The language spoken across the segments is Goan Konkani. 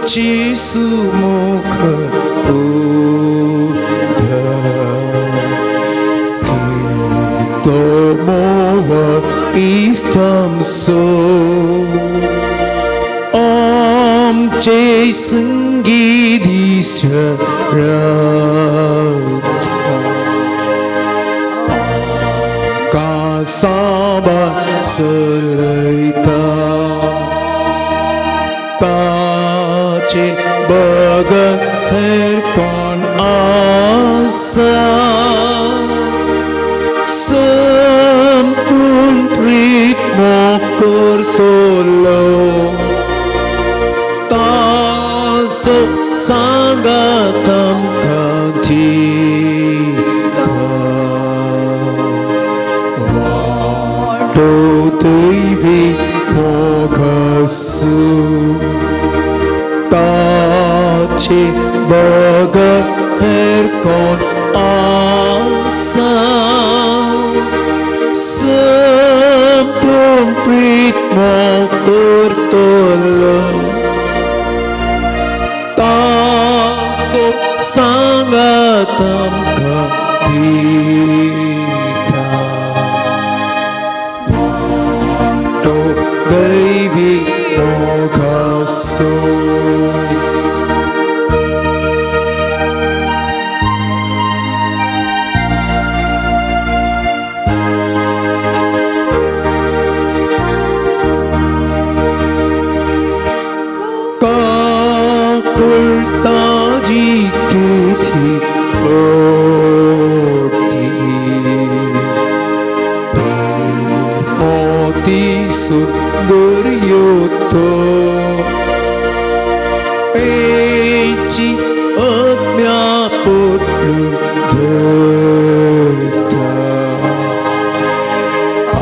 सुमुख तो मोव इष्टांसो आमचे संगी दीस कासाबा सलयता ताचे बगर हेर कोण आसा संपूर्ण प्रीत मोग करतलो ताचो सांगात आमकां दिता वाटो दैवी मोग आसूं ताचे बगर हेर कोण आसा संपूर्ण प्रीत मोग करतलो ताचो सांगात आमकां दिता वाटो दैवी मोग आसूं. काकुळताजी केथी ओटी मोती सुंदर योतो पेची आज्ञा पोटलून धरता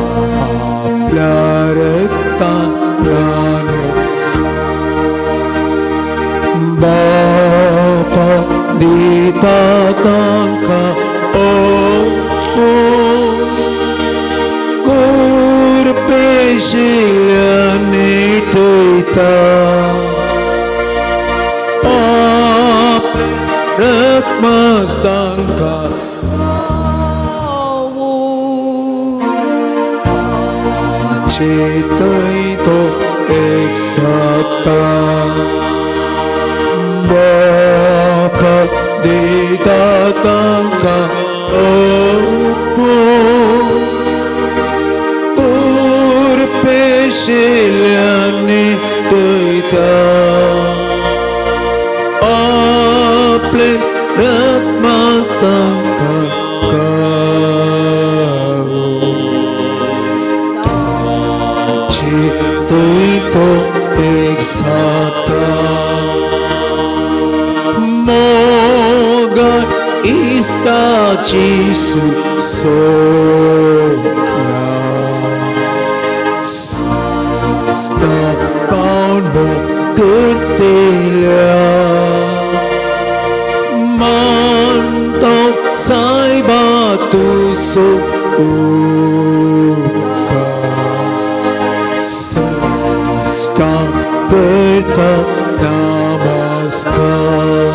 आपल्या रक्तान बापा दिता तांकां कुरपेशिल्ल्यान नेटयता रत्मस तांकां चेतय तो एक सत्ता बाप दिता तांकां कुरपेशिल्ल्यान नेटयता आपले रत्मस तांकां ताचे तो एक साता मोग इश्टाची सुसोना सुस्ता कावनो करतेल्या मानतो सायबा तुजो उपकार सस्ता करता नमस्कार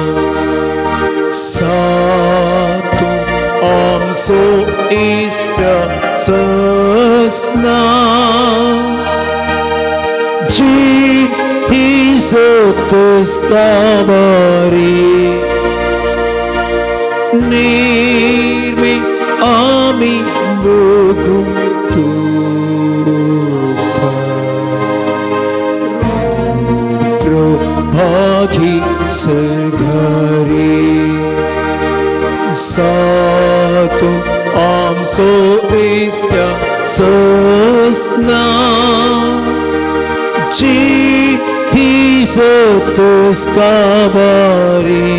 सातू आमचो इश्ट ससना जी ही सतस काबारी निर्मी आमी बघू तुका भागी सरघरी सातो आमचो इश्ट ससना जी ही सतस काबारी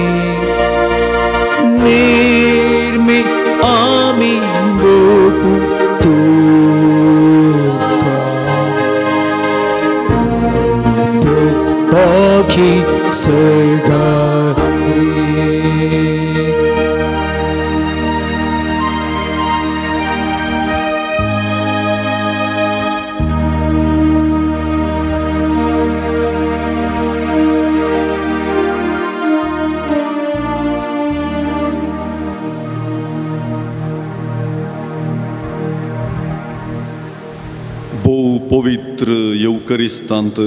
निर्मी आमी बघू तुका भागी सरघरी. येवकरिस्तांत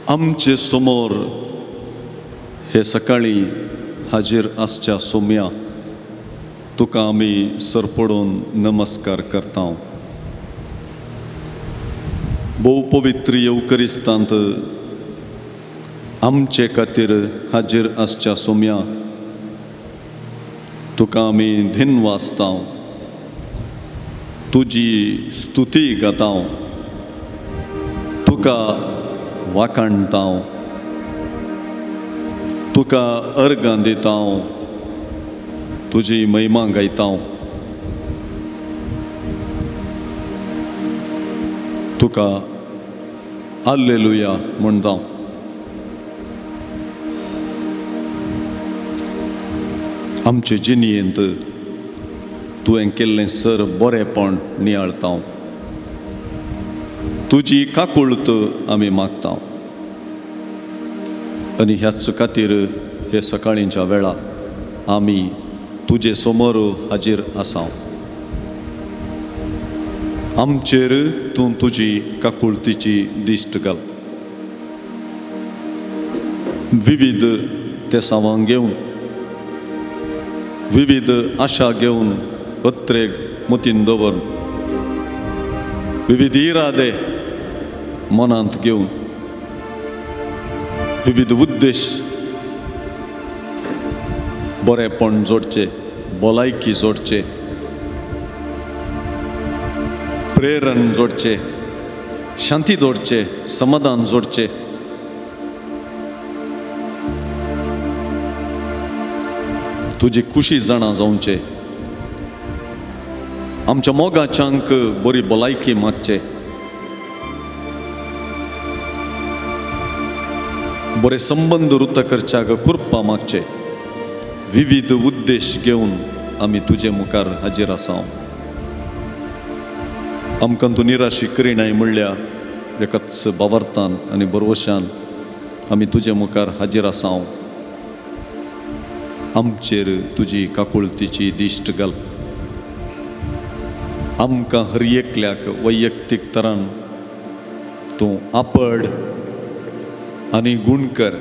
आमचे समोर हे सकाळी हाजीर आसच्या सोम्या तुका आमी सरपडून नमस्कार करता। भोव पवित्र येवकरिस्तांत आमचे खातीर हाजीर आसच्या सोम्या तुका आमी धिन वाचता, तुजी स्तुती गाता, तुका वाखाणता, तुका अर्गां दिता, तुजी महिमा गायता। तुका आल्लेलुया म्हणटा। आमचे जिणेंत तुवें केल्लें सर बरेंपण नियाळता, तुजी काकुळत आमी मागता आनी ह्याच खातीर हे सकाळींच्या वेळा आमी तुजे समोर हाजीर आसा। आमचेर तूं तुजी काकुळतीची दिश्ट घाल। विविध तेसावां घेवन, विविध आशा घेवन, अत्रेग मतीन दवरून, विविध इरादे मनांत घेवन, विविध उद्देश बरेंपण जोडचे, भलायकी जोडचे, प्रेरण जोडचे, शांती जोडचे, समाधान जोडचे, तुजी खुशी जाणा जावचे, आमच्या मोगाच्यांक बरी भलायकी मागचे, बरे संबंद रुत करच्याक कृपा मागचे। विविध उद्देश घेवन आमी तुजे मुखार हाजीर आसा। आमकां तूं निराशी करिनाय म्हणल्या एकाच बावरतान आनी भरवशान आमी तुजे मुखार हाजीर आसा। आमचेर तुजी काकुळतीची दिश्ट घाल। आमकां हर एकल्याक वैयक्तीक तरान तूं आपड आनी गूण कर।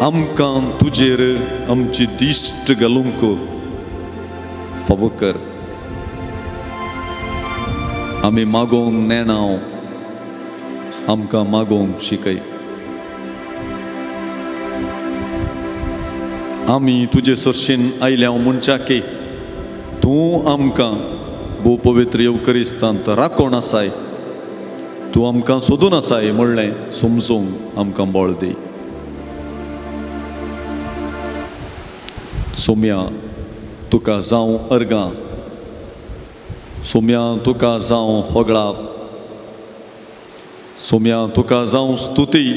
आमकां तुजेर आमची दिश्ट घालूंक फावो कर। आमी मागोवंक नेणाव, आमकां मागोवंक शिकय। आमी तुजे सरशीन आयल्या म्हणच्याकी तूं आमकां भोव पवित्र येवकरिस्तांत राखोण आसाय, तूं आमकां सोदून आसाय म्हणलें समजूंक आमकां बळ दी। सोम्या तुका जावं अर्गां, सोम्या तुका जावं होगळाप, सोम्या तुका जावं स्तुती,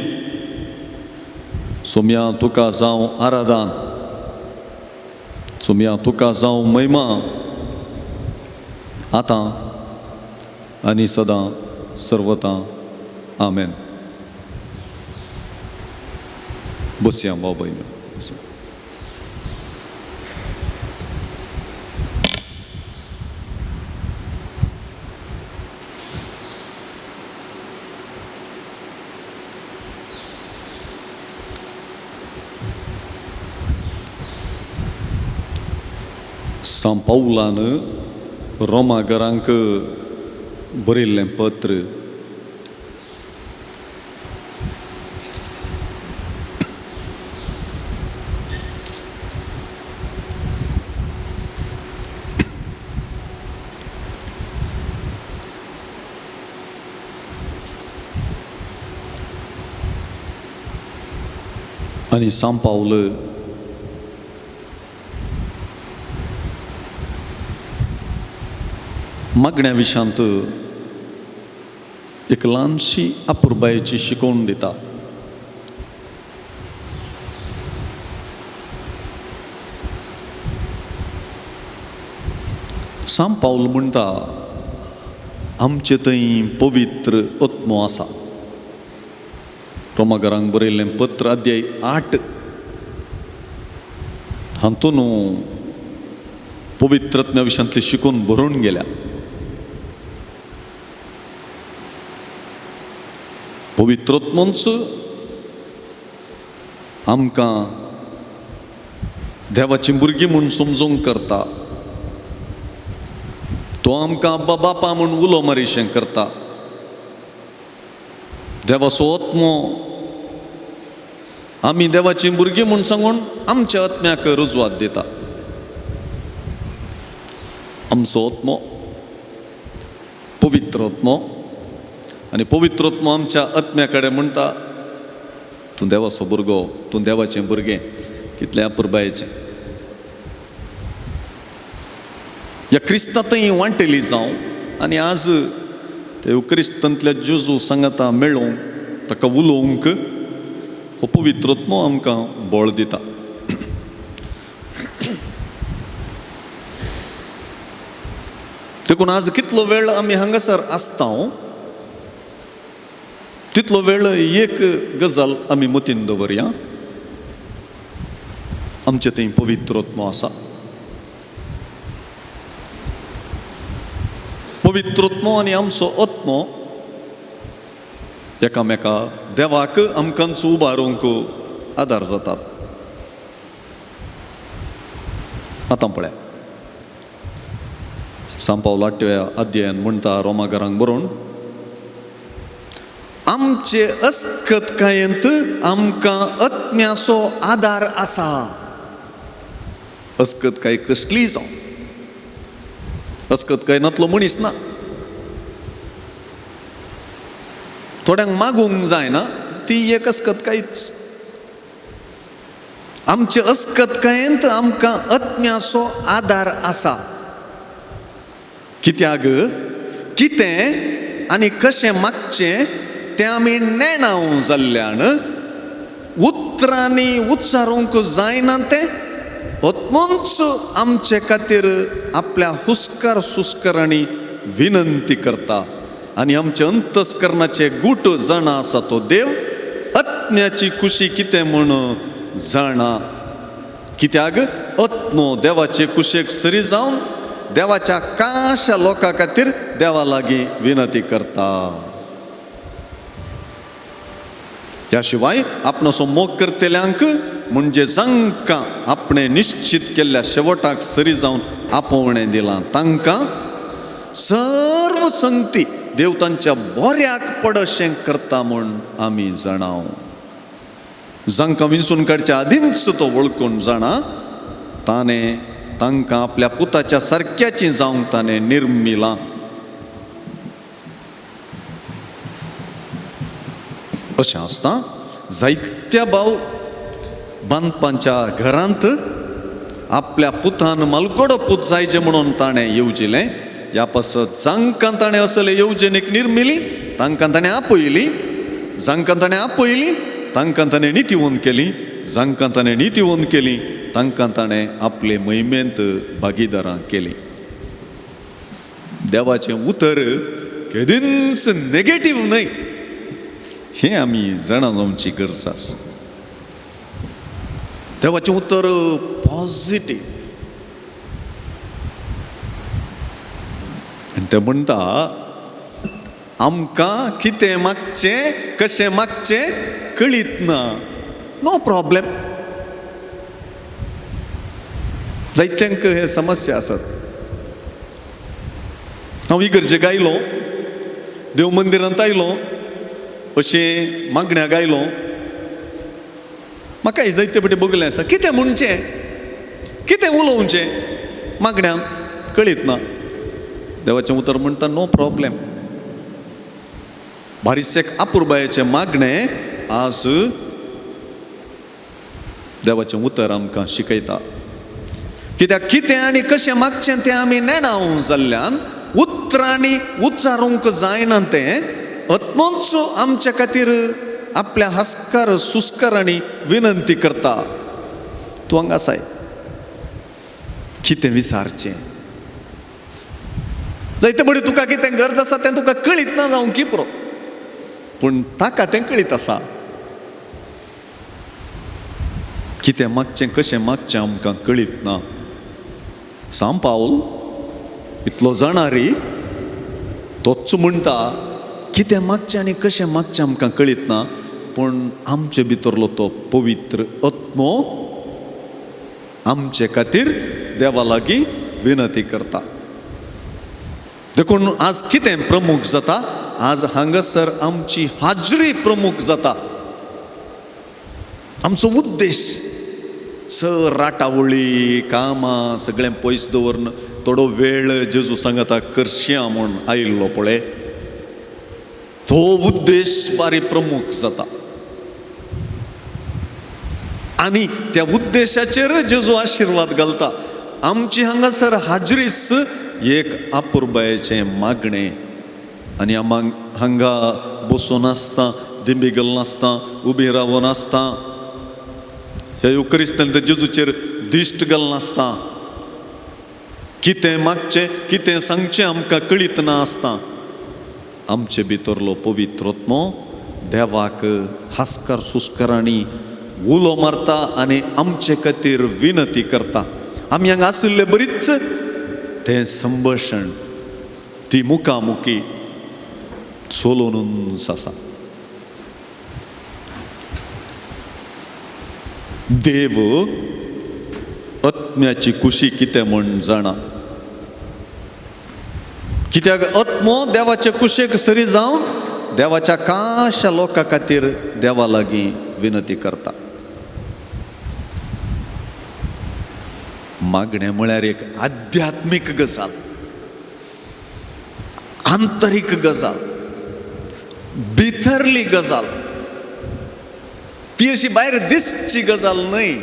सोम्या तुका जावं आराधन, सोम्या तुका जावं महिमा, आतां आनी सदां सर्वता। आमेन। बसया भाव भयणी। सांव पावलान रोमा घरांक बरयल्लें पत्र आनी सांव पावल मागण्या विशांत एक ल्हानशी अपुरबायेची शिकवण दिता। सांव पावल म्हणटा आमचे थंय पवित्र आत्मो आसा। रोमाघरांक बरयल्लें पत्र अध्याय 8 हातूंत पवित्र आत्म्या विशांतली शिकवण बरोवन गेल्या। पवित्रत्मोच आमकां देवाची भुरगीं म्हूण समजूंक करता. तो आमकां अब्बा बापा म्हूण उलो मारिशें करता. देवाचो आत्मो आमी देवाची भुरगीं म्हूण सांगून आमच्या आत्म्याक रुजवात दिता. आमचो आत्मो पवित्र आत्मो, आनी पवित्र आत्मो आमच्या आत्म्या कडेन म्हणटा, तूं देवाचो भुरगो, तूं देवाचें भुरगें. कितलें अपुरबायेचें. ह्या क्रिस्तांतय वांटेली जावं आनी आज ते क्रिस्तांतल्या जेजू सांगाता मेळोवंक, ताका उलोवंक हो पवित्र आत्मो आमकां बळ दिता. देखून आज कितलो वेळ आमी हांगासर आसता तितलो वेळ एक गजाल आमी मतीन दवरया, आमचे थंय पवित्र आत्मो आसा. पवित्र आत्मो आनी आमचो आत्मो एकामेका देवाक आमकांच उबारूंक आदार जातात. आतां पळया, सांपावल आठव्या अध्यायान म्हणटा रोमागरांक बरोवन, आमचे अस्कतकायेंत आमकां आत्म्याचो आदार आसा. अस्कतकाय कसलीय जावं, अस्कतकाय नातलो मनीस ना. थोड्यांक मागूंक जायना, ती एक अस्कतकायच. आमचे अस्कतकायेंत आमकां आत्म्याचो आदार आसा. कित्याक कितें आनी कशें मागचें तें आमी नेणाव जाल्ल्यान उतरांनी उच्चारूंक जायना तें आत्मोच आमचे खातीर आपल्या हुस्कार सुस्कारांनी विनंती करता. आनी आमचे अंतस्करणाचे गूट जाणा आसा तो देव आत्म्याची खुशी कितें म्हूण जाणा. कित्याक आत्मो देवाचे कुशेक सरी जावन देवाच्या काशा लोकां खातीर देवा लागीं विनंती करता. ह्या शिवाय आपणाचो मोग करतल्यांक म्हणजे जांकां आपणें निश्चित केल्ल्या शेवटाक सरी जावन आपोवणें दिलां तांकां सर्व संगती देव तांच्या बऱ्याक पडशें करता म्हूण आमी जाणाव. जांकां विंचून काडच्या आदींच तो वळखून जाणा, ताणें तांकां आपल्या पुताच्या सारक्याची जावंक ताणें निर्मिलां. अशें आसता जायत्या भाव बांदपांच्या घरांत आपल्या पुतान मालगडो पूत जायचे म्हणून ताणें येवजिलें. ह्या पासत जांकां ताणें असले येवजणेक निर्मिली तांकां ताणें आपयली, जांकां ताणें आपयली तांकां ताणें नितीवंत केली, जांकां ताणें नितीवंत केली तांकां ताणें आपले महिमेंत भागीदारां केली. देवाचें उतर केदींच नेगेटीव न्हय हें आमी जाणा जावची गरज आसा. देवाचें उतर पॉजिटीव. आनी तें म्हणटा आमकां कितें मागचें कशें मागचें कळीत ना, नो प्रॉब्लेम. जायत्यांक हे समस्या आसात. हांव इगर्जेक आयलो, देव मंदिरांत आयलो, अशें मागण्याक आयलो, म्हाका जायते फावटी बगलें आसा कितें म्हणचें कितें उलोवचें मागण्यांक कळीत ना. देवाचें उतर म्हणटा नो प्रॉब्लेम. बारीकशें अपुरबायेचें मागणें आज देवाचें उतर आमकां शिकयता. कित्याक कितें आनी कशें मागचें तें आमी नेणाव जाल्ल्यान उतरांनी उच्चारूंक जायना तें आत्मोच आमच्या खातीर आपल्या हस्कार सुस्कारांनी विनंती करता. तूं हांगा आसाय, कितें विचारचें जायते बडी तुका कितें गरज आसा तें तुका कळीत ना जावं की पुरो, पूण ताका तें कळीत आसा. कितें मागचें कशें मागचें आमकां कळीत ना. सांव पावल इतलो जाणा रे, तोच म्हणटा कितें मागचें आनी कशें मागचें आमकां कळीत ना, पूण आमचे भितरलो तो पवित्र आत्मो आमचे खातीर देवा लागीं विनंती करता. देखून आज कितें प्रमुख जाता, आज हांगासर आमची हाजरी प्रमुख जाता. आमचो उद्देश सर राटावळी कामां सगळें पयस दवरून थोडो वेळ जेजू सांगता करशा म्हूण आयिल्लो पळय, तो उद्देश बारी प्रमुख जाता. आनी त्या उद्देशाचेर जेजू आशिर्वाद घालता. आमची हांगासर हाजरीस एक आपुरबायेचें मागणें. आनी आम हांगा बसून आसता, दिंबी घालून आसता, उबी रावन आसता, ह्या युक्रिस्तान जेजूचेर दिश्ट घालून आसता, कितें मागचें कितें सांगचें आमकां कळीत ना आसता. आमचे भितरलो पवित्र आत्मो देवाक हास्कार सुस्कारांनी उलो मारता आनी आमचे खातीर विनंती करता. आमी हांगा आशिल्ले बरीच तें संभाशण, ती मुखामुखी चलोवनूच आसा. देव आत्म्याची खुशी कितें म्हण जाणा, कित्याक आत्मो देवाचे कुशेक सरी जावन देवाच्या काशा लोकां खातीर देवा लागीं विनंती करता. मागणें म्हळ्यार एक आध्यात्मीक गजाल, आंतरीक गजाल, भितरली गजाल, ती अशी भायर दिसची गजाल न्हय.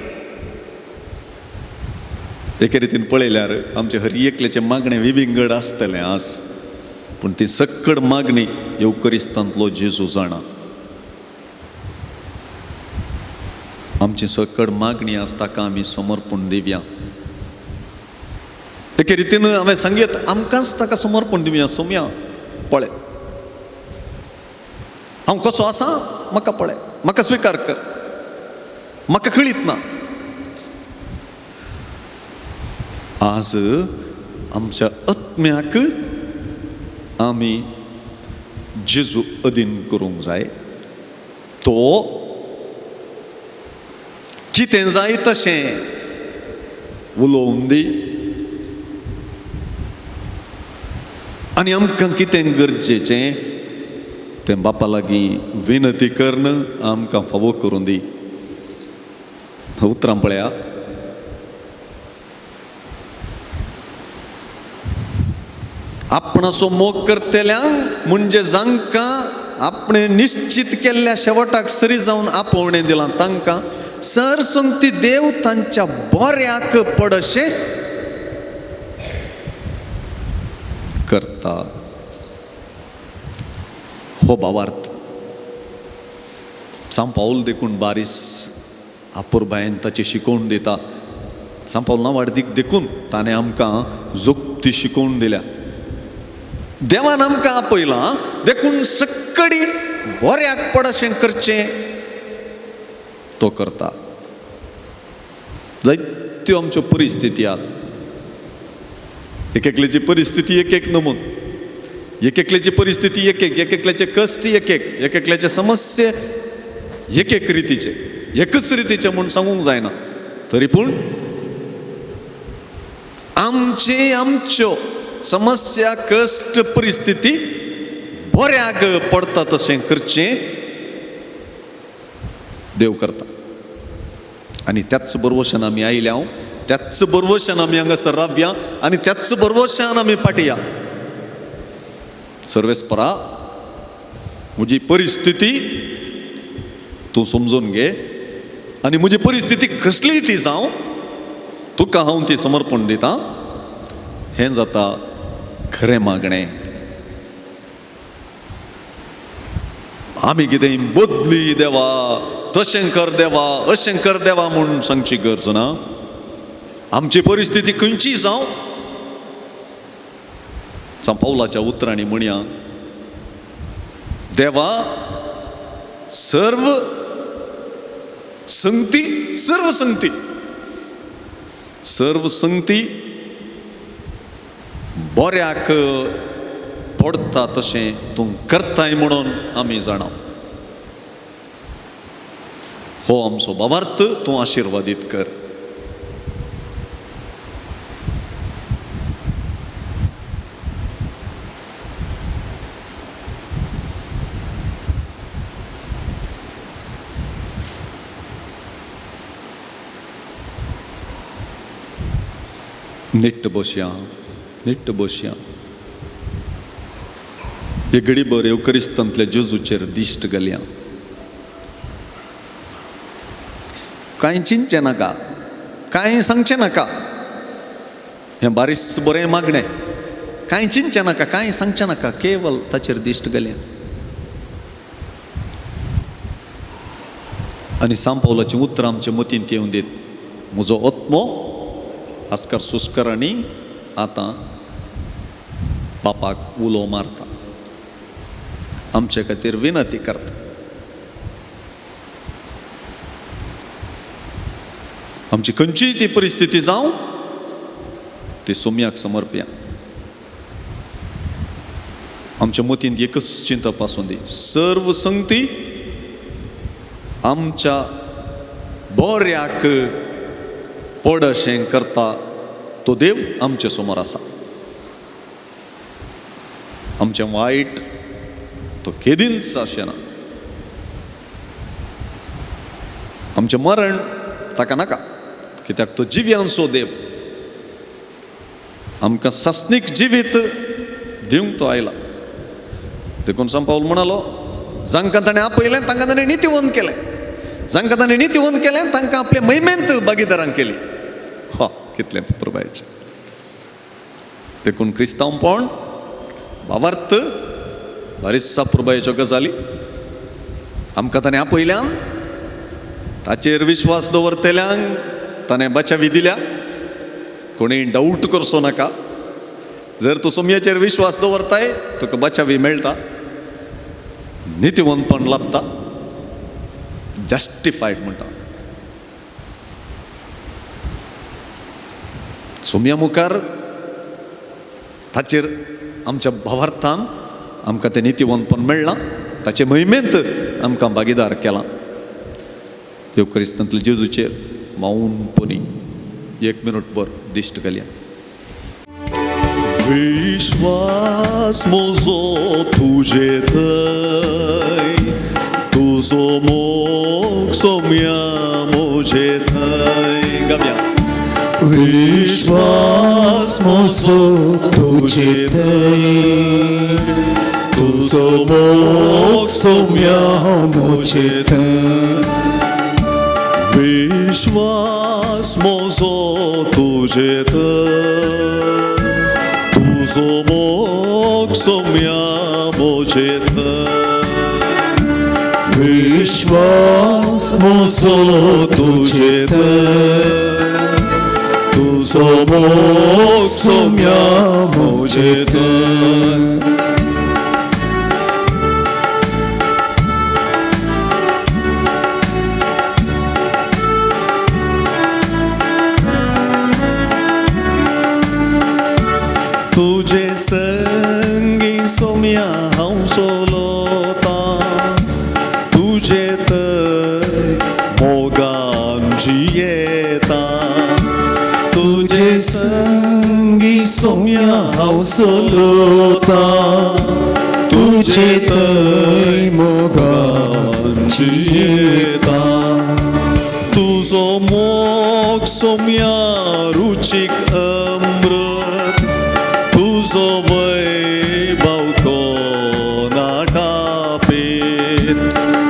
एके रितीन पळयल्यार आमचे हर एकल्याचें मागणें विविंगड आसतलें आज, पूण ती सक्कड मागणी येवकरिस्तांतलो जेजू जाणा. आमची सक्कड मागणी आस ताका आमी समर्पण दिवया. एके रितीन हांवें सांगयत आमकांच ताका समर्पण दिवया. सोम्या पळय हांव कसो आसा, म्हाका पळय, म्हाका स्विकार कर, म्हाका कळीत ना. आज आमच्या आत्म्याक आमी जेजू अधीन करूंक जाय. तो कितें जाय तशें उलोवन दी आनी आमकां कितें गरजेचें तें बापा लागीं विनंती करून आमकां फावो करून दी. उतरां पळया, आपणाचो मोग करतल्यांक म्हणजे जांकां आपणें निश्चित केल्ल्या शेवटाक सरी जावन आपोवणें दिलां तांकां सर संगती देव तांच्या बऱ्याक पडशें करता. हो भावार्थ सांव पावल देखून बारीस आपुरबायेन ताची शिकोवन दिता. सांव पावल नांवाडदीक देखून ताणें आमकां जोगती शिकोवन दिल्या. देवान आमकां आपयलां देखून सक्कडी बऱ्याक पडशें करचें तो करता. जायत्यो आमच्यो परिस्थिती आहात, एक एकल्याची परिस्थिती एक एक नमून, एक एकल्याची परिस्थिती एक एक, एक एकल्याचे कश्ट एक एक, एक एकल्याचे समस्ये एक एक रितीचे, एकच रितीचे म्हूण सांगूंक जायना. तरी पूण आमचे आमच्यो समस्या कश्ट परिस्थिती बऱ्याक पडटा तशें करचें देव करता. आनी त्याच बरवशान आमी आयल्या, त्याच बरवशान आमी हांगासर रावया आनी त्याच बरवशान आमी पाटया. सर्वेस्परा म्हजी परिस्थिती तूं समजून घे आनी म्हजी परिस्थिती कसलीय ती जावं तुका हांव ती समर्पण दिता. हें जाता खरें मागणें. आमी कितें बदली देवा, तशें कर देवा, अशें कर देवा म्हूण सांगची गरज ना. आमची परिस्थिती खंयची जावं, सांव पावलाच्या उतरांनी म्हणया, देवा सर्व संगती, सर्व संगती, सर्व संगती बऱ्याक पडटा तशें तूं करताय म्हणून आमी जाणा. हो आमचो भावार्थ तूं आशिर्वादीत कर. निट्ट बसया, निट्ट बसया. हे घडीभर येवकरिस्तांतल्या जेजूचेर दिश्ट घालया. कांय चिंतचें नाका, कांय सांगचें नाका. हें बारीस बरें मागणें. कांय चिंतचें नाका, कांय सांगचें नाका, केवल ताचेर दिश्ट घालया. आनी सांव पावलाचीं उतरां आमचे मतींत येवन दीत. म्हजो आत्मो आस्कार सुस्कर आनी आतां बापाक उलो मारता, आमचे खातीर विनंती करता. आमची खंयचीय ती परिस्थिती जावं, ती सोम्याक समर्पया. आमच्या मतींत एकच चिंतप आसूं दी, सर्व संगती आमच्या बऱ्याक पड अशें करता तो देव आमचे समोर आसा. आमचें वायट तो केदींच अशें ना. आमचें मरण ताका नाका, कित्याक तो जिव्यांचो देव. आमकां सासणीक जिवीत दिवंक तो आयला. देखून सांव पावल म्हणालो, जांकां ताणें आपयलें तांकां ताणें नितीवंत केलें, जांकां ताणें नितीवंत केलें तांकां आपले महिमेंत भागीदारांक केली. हा, कितलें प्रभायचें. देखून क्रिस्तांवपण भावार्थ बारीससा प्रभायच्यो गजाली. आमकां ताणें आपयल्यान, ताचेर विश्वास दवरतल्यांक ताणें बचावी दिल्या. कोणी डावट करचो नाका. जर तूं सोमयाचेर विश्वास दवरताय तुका बचावी मेळटा, नितीवंतपण लाभता, जस्टिफायड म्हणटा. सोमया मुखार ताचेर आमच्या भावार्थान आमकां तें नितीवंतपण मेळ्ळां, ताचे महिमेंत आमकां भागीदार केलां. येवकरिस्तांतल्या जेजूचेर मौनपणी एक मिनट भर दिश्ट घालया. विश्वास म्हजो तुजे थंय, तुजो मोग सोम्या म्हजे थंय. गावया. विश्वास म्हजो तुजे थंय, तुजो मोग सोम्या म्हजे थंय. विश्वास म्हजो तुजे थंय, तुजो मोग सोम्या म्हजे थंय. विश्वास म्हजो तुजे थंय, तुजो मोग सोम्या म्हजे थंय. तुजे संगी सोम्या हांव सोलोता, तुजे थंय मोगान जियेता. तुजे संगी सोम्या हांव सोलोता, तुजे थंय मोगान जियेता. तुजो मोग सोम्या रुचीक अमृत, तुजो वैभव कोणाटापेत.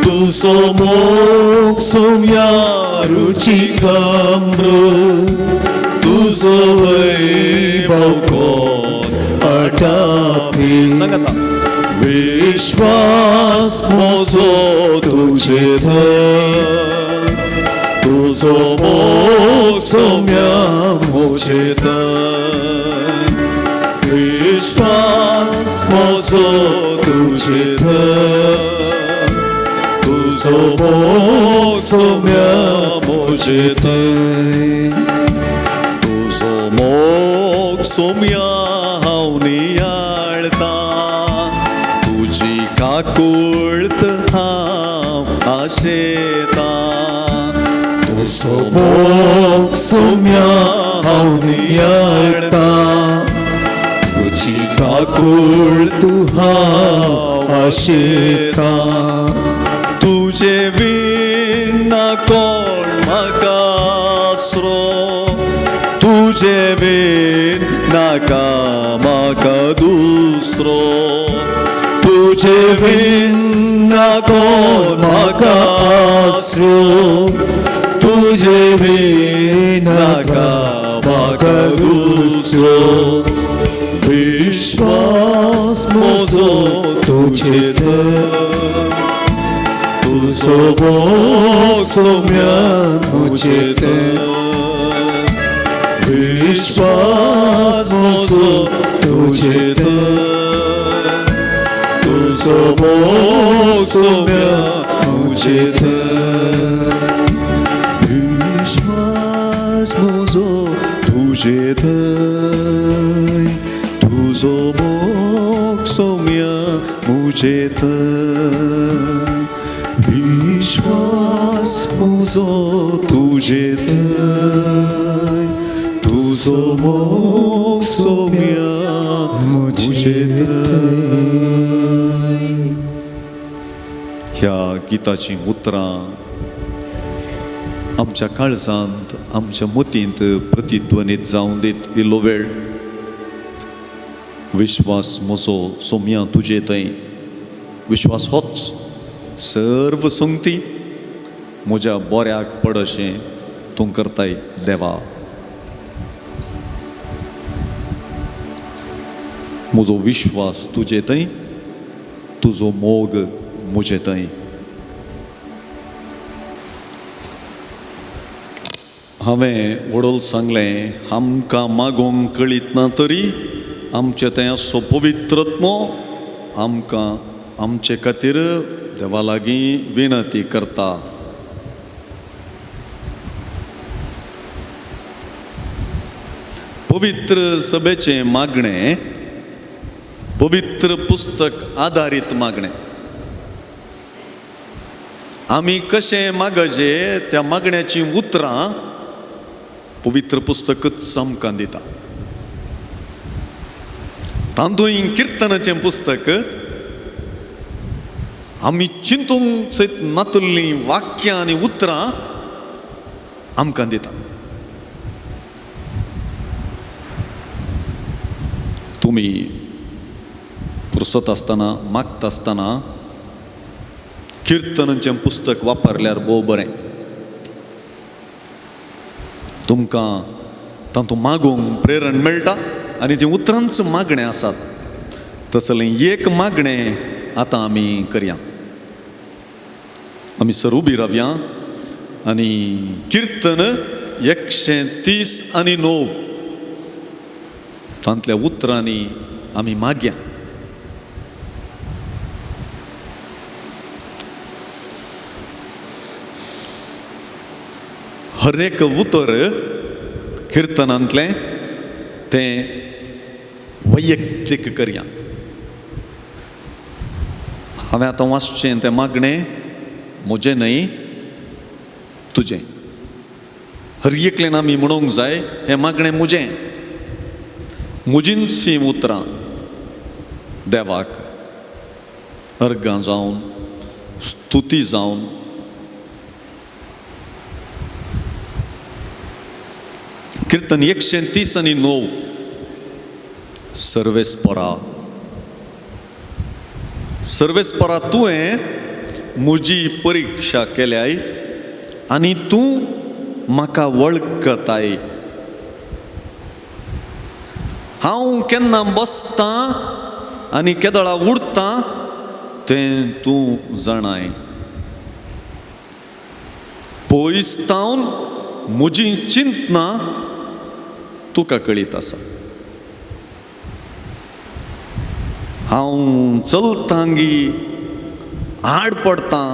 तुजो मोग सोम्या रुचीक अमृत, तुजो वैभव कोण आटापेत. सांगाता. विश्वास म्हजो तुजे थंय, तुजो मोग सोम्या म्हजे थंय. विश्वास म्हजो तुजे थंय, तुजो मोग सोम्या म्हजे थंय. तुजो मोग सोम्या हांव नियाळता, काकूळत हांव आशेतां तुजो मोग सोम्या हांव नियाळतां तुजी काकूळ तूं हांव आशेतां तुजे विना कोण म्हाका आसरो तुजे वीण नाका म्हाका दुसरो तुजे विना कोण म्हाका आसरो तुजे विना नाका म्हाका दुसरो विश्वास म्हजो तुजे थंय तुजो मोग सोम्या म्हजे थंय विश्वास म्हजो तुजे थंय तुजो मोग सोम्या म्हजे थंय विश्वास म्हजो तुजे थंय तुजो मोग सोम्या म्हजे थंय विश्वास म्हजो तुजे थंय तुजो मोग सोम्या म्हजे थंय. ह्या गिताचीं उतरां आमच्या काळजांत आमच्या मतींत प्रतिध्वनीत जावन दीत इल्लो वेळ. विश्वास म्हजो सोम्या तुजे थंय, विश्वास होच सर्व संगती म्हज्या बऱ्याक पडशें तूं करताय देवा. म्हजो विश्वास तुजे थंय, तुजो मोग म्हजे थंय. हांवें वडोल सांगलें आमकां मागोवंक कळीत ना तरी आमचे थंय आसचो पवित्रत्मो आमकां आमचे खातीर देवा लागीं विनंती करता. पवित्र सभेचें मागणें पवित्र पुस्तक आदारीत मागणें. आमी कशें मागचे त्या मागण्याचीं उतरां पवित्र पुस्तकच आमकां दिता. तातूंत किर्तनाचें पुस्तक आमी चिंतूंक सयत नातुल्लीं वाक्यां आनी उतरां आमकां दिता. तुमी पुरसत आसतना मागता आसतना किर्तनाचें पुस्तक वापरल्यार भोव बरें. तुमकां तातूंत मागूंक प्रेरण मेळटा आनी तीं उतरांच मागणें आसात. तसलें एक मागणें आतां आमी करया. आमी सर उबी रावया आनी किर्तन 130 आनी 9 तांतल्या उतरांनी आमी मागया. हर एक उतर किर्तनांतलें तें वैयक्तीक करया. हांवें आतां वाचचें तें मागणें म्हजें न्हय तुजें. हर एकल्यान आमी म्हणूंक जाय हें मागणें म्हजें, म्हजींच हीं उतरां देवाक अर्गां जावन स्तुती जावन. किर्तन 130 आनी 9. सर्वेस्परा सर्वेस्परा तुवें म्हजी परिक्षा केल्याय आनी तूं म्हाका वळखताय. हांव केन्ना बसतां आनी केदळा उडतां तें तूं जाणाय. पयस तावन म्हजी चिंतना तुका कळीत आसा. हांव चलतांगी आड पडतां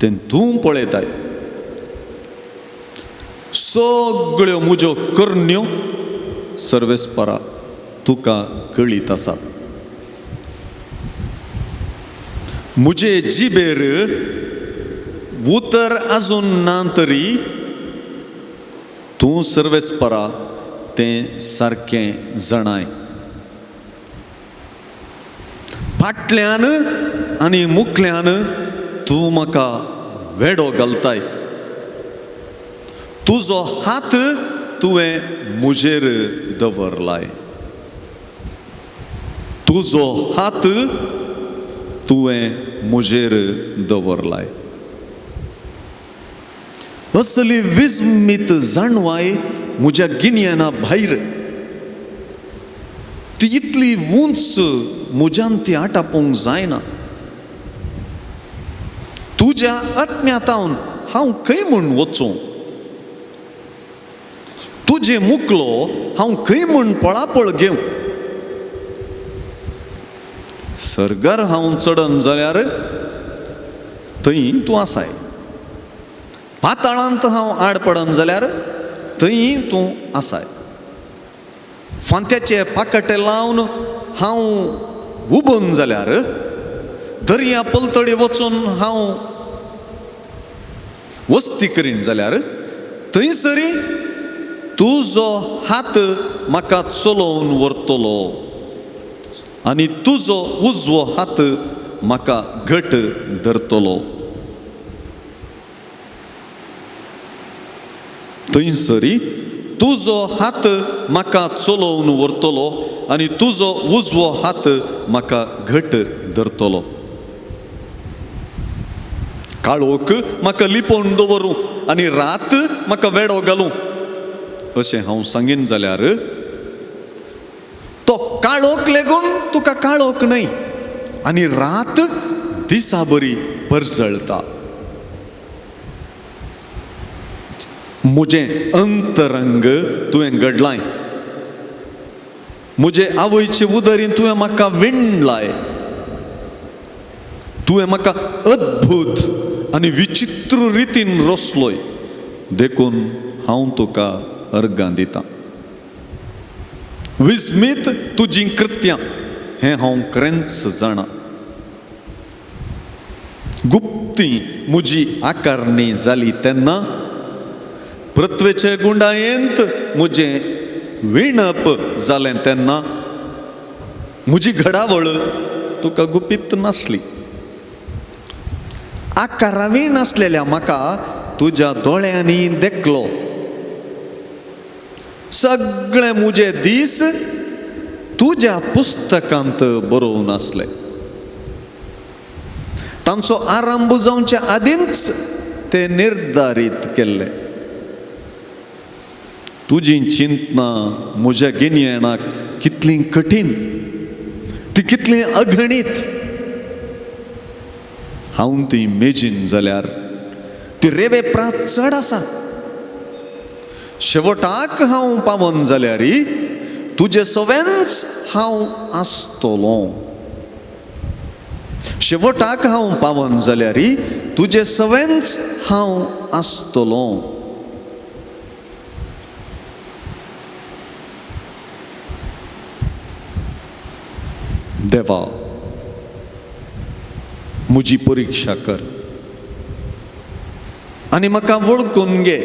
तें तूं पळयताय. सगळ्यो म्हज्यो करण्यो सर्वेस्परा तुका कळीत आसात. म्हजे जिबेर उतर आजून ना तरी तूं सर्वेस्परा तें सारकें जाणाय. फाटल्यान आनी मुखल्यान तूं म्हाका वेडो घालताय. तुजो हात तुवें म्हजेर दवरलाय. तुजो हात तुवें म्हजेर दवरलाय. असली विस्मीत जाणवाय म्हज्या गिन्याना भायर, ती इतली उंच म्हज्यान ती आटापूंक जायना. तुज्या आत्म्यातावन हांव खंय म्हूण वचूं? तुजे मुकलो हांव खंय म्हूण पळापळ घेवं? सर्गार हांव चडन जाल्यार थंय तूं आसाय. पाताळांत हांव आड पडन जाल्यार थंय तूं आसाय. फांत्याचे पाकटे लावन हांव उबून जाल्यार, दर्या पलतडी वचून हांव वस्ती करीन जाल्यार थंयसरी तुजो हात म्हाका चलोवन व्हरतलो आनी तुजो उजवो हात म्हाका घट धरतलो. थंयसरी तुजो हात म्हाका चलोवन व्हरतलो आनी तुजो उजवो हात म्हाका घट धरतलो. काळोख म्हाका लिपोवन दवरूं आनी रात म्हाका वेडो घालूं अशें हांव सांगीन जाल्यार तो काळोख लेगून तुका काळोख न्हय आनी रात दिसा बरी परजळटा. म्हजें अंतरंग तुवें घडलाय, म्हजे आवयचे उदरीन तुवें म्हाका विणलाय. तुवें म्हाका अद्भूत आनी विचित्र रितीन रचलोय, देखून हांव तुका अर्गां दितां. विस्मीत तुजीं कृत्यां हें हांव खरेंच जाणा. गुप्ती म्हजी आकारणी जाली तेन्ना पृथ्वेचे गुंडायेंत म्हजें विणप जालें तेन्ना म्हजी घडावळ तुका गुपीत नासली. आकारावी नासलेल्या म्हाका तुज्या दोळ्यांनी देखलो. सगळे म्हजे दीस तुज्या पुस्तकांत बरोवन आसले. तांचो आरंभ जावचे आदींच ते निर्धारीत केल्ले. तुजी चिंतना म्हज्या गिन्यानाक कितली कठीण, ती कितली अगणीत. हांव ती मेजीन जाल्यार ती रेवे प्रात चड आसा. शेवटाक हांव पावन जाल्यार तुजे सवेंच हांव आसतलो. शेवटाक हांव पावन जाल्यार तुजे सवेंच हांव आसतलो. देवा, म्हजी परिक्षा कर आनी म्हाका वळखून घे.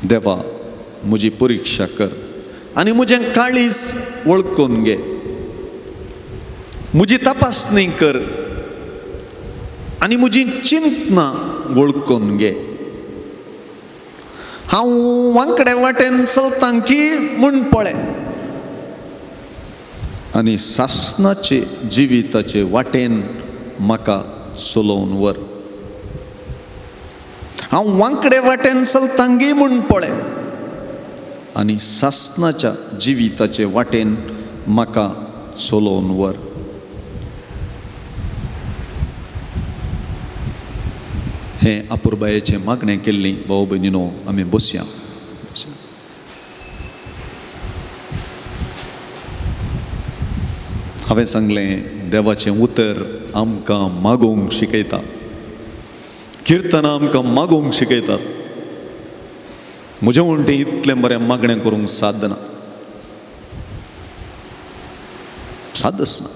देवा, म्हजी परिक्षा कर आनी म्हजें काळीज वळखून घे. म्हजी तपासणी कर आनी म्हजी चिंतना वळखून घे. हांव वांकडे वाटेन चलतां की म्हूण पळय आनी सासणाचे जिविताचे वाटेन म्हाका चलोवन व्हर. हांव वांकडे वाटेन चलतां गी म्हूण पळय आनी सासणाच्या जिविताचे वाटेन म्हाका चलोवन व्हर. हें अपुरबायेचें मागणें केल्ली भाव भयणीनो, आमी बसया. हांवें सांगलें, देवाचें उतर आमकां मागोवंक शिकयता, किर्तनां आमकां मागोवंक शिकयतात. म्हजें म्हण तें इतलें बरें मागणें करूंक साध्य ना, सादच ना.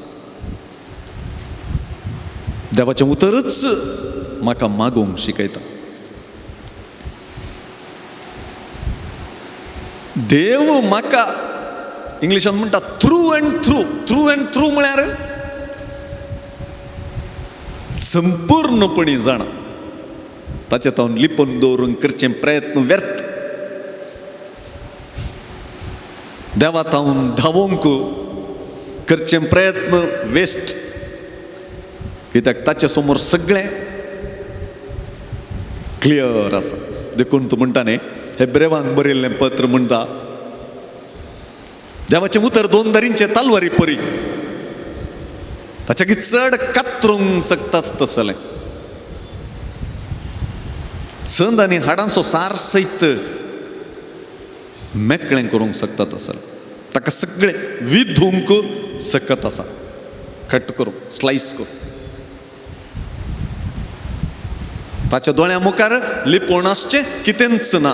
देवाचें उतरच म्हाका मागूंक शिकयता. देव म्हाका इंग्लिशान म्हणटा through and through. Through and through म्हळ्यार संपूर्णपणी जाणा. ताचे तावन लिपून दवरूंक करचे प्रयत्न व्यर्थ. देवा तावन धांवोंक करचे प्रयत्न वेस्ट. कित्याक ताचे समोर सगळें क्लियर आसा. देखून तूं म्हणटा न्ही, हे ब्रेवांक बरयल्लें पत्र म्हणटा, देवाचें उतर दोन दरींचे तलवारी परी, ताच्या चड कातरूंक शकताच तसलें. चंद आनी हाडांचो सार सयत मेकळें करूंक शकता तसलें. ताका सगळें विधूंक शकत आसा. कट करूं, स्लायस करूं. ताच्या दोळ्या मुखार लिपोवन आसचें कितेंच ना.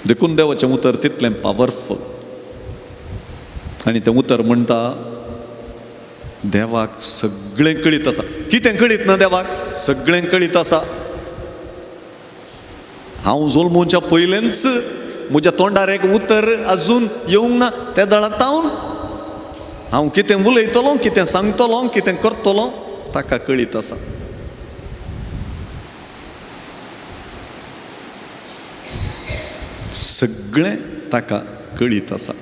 देखून देवाचें उतर तितलें पावरफूल. आनी तें उतर म्हणटा देवाक सगळें कळीत आसा. कितें कळीत ना देवाक? सगळें कळीत आसा. हांव जल्मोवच्या पयलेंच म्हज्या तोंडार एक उतर अजून येवंक ना, त्या दळांत हांव कितें उलयतलो, कितें सांगतलो, कितें करतलो ताका कळीत आसा. सगळें ताका कळीत आसा.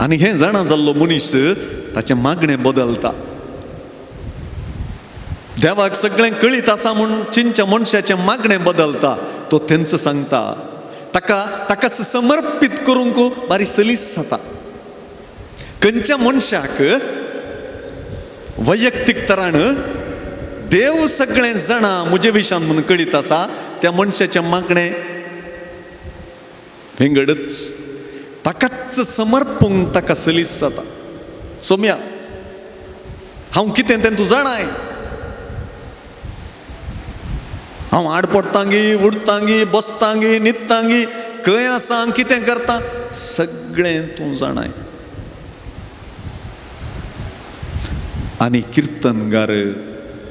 आनी हें जाणा जाल्लो मनीस ताचें मागणें बदलता. देवाक सगळें कळीत आसा म्हूण चिंच्या मनशाचें मागणें बदलता. तो तेंच सांगता, ताका ताकाच समर्पीत करूंक बारी सलीस जाता. खंयच्या मनशाक वैयक्तीक तरान देव सगळें जाणा म्हजे विशान म्हूण कळीत आसा, त्या मनशाचें मागणें विंगडच, ताकाच समर्पूंक ताका सलीस जाता. सोम्या, हांव कितें तें तूं जाणाय. हांव आड पडटांगी, उडटांगी, बसतांगी, न्हिदतांगी, खंय आसा, कितें करता, सगळें तूं जाणाय. आनी किर्तनगार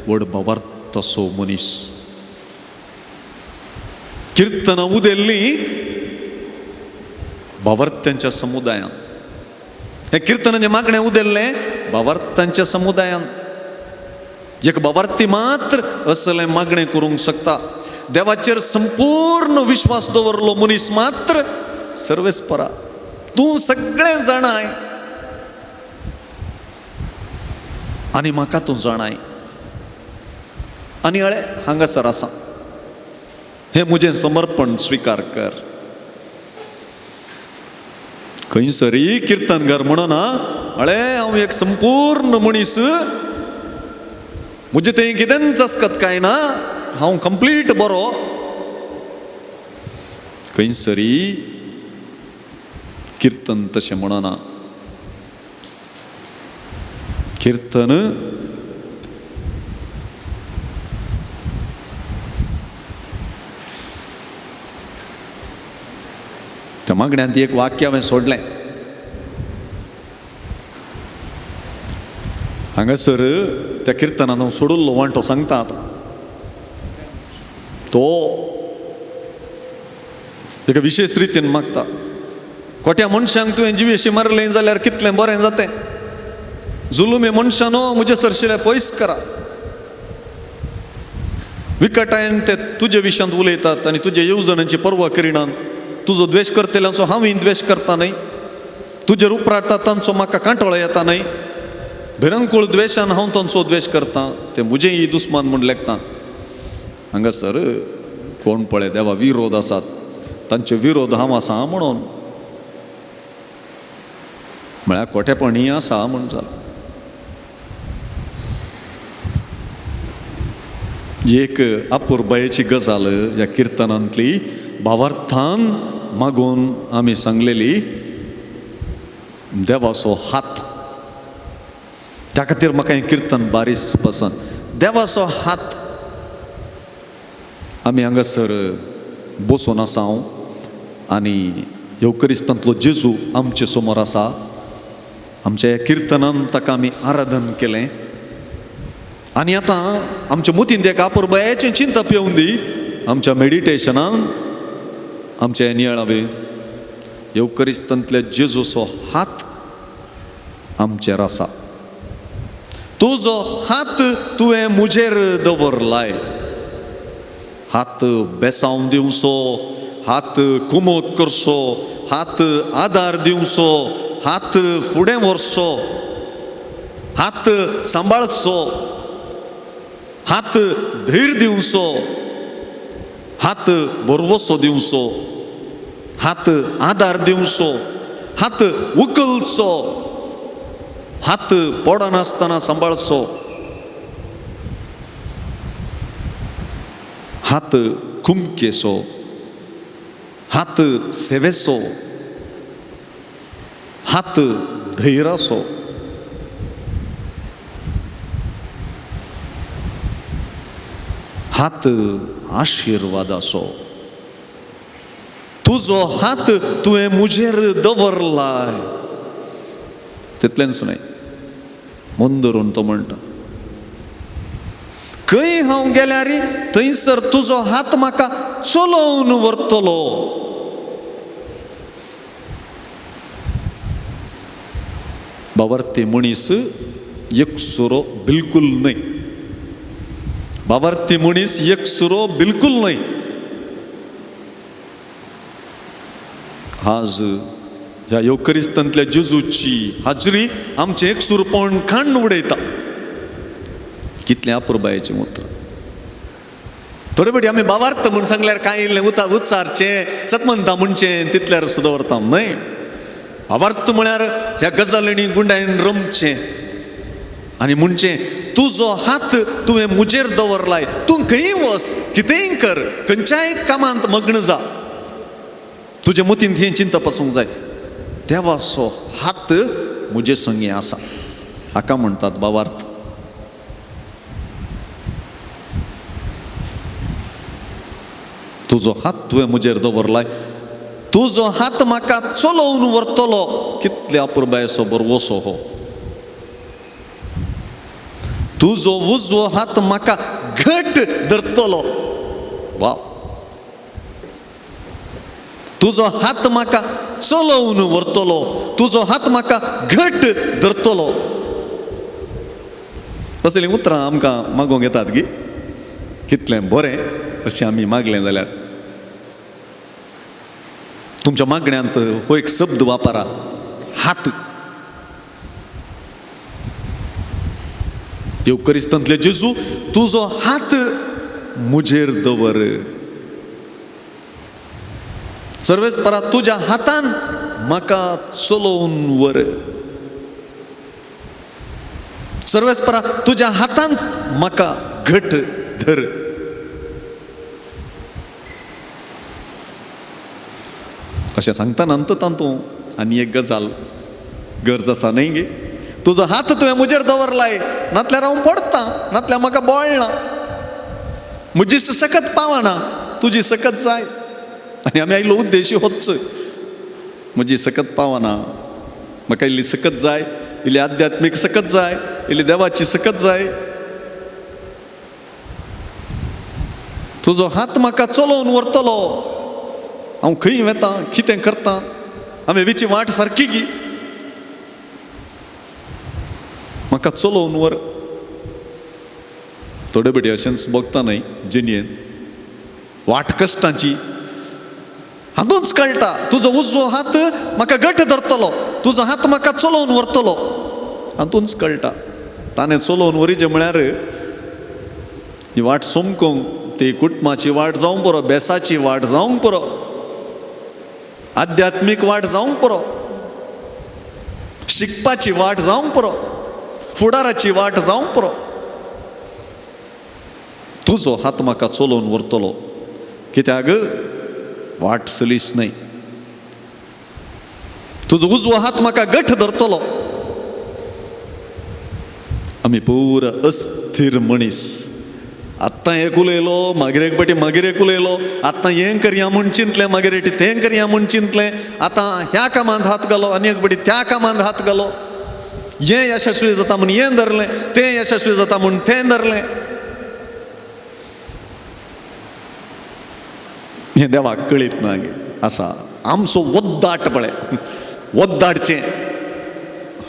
व्हड भावार्थ असो मनीस. किर्तनां उदेल्लीं भावार्थ्यांच्या समुदायान. हें किर्तनाचें मागणें उदेल्लें भावार्थ्यांच्या समुदायान. एक भावार्थी मात्र असलें मागणें करूंक शकता. देवाचेर संपूर्ण विश्वास दवरलो मनीस मात्र सर्वेस्परा तूं सगळें जाणाय आनी म्हाका तूं जाणाय. आनी अळे हांगासर आसा, हें म्हजें समर्पण स्विकार कर. खंयसरी किर्तनगार म्हणना, अळे हांव एक संपूर्ण मनीस, म्हजें तें कितेंच आसकत काय ना, हांव कंप्लीट बरो. खंयसरी किर्तन तशें म्हणना. किर्तन त्या मागण्यांत एक वाक्य हांवें सोडलें. हांगासर त्या किर्तनान हांव सोडिल्लो वांटो सांगता आतां. तो एका विशेश रितीन मागता, खोट्या मनशांक तुवें जिवेशी मारलें जाल्यार कितलें बरें जातें. जुलुमी मनशानो म्हजे सरशिले पयस करा. विकटायन ते तुजे विशयांत उलयतात आनी तुजे येवजण्यांची पर्वा करिनात. तुजो द्वेश करतल्यांचो हांवूय द्वेश करता न्हय. तुजेर उपराटता तांचो म्हाका कांटोळो येता न्हय. भिरंकूळ द्वेशान हांव तांचो द्वेश करता, ते म्हजेय दुस्मान म्हूण लेखता. हांगासर कोण पळय देवा विरोध आसात, तांचे विरोध हांव आसा म्हणून म्हळ्यार खोटेपणीय आसा म्हूण जालें. एक अपुरबायेची गजाल ह्या किर्तनांतली भावार्थान मागून आमी सांगलेली देवाचो हात. त्या खातीर म्हाका हें किर्तन बारीस पसंत. देवाचो हात. आमी हांगासर बसून आसा आनी येवकरिस्तांतलो जेजू आमचे समोर आसा. आमच्या ह्या किर्तनान ताका आमी आराधन केलें आनी आतां आमच्या मुतींत एक अपुरबायेचें चिंतप येवन दी. आमच्या मेडिटेशनान आमच्या ह्या नियाळावे येवकरिस्तांतल्या जेजूचो हात आमचेर आसा. तुजो हात तुवें म्हजेर दवरलाय. हात बेसावन दिवचो, हात कुमक करचो, हात आदार दिवचो, हात फुडें व्हरचो, हात सांबाळचो, हात धैर्य दिवचो, हात भरवसो दिवचो, हात आदार दिवचो, हात उखलचो, हात पडनासतना सांबाळचो, हात कुमकेचो, हात सेवेचो, हात धैराचो. हात आशिर्वादाचो. तुजो हात तुवें म्हजेर दवरलाय. तितलेंच न्हय, मन धरून तो म्हणटा, खंय हांव गेल्यार थंयसर तुजो हात म्हाका चलोवन व्हरतलो. बावर्ती मनीस एकसुरो बिलकुल न्हय. बावर्ती मनीस एकसुरो बिलकुल न्हय. आज ह्या येवकरिस्तांतल्या जेजूची हाजरी आमचें एकसुरपण काण्ण उडयता. कितलें अपुरबायेचें उतर. थोडे फावटी आमी बावार्थ म्हूण सांगल्यार कांय इल्लें उच्चारचें सतमंता म्हणचें तितल्यार सुद्दां दवरता न्हय. बावार्थ म्हळ्यार ह्या गजालींनी गुंडायन रमचें आनी म्हणचें तुजो हात तुवें म्हजेर दवरलाय, तूं खंय वच, कितेंय कर, खंयच्याय कामांत मग्न जा, तुजे मतींत हें चिंतप आसूंक जाय, देवाचो हात म्हजे संगी आसा. हाका म्हणटात बावार्थ. तुजो हात तुवें म्हजेर दवरलाय, तुजो हात म्हाका चलोवन व्हरतलो. कितले अपुरबायेचो भरवसो हो. तुजो उजवो हात म्हाका घट धरतलो. वा, तुजो हात म्हाका चलोवन व्हरतलो, तुजो हात म्हाका घट धरतलो. असलीं उतरां आमकां मागूंक येतात गी? कितलें बरें अशें आमी मागलें जाल्यार. तुमच्या मागण्यांत हो एक शब्द वापरा, हात. येवकरिस्तांतले जेजू तुजो हात म्हजेर दवर. सर्वेस्परा तुज्या हातान म्हाका चलोवन व्हर. सर्वेस्परा तुज्या हातान म्हाका घट धर. अशें सांगता नंतर तातूंत आनी एक गजाल गरज आसा न्हय गे. तुजो हात तुवें म्हजेर दवरलाय, नातल्यार हांव पडटा, नातल्यार म्हाका बळ ना, म्हजी सकत पावना, तुजी सकत जाय. आनी आमी आयलो उद्देश होच, म्हजी सकत पावना, म्हाका इल्ली सकत जाय, इल्ली आध्यात्मीक सकत जाय, इल्ली देवाची सकत जाय. तुजो हात म्हाका चलोवन व्हरतलो. हांव खंय वेता, कितें करता, हांवें विची वाट सारकी गी, म्हाका चलोवन व्हर. थोडे बेटी अशेंच भोगता न्हय जिणेंत, वाट कश्टांची. हातूंच कळटा तुजो उजवो हात म्हाका घट धरतलो, तुजो हात म्हाका चलोवन व्हरतलो. हातूंच कळटा ताणें चलोवन व्हरीचें म्हळ्यार ही वाट सोमकोंक, ती कुटुंबाची वाट जावंक पुरो, बेसाची वाट जावंक पुरो, आध्यात्मीक वाट जावंक पुरो, शिकपाची वाट जावंक पुरो, फुडाराची वाट जावंक पुरो. तुजो हात म्हाका चलोवन व्हरतलो. कित्याक वाट सलीस न्हय. तुजो उजवो हात म्हाका घट धरतलो. आमी पुरा अस्थिर मनीस. आत्तां एक उलयलो, मागीर एक पटी मागीर एक उलयलो, आत्तां हें करया म्हूण चिंतलें, मागीर एटी तें करया म्हूण चिंतलें, आतां ह्या कामांत हात घालो आनी एक पटी त्या कामांत हात घालो. हें यशस्वी जाता म्हूण हें धरलें, तें यशस्वी जाता म्हूण तें धरलें. हें देवाक कळीत ना गे आसा आमचो वद्दाट पळय, वद्दाटचें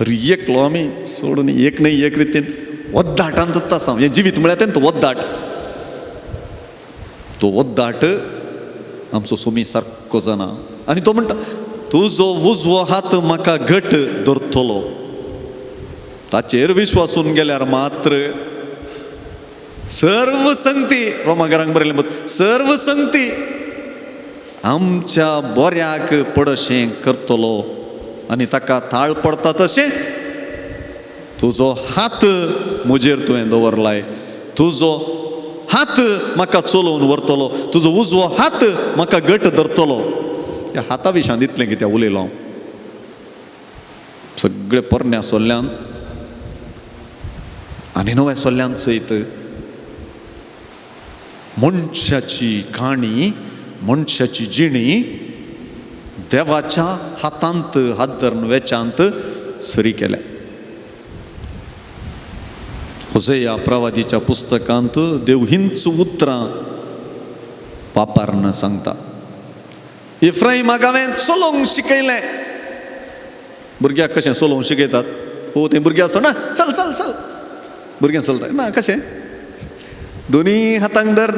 हर एकलो आमी सोडून एक न्हय एक रितीन वद्दाटांतच आसा. हें जिवीत म्हळ्यार तें वद्दाट. तो वद्दाट आमचो सुमी सारको जाणा आनी तो म्हणटा तुजो उजवो हात म्हाका घट धरतलो. ताचेर विश्वासून गेल्यार मात्र सर्व संगती, रोमाघरांक बरयलें, सर्व संगती आमच्या बऱ्याक पडशें करतलो आनी ताका ताळ पडटा तशें तुजो हात म्हजेर तुवें दवरलाय, तुजो हात म्हाका चलोवन व्हरतलो, तुजो उजवो हात म्हाका घट धरतलो. ह्या हाता विशांत इतलें कितें उलयलो हांव. सगळे पोरण्या सोल्ल्यान आनी नव्या सोल्ल्यान सयत मनशाची काणी, मनशाची जिणी देवाच्या हातांत हात धरून वेच्यांत सरी केल्या. होसेया प्रवादीच्या पुस्तकांत देव हींच उतरां वापरून सांगता. इफ्राहिमाक हांवें चलोवंक शिकयलें. भुरग्याक कशें चलोवंक शिकयतात? हो तें भुरगें आसो ना, चल चल चल, भुरगें चलता ना कशें, दोनी हातांक धर.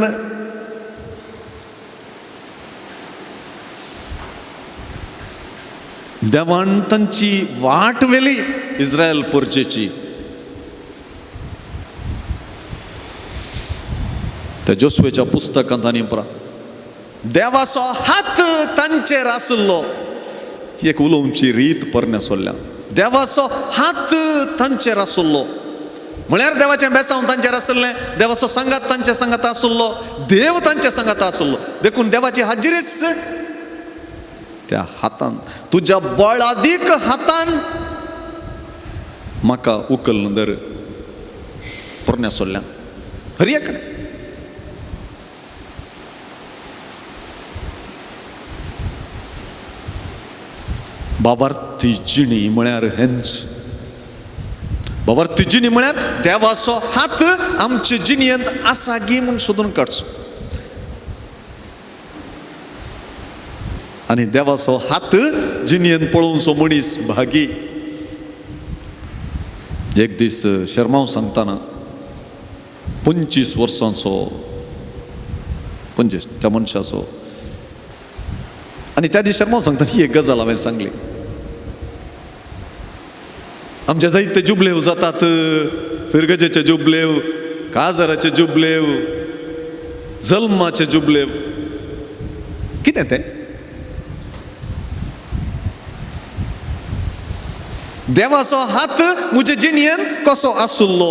देवान तांची वाट व्हेली इस्रायल पोरचेची. त्या जोस्वेच्या पुस्तकांत आनी देवाचो हात तांचेर आसलो. एक उलोवची रीत पोरण्या सोडल्या. देवाचो हात तांचेर आसलो म्हळ्यार देवाचें बेसांव तांचेर आसलें, देवाचो सांगात तांच्या सांगात आसलो, देव तांच्या सांगात आसलो. देखून देवाची हाजिरीच त्या हातान, तुज्या बळादीक हातान म्हाका उकल दर. पोरण्या सोडल्या हर कडेन. बाबार्थी जिणी म्हळ्यार हेंच. बाबार्थी जिणी म्हळ्यार देवाचो हात आमचे जिणयेंत आसा गी म्हूण सोदून काडचो. आनी देवाचो हात जिणयेंत पळोवचो मनीस भागी. एक दीस शर्माव सांगतना 25 वर्सांचो, 25 त्या मनशाचो, आनी त्या दीस शर्माव सांगतना ही एक गजाल हांवें सांगली. आमचे जायते जुबलेव जातात, फिरगजेचे जुबलेव, काजराचे जुबलेव, जल्माचे जुबलेव. कितें तें? देवाचो हात म्हजे जिणयेन कसो आसलो?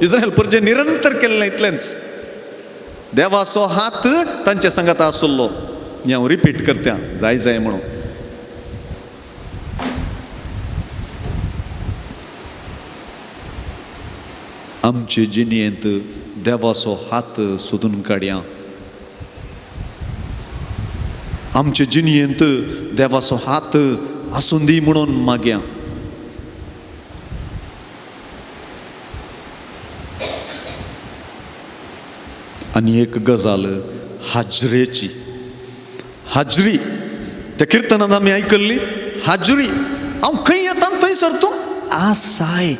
इस्रायल परजे निरंतर केल्लें इतलेंच. देवाचो हात तांचे सांगात आसलो. हें हांव रिपीट करता जाय जाय म्हणून. आमचे जिणयेंत देवाचो हात सोदून काडया. आमचे जिणयेंत देवाचो हात आसूं दी म्हणून मागया. आनी एक गजाल हाजरेची, हाजरी त्या किर्तनांत आमी आयकल्ली हाजरी. हांव खंय येता थंयसर तूं आसाय.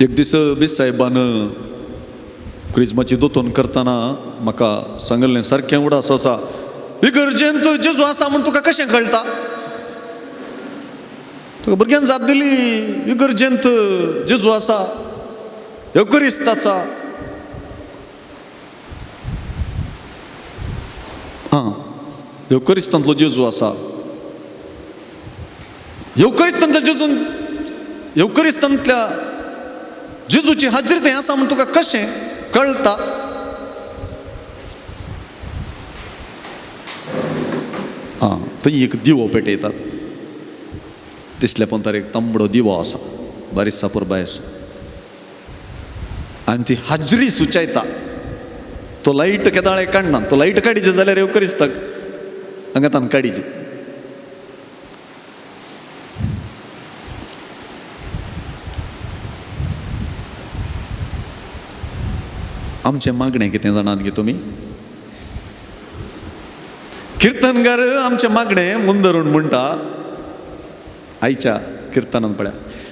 एक दीस बीस साहेबान क्रिजमाची दोतोन करतना म्हाका सांगल्लें, सारकें उडास आसा इगर्जेंत जेजू आसा म्हूण तुका कशें कळटा? तुका भुरग्यान जाप दिली, इगर्जेंत जेजू आसा, येवकरिस्ताचा. आं, येवकरिस्तांतलो जेजू आसा, येवकरिस्तांतल्या जेजून, येवकरिस्तांतल्या जेजूची हाजरी थंय आसा म्हूण तुका कशें कळटा? आं, थंय एक दिवो पेटयतात, दिसल्या पोंतार एक तांबडो दिवो आसा, बारीक सापर बायस, आनी ती हाजरी सुचयता. तो लायट केदाळे काडना, तो लायट काडीचे जाल्यार येवकरिस्ताक हांगा काडीचे. आमचें मागणें कितें जाणात गे तुमी? किर्तनकार आमचें मागणें मुंदरून म्हणटा आयच्या किर्तनान पळया,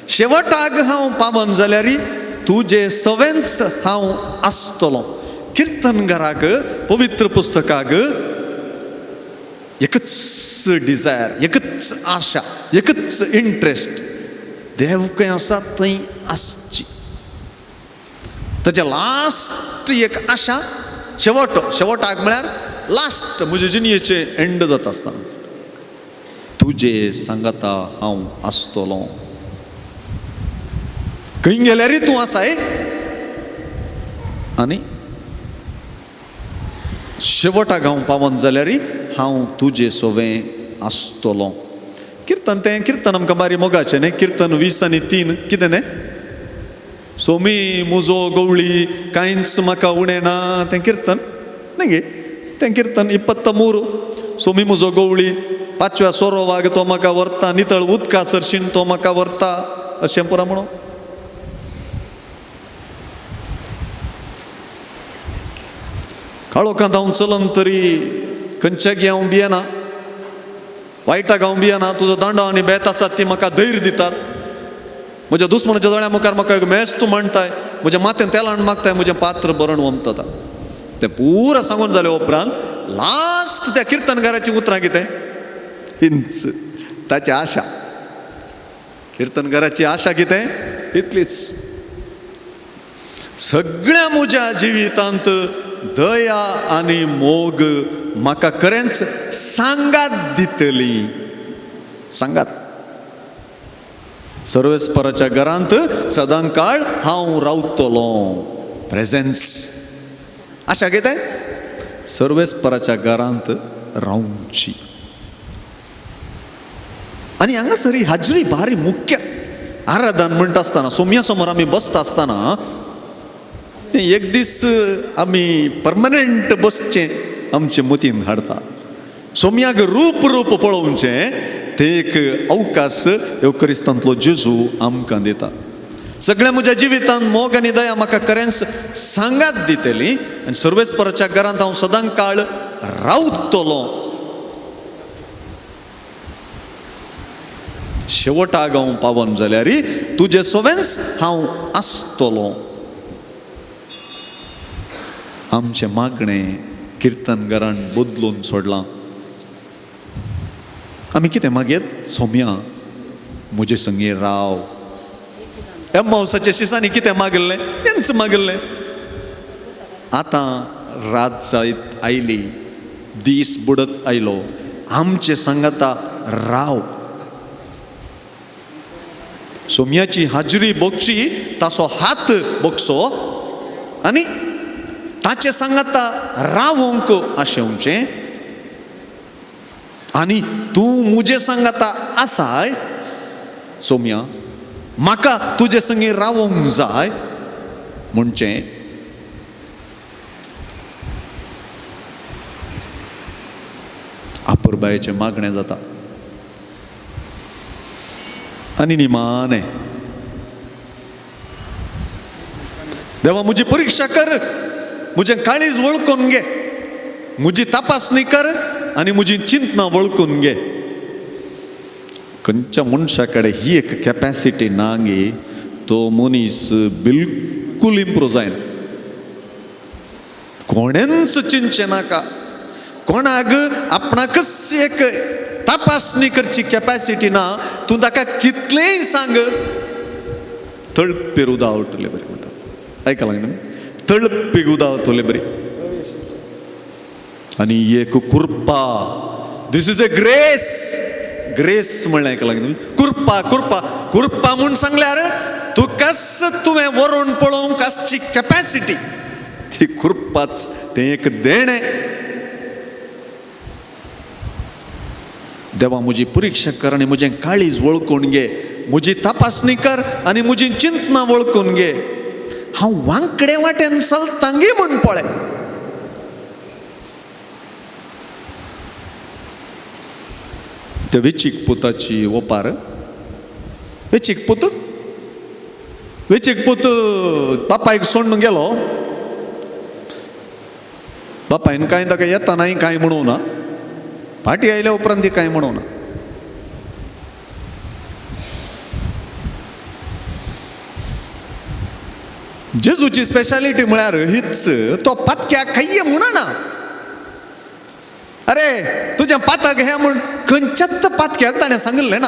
शेवटाक हांव पावन जाल्यार तुजे सवेंच हांव आसतलो. किर्तनकाराक पवित्र पुस्तकाक एकच डिजायर, एकच आशा, एकच इंट्रस्ट, देव खंय आसा थंय आसची. ताचे लास्ट एक आशा, शेवट, शेवटाक म्हळ्यार लास्ट म्हजे जिणयेचे एंड जाता आसतना तुजे सांगाता हांव आसतलो. खंय गेल्यारय तूं आसाय आनी शेवटाक हांव पावन जाल्यार हांव तुजे सोवें आसतलो. किर्तन तें किर्तन आमकां बारी मोगाचें न्ही. किर्तन 20 आनी 3 कितें तें? सोमी मुजो गवळी कांयच म्हाका उणें ना, तें किर्तन न्ही गे? तें किर्तन 23. सोमी मुजो गवळी पांचव्या सोरोवाग तो म्हाका व्हरता, नितळ उदका सरशीन तो म्हाका व्हरता, अशें पुरा म्हणून. काळोखांत हांव चलन तरी खंयच्याक हांव भियेना, वायटाक हांव भियेना, तुजो दांडो आनी बेत आसात ती म्हाका धैर्य दितात. म्हज्या दुस्मनाच्या दोळ्या मुखार म्हाका एक मेज तूं मांडटाय, म्हज्या माथ्यान तेलान मागताय, म्हजें पात्र भरण वमतता. तें पुरा सांगून जाले उपरांत लास्ट त्या किर्तनकाराची उतरां कितें? हिंच ताची आशा. किर्तनकाराची आशा कितें? इतलीच, सगळ्या म्हज्या जिवितांत दया आनी मोग म्हाका खरेंच सांगात दितली. सांगात. सर्वेस्पराच्या घरांत सदां काळ हांव रावतलो. प्रेजेन्स. आशा कितें? सर्वेस्पराच्या घरांत रावची. आनी हांगासर ही हाजरी भारी मुख्य. आराधन म्हणटा आसतना, सोम्या समोर आमी बसता आसतना एक दीस आमी परमनंट बसचें आमचे मतीन हाडटा. सोम्याक रूप रूप पळोवचें ते एक अवकाश येवकरिस्तांतलो जेजू आमकां दिता. सगळ्या म्हज्या जिवितांत मोग आनी दया म्हाका खरेंच सांगात दितली आनी सर्वेस्पराच्या घरांत हांव सदां काळ रावतलो. शेवटाक हांव पावन जाल्यार तुजे सवेंच हांव आसतलो. आमचें मागणें किर्तनकारान बदलून सोडलां. आमी कितें मागीर? सोम्या म्हजे संगी राव. एम्मावसाच्या शिसांनी कितें मागिल्लें? हेंच मागिल्लें. आतां रात जायत आयली, दीस बुडत आयलो, आमचे सांगाता राव. सोम्याची हाजरी बोगची, ताचो हात बोगसो आनी ताचे सांगाता रावंक आशेवचें. आनी तूं म्हजे सांगाता आसाय सोम्या, म्हाका तुजे संगी रावंक जाय म्हणचें. आपुरबायेचें मागणें जाता. आनी निमाणें, देवा म्हजी परिक्षा कर, म्हजें काळीज वळखून घे, म्हजी तपासणी कर आनी म्हजी चिंतना वळखून घे. खंयच्या मनशा कडेन ही एक कॅपॅसिटी ना गे, तो मनीस बिलकूल इम्प्रूव जायना. कोणेंच चिंतचें नाका, कोणाक आपणाकच एक तपासणी करची कॅपॅसिटी ना, तूं ताका कितलेंय सांग, तळपीर उदावतले बरी म्हणटा. आयकलां तुमी? तळपी उदावतले बरी. आनी एक कृपा, this is a grace. Grace म्हणलें आयकलां तुमी? कृपा, कृपा, कृपा म्हूण सांगल्यार तुकाच तुवें व्हरून पळोवंक आसची कॅपॅसिटी, ती कृपाच, तें एक देणें. देवा म्हजी परिक्षा कर आनी म्हजें काळीज वळखून घे, म्हजी तपासणी कर आनी म्हजी चिंतना वळखून घे. हांव वांकडे वाटेन चलतां गे म्हूण पळय. त्या वेचीक पुताची ओपार. वेचीक पूत, वेचीक पूत बापायक सोडून गेलो. बापायन कांय ताका येता नाय कांय म्हणूं ना, फाटी आयल्या उपरांत ती कांय म्हणूं ना. जेजूची स्पेशालिटी म्हळ्यार हीच, तो पातक्याक खाय्ये म्हणना. अरे तुजें पातक हें म्हूण खंयच्याच पातक्याक ताणें सांगिल्लें ना.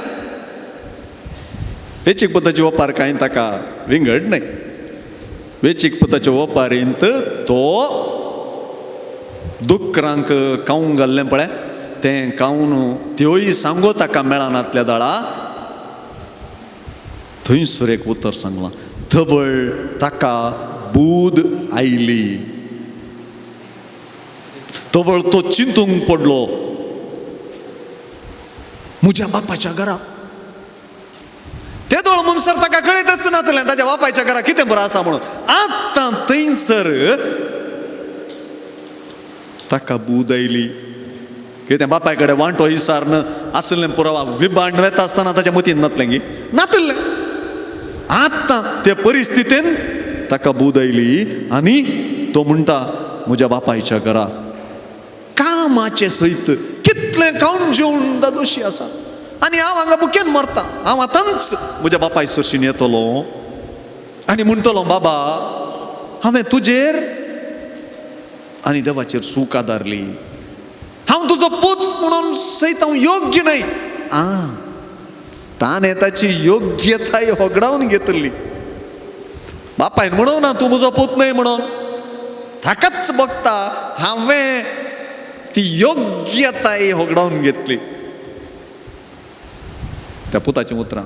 वेचीक पुताची ओपार कांय ताका विंगड न्हय. वेचीक पुताच्या ओपारींत तो दुकरांक खावंक घाल्लें पळय तें खावन त्योय सांगो ताका मेळनातल्या दाळा थंयसर एक उतर सांगलां, थवळ ताका बूद आयली. तवळ तो चिंतूंक पडलो, म्हज्या बापाच्या घरा. तेदोळ म्हणसर ताका कळयतच नातलें ताच्या बापायच्या घरा कितें बरें आसा म्हणून. आतां थंयसर ताका बूद आयली. कितें बापाय कडेन वांटो इसारन आसलें पुरावा विबांड वेता आसतना ताच्या मतीन नातलें गी नातलें. आतां ते परिस्थितीन ताका बूद आयली आनी तो म्हणटा म्हज्या बापायच्या घरा कामाचे सयत कितलें खावन जेवण दादोशी आसा आनी हांव हांगा बुकेन मरता. हांव आतांच म्हज्या बापाय सरशीन येतलो आनी म्हणटलो, बाबा हांवें तुजेर आनी देवाचेर सूख आदारली, हांव तुजो पूत म्हणून सयत हांव योग्य न्हय. आं, ताणें ताची योग्यताय होगडावन घेतली. बापायन म्हणूं ना तूं म्हजो पूत न्हय म्हणून, ताकाच बघता हांवें ती योग्यताय होगडावन घेतली. त्या पुताचीं उतरां,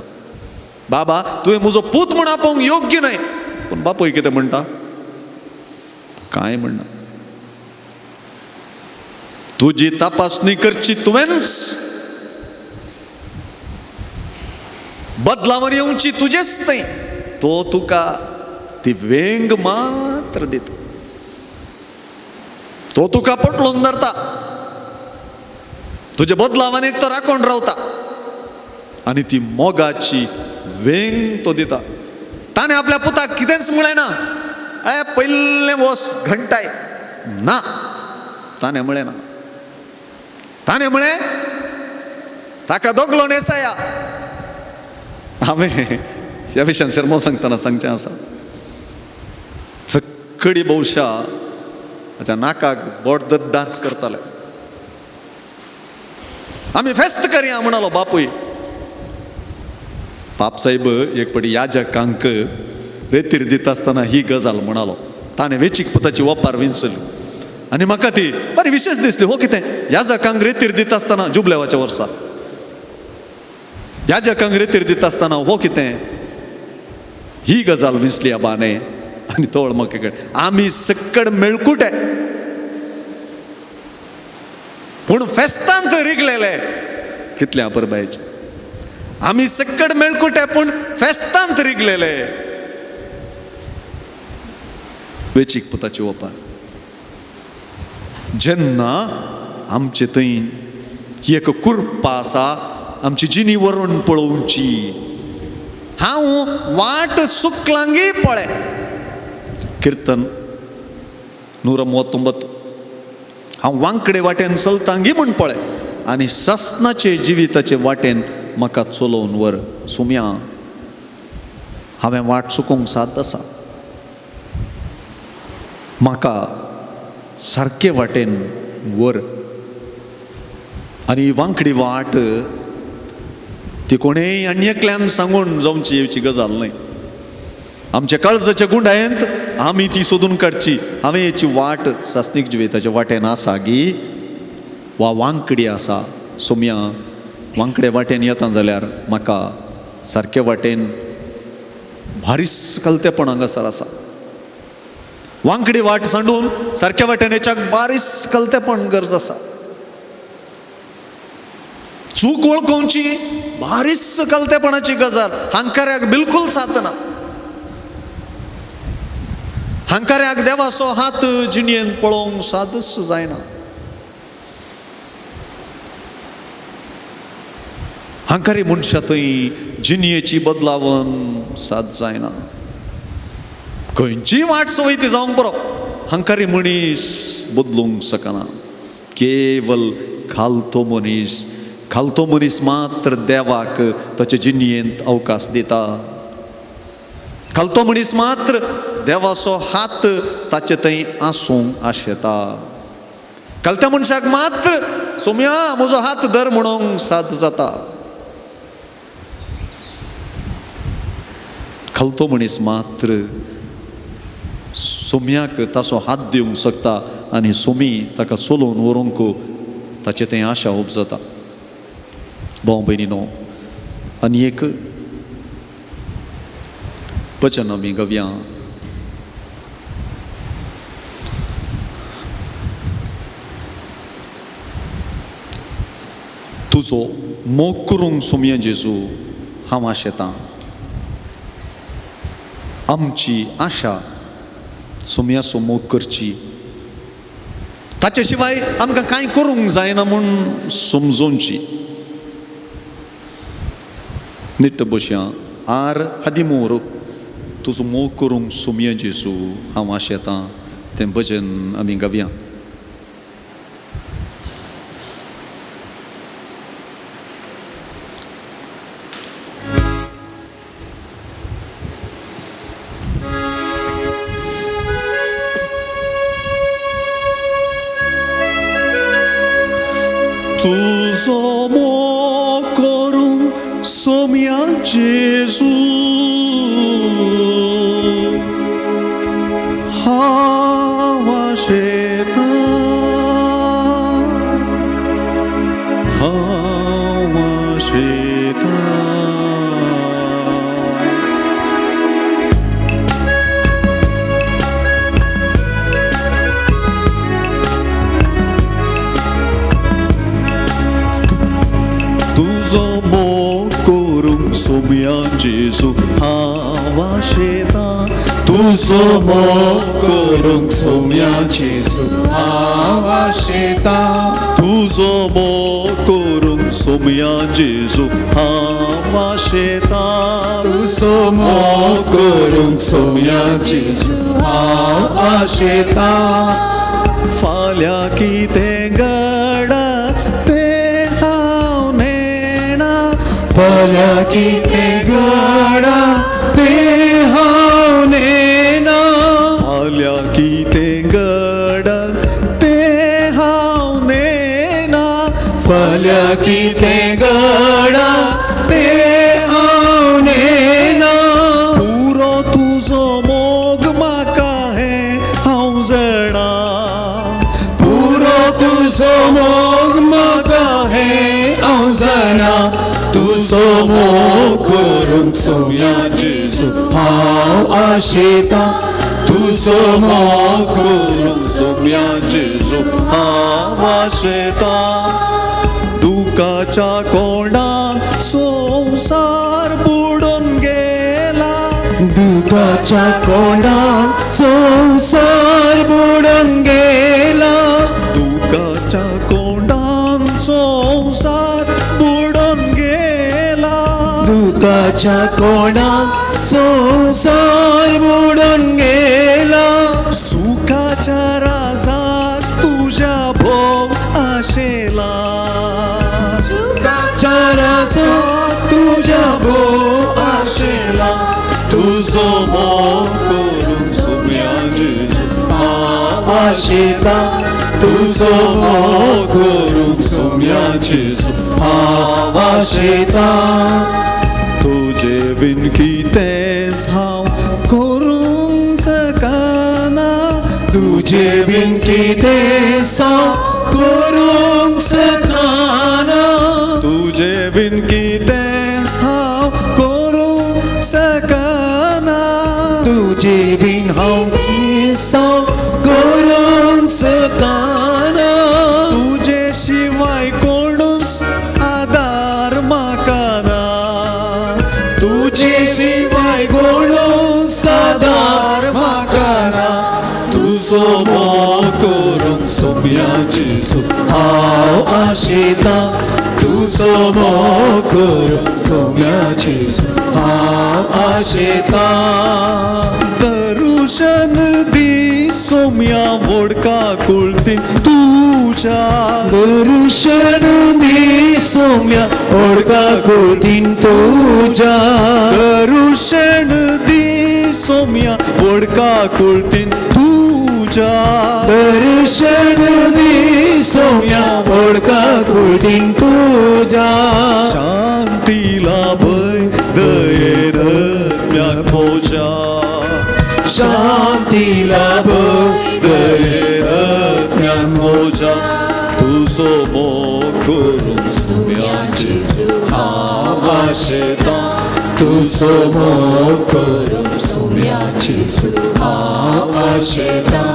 बाबा तुवें म्हजो पूत म्हूण आपोवंक योग्य न्हय. पूण बापूय कितें म्हणटा? कांय म्हणना. तुजी तपासणी करची तुवेंच, बदलावर येवची तुजेच न्हय. तो तुका ती वेंग मात्र दिता, तो तुका पटलोवन धरता, तुजे बदलावान एक तो राखून रावता आनी ती मोगाची वेंग तो दिता. ताणें आपल्या पुताक कितेंच म्हळें ना, ए पयलें वस घंटाय ना, ताणें म्हळें ना. ताणें म्हळें ताका दोगलो नेसाया. हांवें ह्या विशयान शर्मा सांगतना सांगचें आसा, सगळी भोवशा ताच्या नाकाक बोट धर डांस करताले. आमी फेस्त करया म्हणालो बापूय. बापसाहेब एक पटी याजकांक रेतीर दिता आसतना ही गजाल म्हणालो. ताणें वेचीक पुताची ओपार विंचली आनी म्हाका ती बरी विशेश दिसली. हो कितें याजकांक रेतीर दिता आसतना जुबलेवाच्या वर्सा याजकांक रेतीर दिता आसतना हो कितें ही गजाल विंचली आबाने. आनी तोळ म्हाका आमी सक्कड मेळकुटे पूण फेस्तांत रिगलेले. कितले अपरबायचे, आमी सक्कड मेळकुटे पूण फेस्तांत रिगलेले. वेचीक पुताची ओपार. जेन्ना आमचे थंय ही एक कुरपा आसा, आमची जिणी वरून पळोवची. हांव वाट सुकलांगी पळय. किर्तन 139. हांव वांकडे वाटेन चलतांगी म्हूण पळय आनी सासणाचे जिविताचे वाटेन म्हाका चलोवन व्हर. सुम्या हांवें वाट चुकोवंक साद आसा, म्हाका सारके वाटेन व्हर. आनी वांकडी वाट ती कोणेय आनी एकल्यान सांगून जावची येवची गजाल न्हय. आमच्या काळजाच्या गुंडायेंत आमी ती सोदून काडची. हांवें हेची वाट सासणीक जिविताच्या वाटेन आसा गी वा वांकडी आसा. सोम्या वांकडे वाटेन येता जाल्यार म्हाका सारके वाटेन भारीस कलतेपण हांगासर आसा. वांकडी वाट सांडून सारक्या वाटेन हेच्याक बारीस कलतेपण गरज आसा. चूक वळखोवची बारीस कलतेपणाची गजाल हांकाऱ्याक बिलकूल सातना. हांकाऱ्याक देवाचो हात जिणेन पळोवंक सादच जायना. हांकारी मनशा थंय जिणयेची बदलावन साथ जायना. खंयची वाट सवय ती जावंक बरो, हांकारी मनीस बदलूंक शकना. केवल खालतो मनीस, खालतो मनीस मात्र देवाक ताचे जिणयेंत अवकाश दिता. खालतो मनीस मात्र देवाचो हात ताचे थंय आसूंक आशेता. खालत्या मनशाक मात्र सोम्या म्हजो हात धर म्हणूंक साथ जाता. खालतो मनीस मात्र सोम्याक ताचो हात दिवंक शकता आनी सोमी ताका चलोवन व्हरूंक ताचें तें आशा उपजता. भाव भयणीनो, आनी एक वचन आमी गवया. तुजो मोग करूंक सोमया जेजू हांव आशेतां. आमची आशा सोमयाचो मोग करची, ताचे शिवाय आमकां कांय करूंक जायना म्हूण समजोवची. निट्ट बसया आर हादिमोर तुजो मोग करूंक सोमया जेजू हांव आशेतां तें भजन आमी गावया. तुजो मोग करूंक सोम्या जेजू हांव आशेतां, हांव आशेतां. तुजो मोग करूंक सोम्या जेजू हांव आशेतां. तुजो मोग करूंक सोम्या जेजू हांव आशेतां. तुजो मोग करूंक सोम्या जेजू हांव आशेतां. तुजो मोग करूंक सोम्या जेजू हांव आशेतां. फाल्यां कितें घडत तें हांव नेणा. फाल्यां कितें घडत तें हांव नेणा. फाल्यां कितें घडत तें हांव नेणा. फाल्यां कितें घडत तें हांव नेणा. पुरो तुजो मोग म्हाका हें हांव जाणा. पुरो तुजो मोग म्हाका हें हांव जाणा. तुजो मोग करूंक सोम्या जेजू हांव आशेतां. तुजो मोग करूंक सोम्या जेजू हांव आशेतां. दुखाच्या कोंडान संवसार बुडून गेला. दुखाच्या कोंडान संवसार बुडून गेला. दुखाच्या कोंडान संवसार बुडून गेला. दुखाच्या कोंडान संवसार बुडून गेला. सुखाच्या राजाक तुज्या भोव आशेला. सुखाच्या राजाक तुज्या भोव आशेला. तुजो मोग करूंक सोम्या जेजू हांव आशेतां. तुजो मोग करूंक सोम्या जेजू हांव आशेतां. तुजे बीन कितेंच हांव करूंक शकना. तुजे बीन कितेंच हांव करूंक शकना. तुजे बीन कितेंच हांव करूंक शकना. तुजे बीन हांव कितेंच हांव करूंक शकना. तुजे शिवाय कोणूच आदार म्हाका ना. तुजे शिवाय कोणूच आदार म्हाका ना. तुजो मोग करूंक सोम्या जेजू हांव आशेतां. तुजो तुजो मोग करूंक सोम्या जेजू हांव आशेतां. दरुशन दी सोम्या वोडका कुळतीन तुज्या. दर्शन दी सोम्या ओडका कुळतीन तुज्या. दरुशन दी सोम्या वोडका कुळतीन तुज्या. दर्शन दी सोम्या ओडका कुळतीन तुज्या. शांती लाभय दयेन म्हज्या. शांती लाभय दयेन म्हज्या. तुजो मोग करूंक सोम्या जेजू हांव आशेतां. तुजो मोग करूंक सोम्या जेजू हांव आशेतां.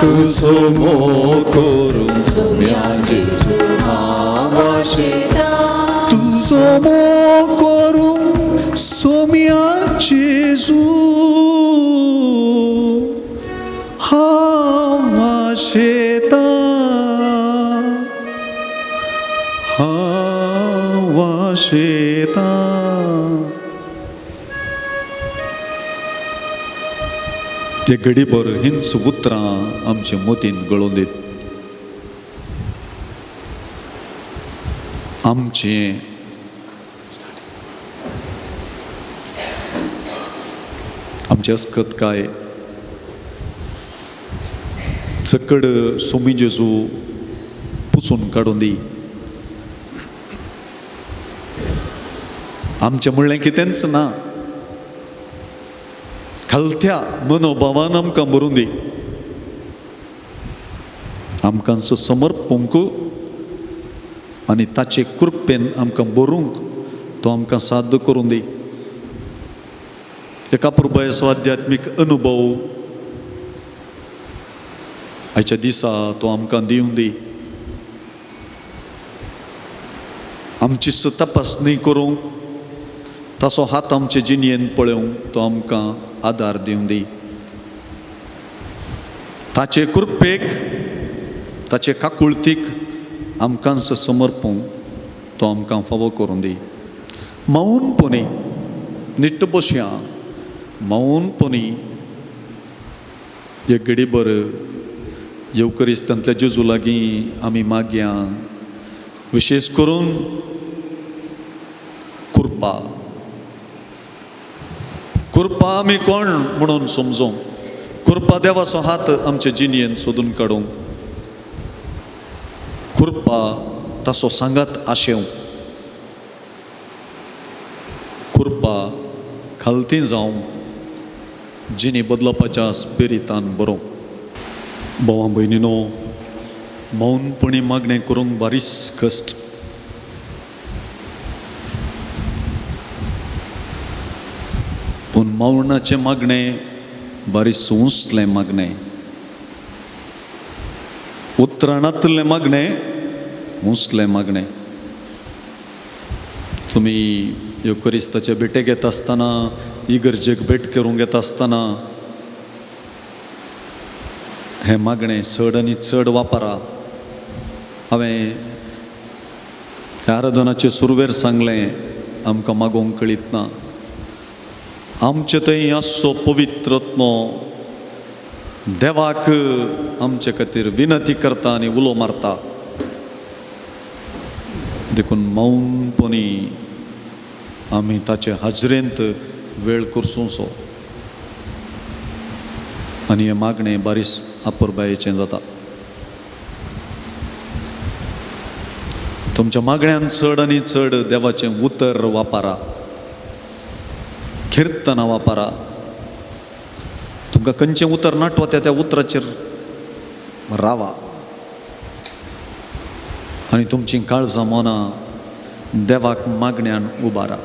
तुजो मोग करूंक सोम्या जेजू हांव आशेतां. तुजो मोग करूंक सोम्या जेजू हांव आशेतां. हांव आशेतां. ते घडीभर हींच उतरां आमचे मतीन गळोवन दीत. आमचें आमचें अस्कत काय चकड सोमी जेजू पुसून काडून दी. आमचें म्हणलें कितेंच ना. खालत्या मनोभावान आमकां भरून दी. आमकां समर्पूंक आनी ताचे कृपेन आमकां भरूंक तो आमकां साध्य करून दी. एका पुरबायेचो आध्यात्मीक अनुभव आयच्या दिसा तो आमकां दिवन दी. आमची तपासणी करूंक ताचो हात आमचे जिणेन पळोवंक तो आमकां आदार दिवन दी. ताचे कृपेक ताचे काकुळतीक आमकां समर्पूंक तो आमकां फावो करून दी. मौनपणी निट्ट बसया. मौनपणी एक घडीभर येवकरिस्तांतल्या जेजू लागीं आमी मागया, विशेश करून कृपा. कृपा आमी कोण म्हणून समजूंक, कृपा देवाचो हात आमचे जिणेन सोदून काडूंक, कृपा ताचो सांगात आशेवंक, कृपा खालती जावंक जिणी बदलपाच्या स्पिरितान बरोवंक. भावा भयणीनो, मौनपणी मागणें करूंक बारीस कश्ट. पूण मौनाचें मागणें बारीस उंचलें मागणें, उतरां नातलें मागणें उंचलें मागणें. तुमी येवकरिस्ताचे भेटेक येता आसतना, इगर्जेक भेट करूंक येता आसतना हें मागणें चड आनी चड वापरा. हांवें ह्या आराधनाचे सुरवेर सांगलें, आमकां मागोवंक कळीत ना. आमचे थंय आसचो पवित्रत्मो देवाक आमचे खातीर विनंती करता आनी उलो मारता. देखून मौनपणी आमी ताचे हाजरेंत वेळ करसोसो आनी हें मागणें बारीस आपुरबायेचें जाता. तुमच्या मागण्यान चड आनी चड देवाचें उतर वापरा, किर्तनां वापरा. तुमकां खंयचें उतर नाटवा त्या उतराचेर रावा आनी तुमचीं काळजां मनां देवाक मागण्यान उबारा.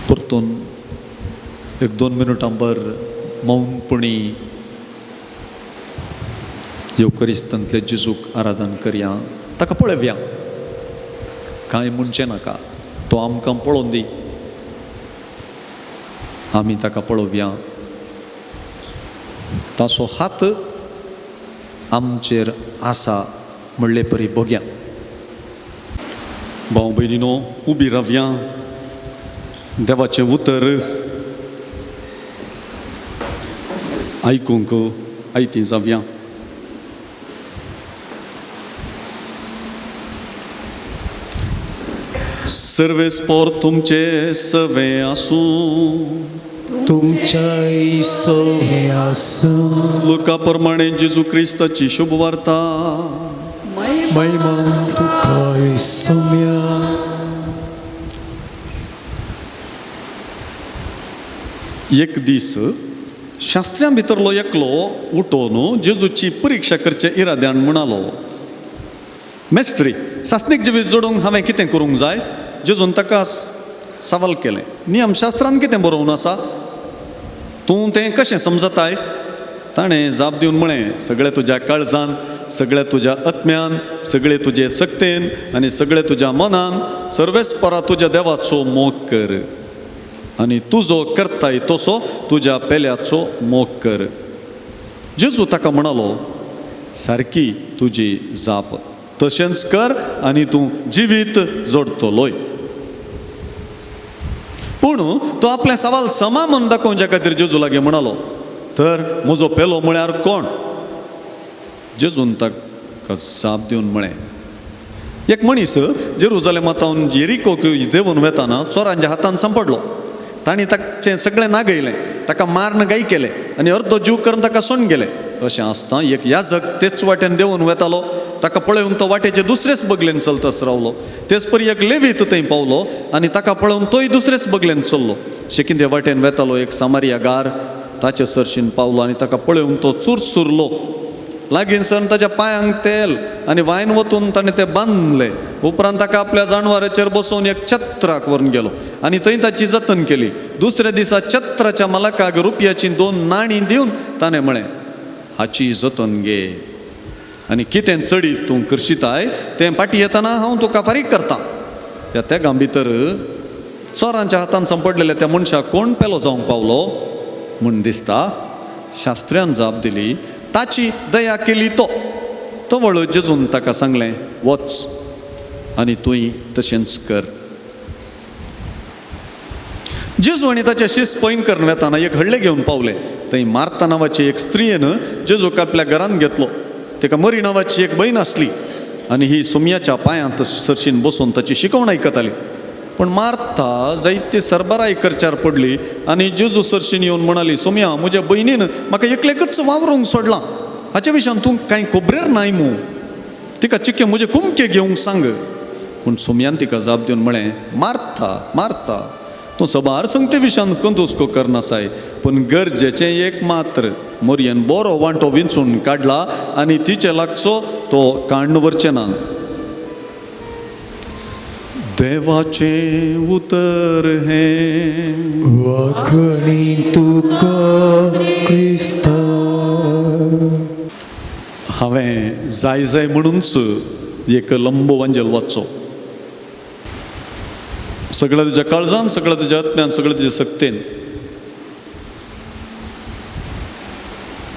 परतून एक दोन मिनटां भर मौनपणी येवकरिस्तांतले जेजूक आराधन करया, ताका पळोवया. कांय म्हणचें नाका, तो आमकां पळोवन दी, आमी ताका पळोवया. ताचो हात आमचेर आसा म्हणले परी बघया. भाव भयणीनो, उबी रावया, देवाचें उतर आयकूंक आयती जावया. सर्वेस्पोर तुमचे सवे आसूं, तुमच्याय सवे आसूं. लुका प्रमाणे जेजू क्रिस्ताची शुभवार्ता. महिमा तुका सोम्या. एक दीस शास्त्र्यां भितरलो एकलो उठोवन जेजूची परिक्षा करचे इराद्यान म्हणालो, मेस्त्री, सासणीक जिवीत जोडूंक हांवें कितें करूंक जाय? जेजून ताका सवाल केलें, नियमशास्त्रान कितें बरोवन आसा, तूं तें कशें समजताय? ताणें जाप दिवन म्हळें, सगळें तुज्या काळजान, सगळें तुज्या आत्म्यान, सगळें तुजे सक्तेन आनी सगळें तुज्या मनान सर्वेस्परा तुज्या देवाचो मोग कर आनी तुजो करताय तसो तुज्या पेल्याचो मोग कर. जेजू ताका म्हणालो, सारकी तुजी जाप, तशेंच कर आनी तूं जिवीत जोडतलोय. पूण तो आपलें सवाल समा म्हूण दाखोवच्या खातीर जेजू लागीं म्हणालो, तर म्हजो पेलो म्हळ्यार कोण? जेजून ताका जाप दिवन म्हळें, एक मनीस जेरुजालेमांत जेरिकोक देंवून वेताना चोरांच्या हातान सांपडलो. तांणी ताचें सगळें नागयलें, ताका माਰਨ गाय केलें आनी अर्दो जीव करून ताका सोडून गेले. अशें आसतना एक याजक तेच वाटेन देंवून वेतालो, ताका पळोवन तो वाटेचे दुसरेच बगलेन चलतच रावलो. तेच परी एक लेवीत थंय पावलो आनी ताका पळोवन तोय दुसरेच बगलेन चल्लो. शेकिंदे वाटेन वेतालो एक सामारिया गार ताचे सरशीन पावलो आनी ताका पळोवन तो चुरचुरलो. लागीं सरून ताच्या पांयांक तेल आनी वायन वतून ताणें तें बांदलें. उपरांत ताका आपल्या जानवराचेर बसोवन एक छत्राक व्हरून गेलो आनी थंय ताची जतन केली. दुसऱ्या दिसा छत्राच्या मालकाक रुपयाची 2 नाणीं दिवन ताणें म्हळें, हाची जतन घे आनी कितें चडीत तूं करशिताय तें फाटीं येतना हांव तुका फारीक करतां. ह्या तेगां भितर चोरांच्या हातान सांपडलेल्या त्या मनशाक कोण पेलो जावंक पावलो म्हूण दिसता? शास्त्र्यान जाप दिली, ताची दया केली तो. तवळ जेजून ताका सांगलें, वच आनी तूंय तशेंच कर. जेजू आनी ताचे शीस पैन करून वेताना एक हडले घेवन पावले. थंय मार्ता नांवाची एक स्त्रियेन जेजूक आपल्या घरांत घेतलो. ताका मरी नांवाची एक भयण आसली आनी ही सोमयाच्या पांयांत सरशीन बसून ताची शिकवण आयकताली. पूण मार्ता जायती सरबराय करच्यार पडली आनी जेजू सरशीन येवन म्हणाली, सोमया, म्हज्या भयणीन म्हाका एकलेकच वावरूंक सोडलां, हाचे विशयान तूं कांय खबरेर नाय मू, तिका चिके म्हजे कुमके घेवंक सांग. पूण सोमयान तिका जाप दिवन म्हळें, मार्ता मार्ता, तूं सबार संगते विशयान कंदुस्को करनासाय, पूण गरजेचें एक मात्र. मोरयेन बरो वांटो विंचून काडला आनी तिचे लागचो तो काण्ण व्हरचें ना. देवाचें उतर हें. वाखणी तुका क्रिस्ता. हांवें जाय जाय म्हणूनच एक लंबो वांजेल वाचचो. सगळ्या तुज्या काळजान, सगळ्या तुज्या आत्म्यान, सगळ्या तुज्या सक्तेन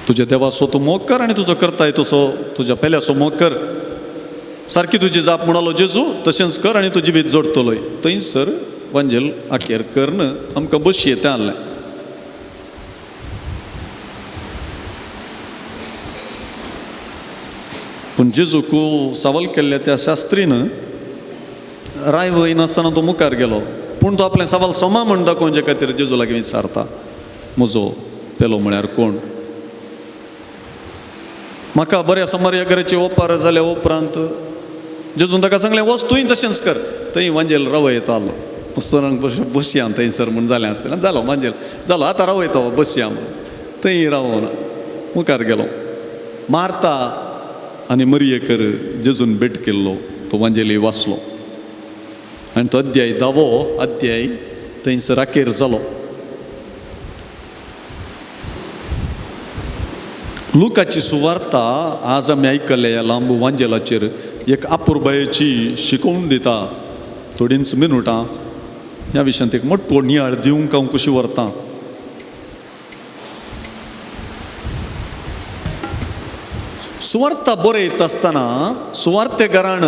तुज्या देवाचो तूं मोग कर आनी तुजो करताय तसो तुज्या पेल्याचो मोग कर. सारकी तुजी जाप म्हणालो जेजू, तशेंच कर आनी तूं जिवीत जोडतलोय. थंयसर वांजेल आखेर करन आमकां बशये तें आहलें. पूण जेजूक सवाल केल्ल्या त्या शास्त्रीन राय वयनासतना तो मुखार गेलो. पूण तो आपलें सवाल सोमा म्हण दाखोवचे खातीर जेजू लागीं विचारता, म्हजो पेलो म्हळ्यार कोण? म्हाका बऱ्या समार्या घराची ओपार जाल्या उपरांत जेजून ताका सांगलें, वच तूंय तशेंच कर. थंय वांजेल रावयतालो पुस्तकांक बसया थंयसर म्हूण जालें आसतलें. जालो वांजेल जालो, आतां रावयतो बसया म्हूण. थंय रावना मुखार गेलो. मार्ता आनी मरियेकर जेजून भेट केल्लो तो वांजेली वाचलो आनी तो अध्याय धावो अध्याय थंयसर अखेर जालो. लुकाची सुवार्ता आज आमी आयकल्ल्या ह्या लांब वांजेलाचेर एक आपुरबायेची शिकोवण दिता. थोडींच मिनुटां ह्या विशयांत एक मोटो नियाळ दिवंक हांव कशी व्हरतां. सुवार्ता बरयत आसतना सुवार्तेकारान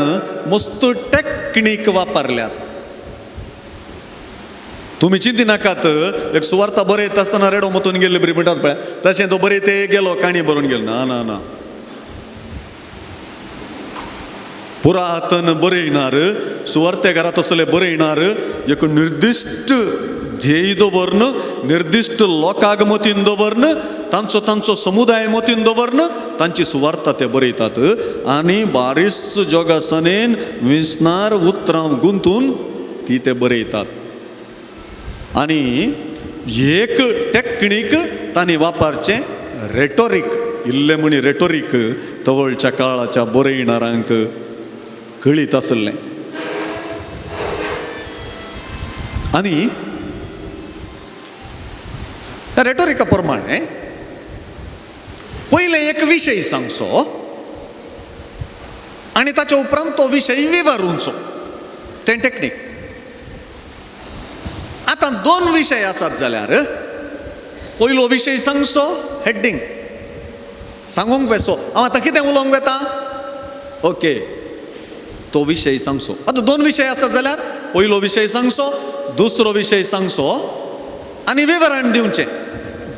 मस्त टॅक टॅक्नीक वापरल्यात. तुमी चिंती नाकात, एक सुवार्ता बरयत आसतना रेडो मोतून गेल्ले बरी म्हणटात पळय, तशें तो बरयते गेलो काणी बरोवन गेलो. ना ना ना, पुरातन बरयणार सुवार्ते घरात असले बरयणार एक निर्दिश्ट ध्येय दवरन, निर्दिश्ट लोकांक मतीन दवरन, तांचो तांचो समुदाय मतीन दवरन तांची सुवार्ता ते बरयतात आनी बारीस जोगासनेन विसनार उतरां गुंतून ती ते बरयतात. आनी एक टॅक्नीक तांणी वापरचें रेटोरीक, इल्लें म्हणी रेटोरीक तवळच्या काळाच्या बरयणारांक कळीत आसलें. आनी त्या रेटोरिका प्रमाणे पयलें एक विशय सांगचो आनी ताच्या उपरांत तो विशय विवरुंचो, तें टॅक्नीक. आतां दोन विशय आसात जाल्यार पयलो विशय सांगचो हेडींग सांगूंक वेसो, हांव आतां कितें उलोवंक वेता, ओके तो विशय सांगचो. आतां दोन विशय आसात जाल्यार पयलो विशय सांगचो, दुसरो विशय सांगचो आनी विवरण दिवचें.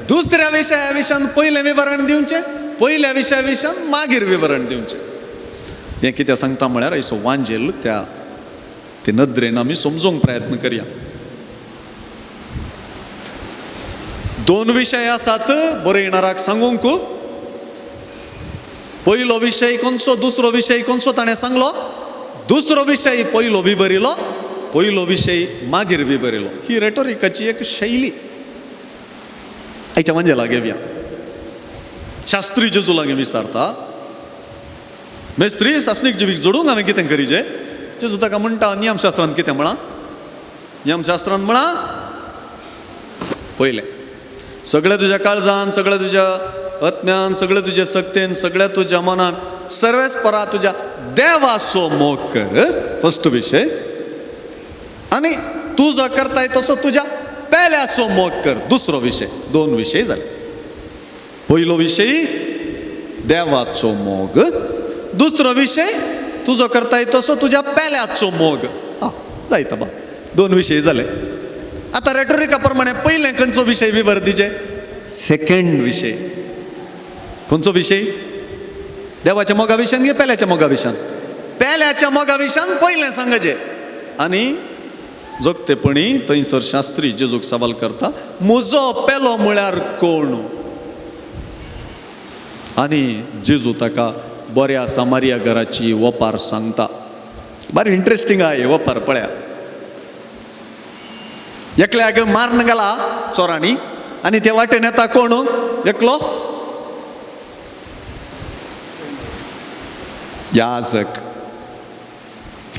दुसऱ्या विशया विशयान पयलें विवरण दिवचें, पयल्या विशया विशयान मागीर विवरण दिवचें. हें कितें सांगता म्हळ्यार आयचो वांजेल त्या ते नदरेन आमी समजूंक प्रयत्न करया. दोन विशय आसात बरयणाराक सांगूंक, पयलो विशय कोणचो, दुसरो विशय कोणचो ताणें सांगलो, दुसरो विशय पयलो विवरिलो, पयलो विशय मागीर विवरिलो. ही रेटोरिकाची एक शैली. आयच्या वांजेला घेवया. शास्त्री जेजू लागीं विचारता, मेस्त्री सासणीक जिवीक जोडूंक हांवें कितें करीजे? जेजू ताका म्हणटा, नियमशास्त्रान कितें म्हळां? नियमशास्त्रान म्हळां पयलें सगळ्या तुज्या काळजान, सगळ्या तुज्या आत्म्यान, सगळ्या तुज्या सक्तेन, सगळ्या तुज्या मनान, सर्वेस परा तुज्या देवाचो मोग कर, फर्स्ट विशय. आनी तूं जो करताय तसो तुज्या पेल्याचो मोग कर, दुसरो विशय. दोन विशय जाले. पयलो विशय देवाचो मोग, दुसरो विशय तुजो करताय तसो तुज्या पेल्याचो मोग. हा जायता बा, दोन विशय जाले. आतां रेटोरिका प्रमाणे पयलें खंयचो विशय विवर दिजे? सेकंड विशय. खंयचो विशय? देवाच्या मोगा विशयान गे पेल्याच्या मोगा विशयान? पेल्याच्या मोगा विशयान पयलें सांगचे. आनी जोगतेपणी थंयसर शास्त्री जेजूक सवाल करता, म्हजो पेलो म्हळ्यार कोण? आनी जेजू ताका बऱ्या सामारिया घराची वपार सांगता. बरी इंट्रस्टींग आहा वपार पळया. एकल्याक मारून घाला चोरांनी आनी ते वाटेन येता कोण? एकलो याजक.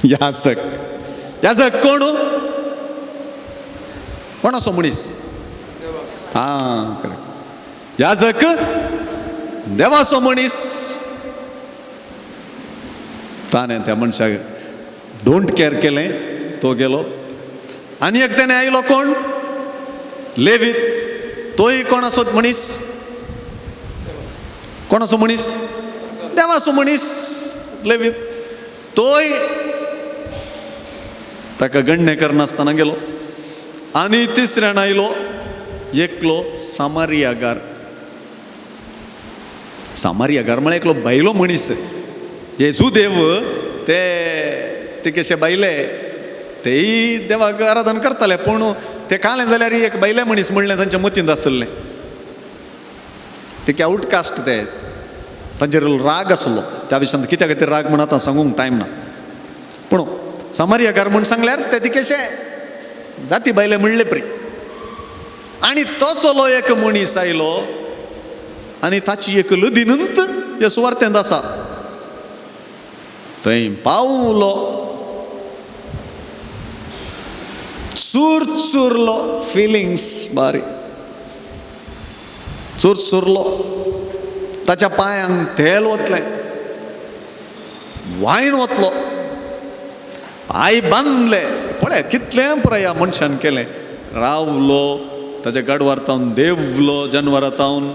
याजक याजक कोण? कोण असो मनीस? हा करेक्ट, याजक देवाचो मनीस. ताणें त्या मनशाक don't care केलें, तो गेलो. आनी एक तेणें आयलो कोण? लेवीत. तोय कोण असो मनीस? कोण असो मनीस? देवाचो मनीस लेवीत. तोय ताका गण्य करनासतना गेलो. आनी तिसऱ्यान आयलो एकलो सामारियागार. सामारियागार म्हळ्यार एकलो बायलो मनीस. येसू देव ते ते कशे बायले तेय देवाक आराधन करताले, पूण ते कालें जाल्यार एक बायले मनीस म्हणलें तांच्या मतींत आसलें. ते आवटकास्ट, ते तांचेर राग आसलो त्या विशयांत. कित्या खातीर राग म्हण आतां सांगूंक टायम ना, पूण सामारियागार म्हूण सांगल्यार ते तिकेशे जाती बायले म्हणले परी. आनी तसलो एक मनीस आयलो आनी ताची एक लदीनंत हे सुवार्तेंत आसा. थंय पावलो, चुरचुरलो, फिलिंग्स बारी चुरचुरलो, ताच्या पांयांक तेल वतलें, वायन वतलो, पांय बांदले. पळय कितलें पुराय ह्या मनशान केलें. रावलो ताच्या गाडवार तावन देवलो, जनवरां तावन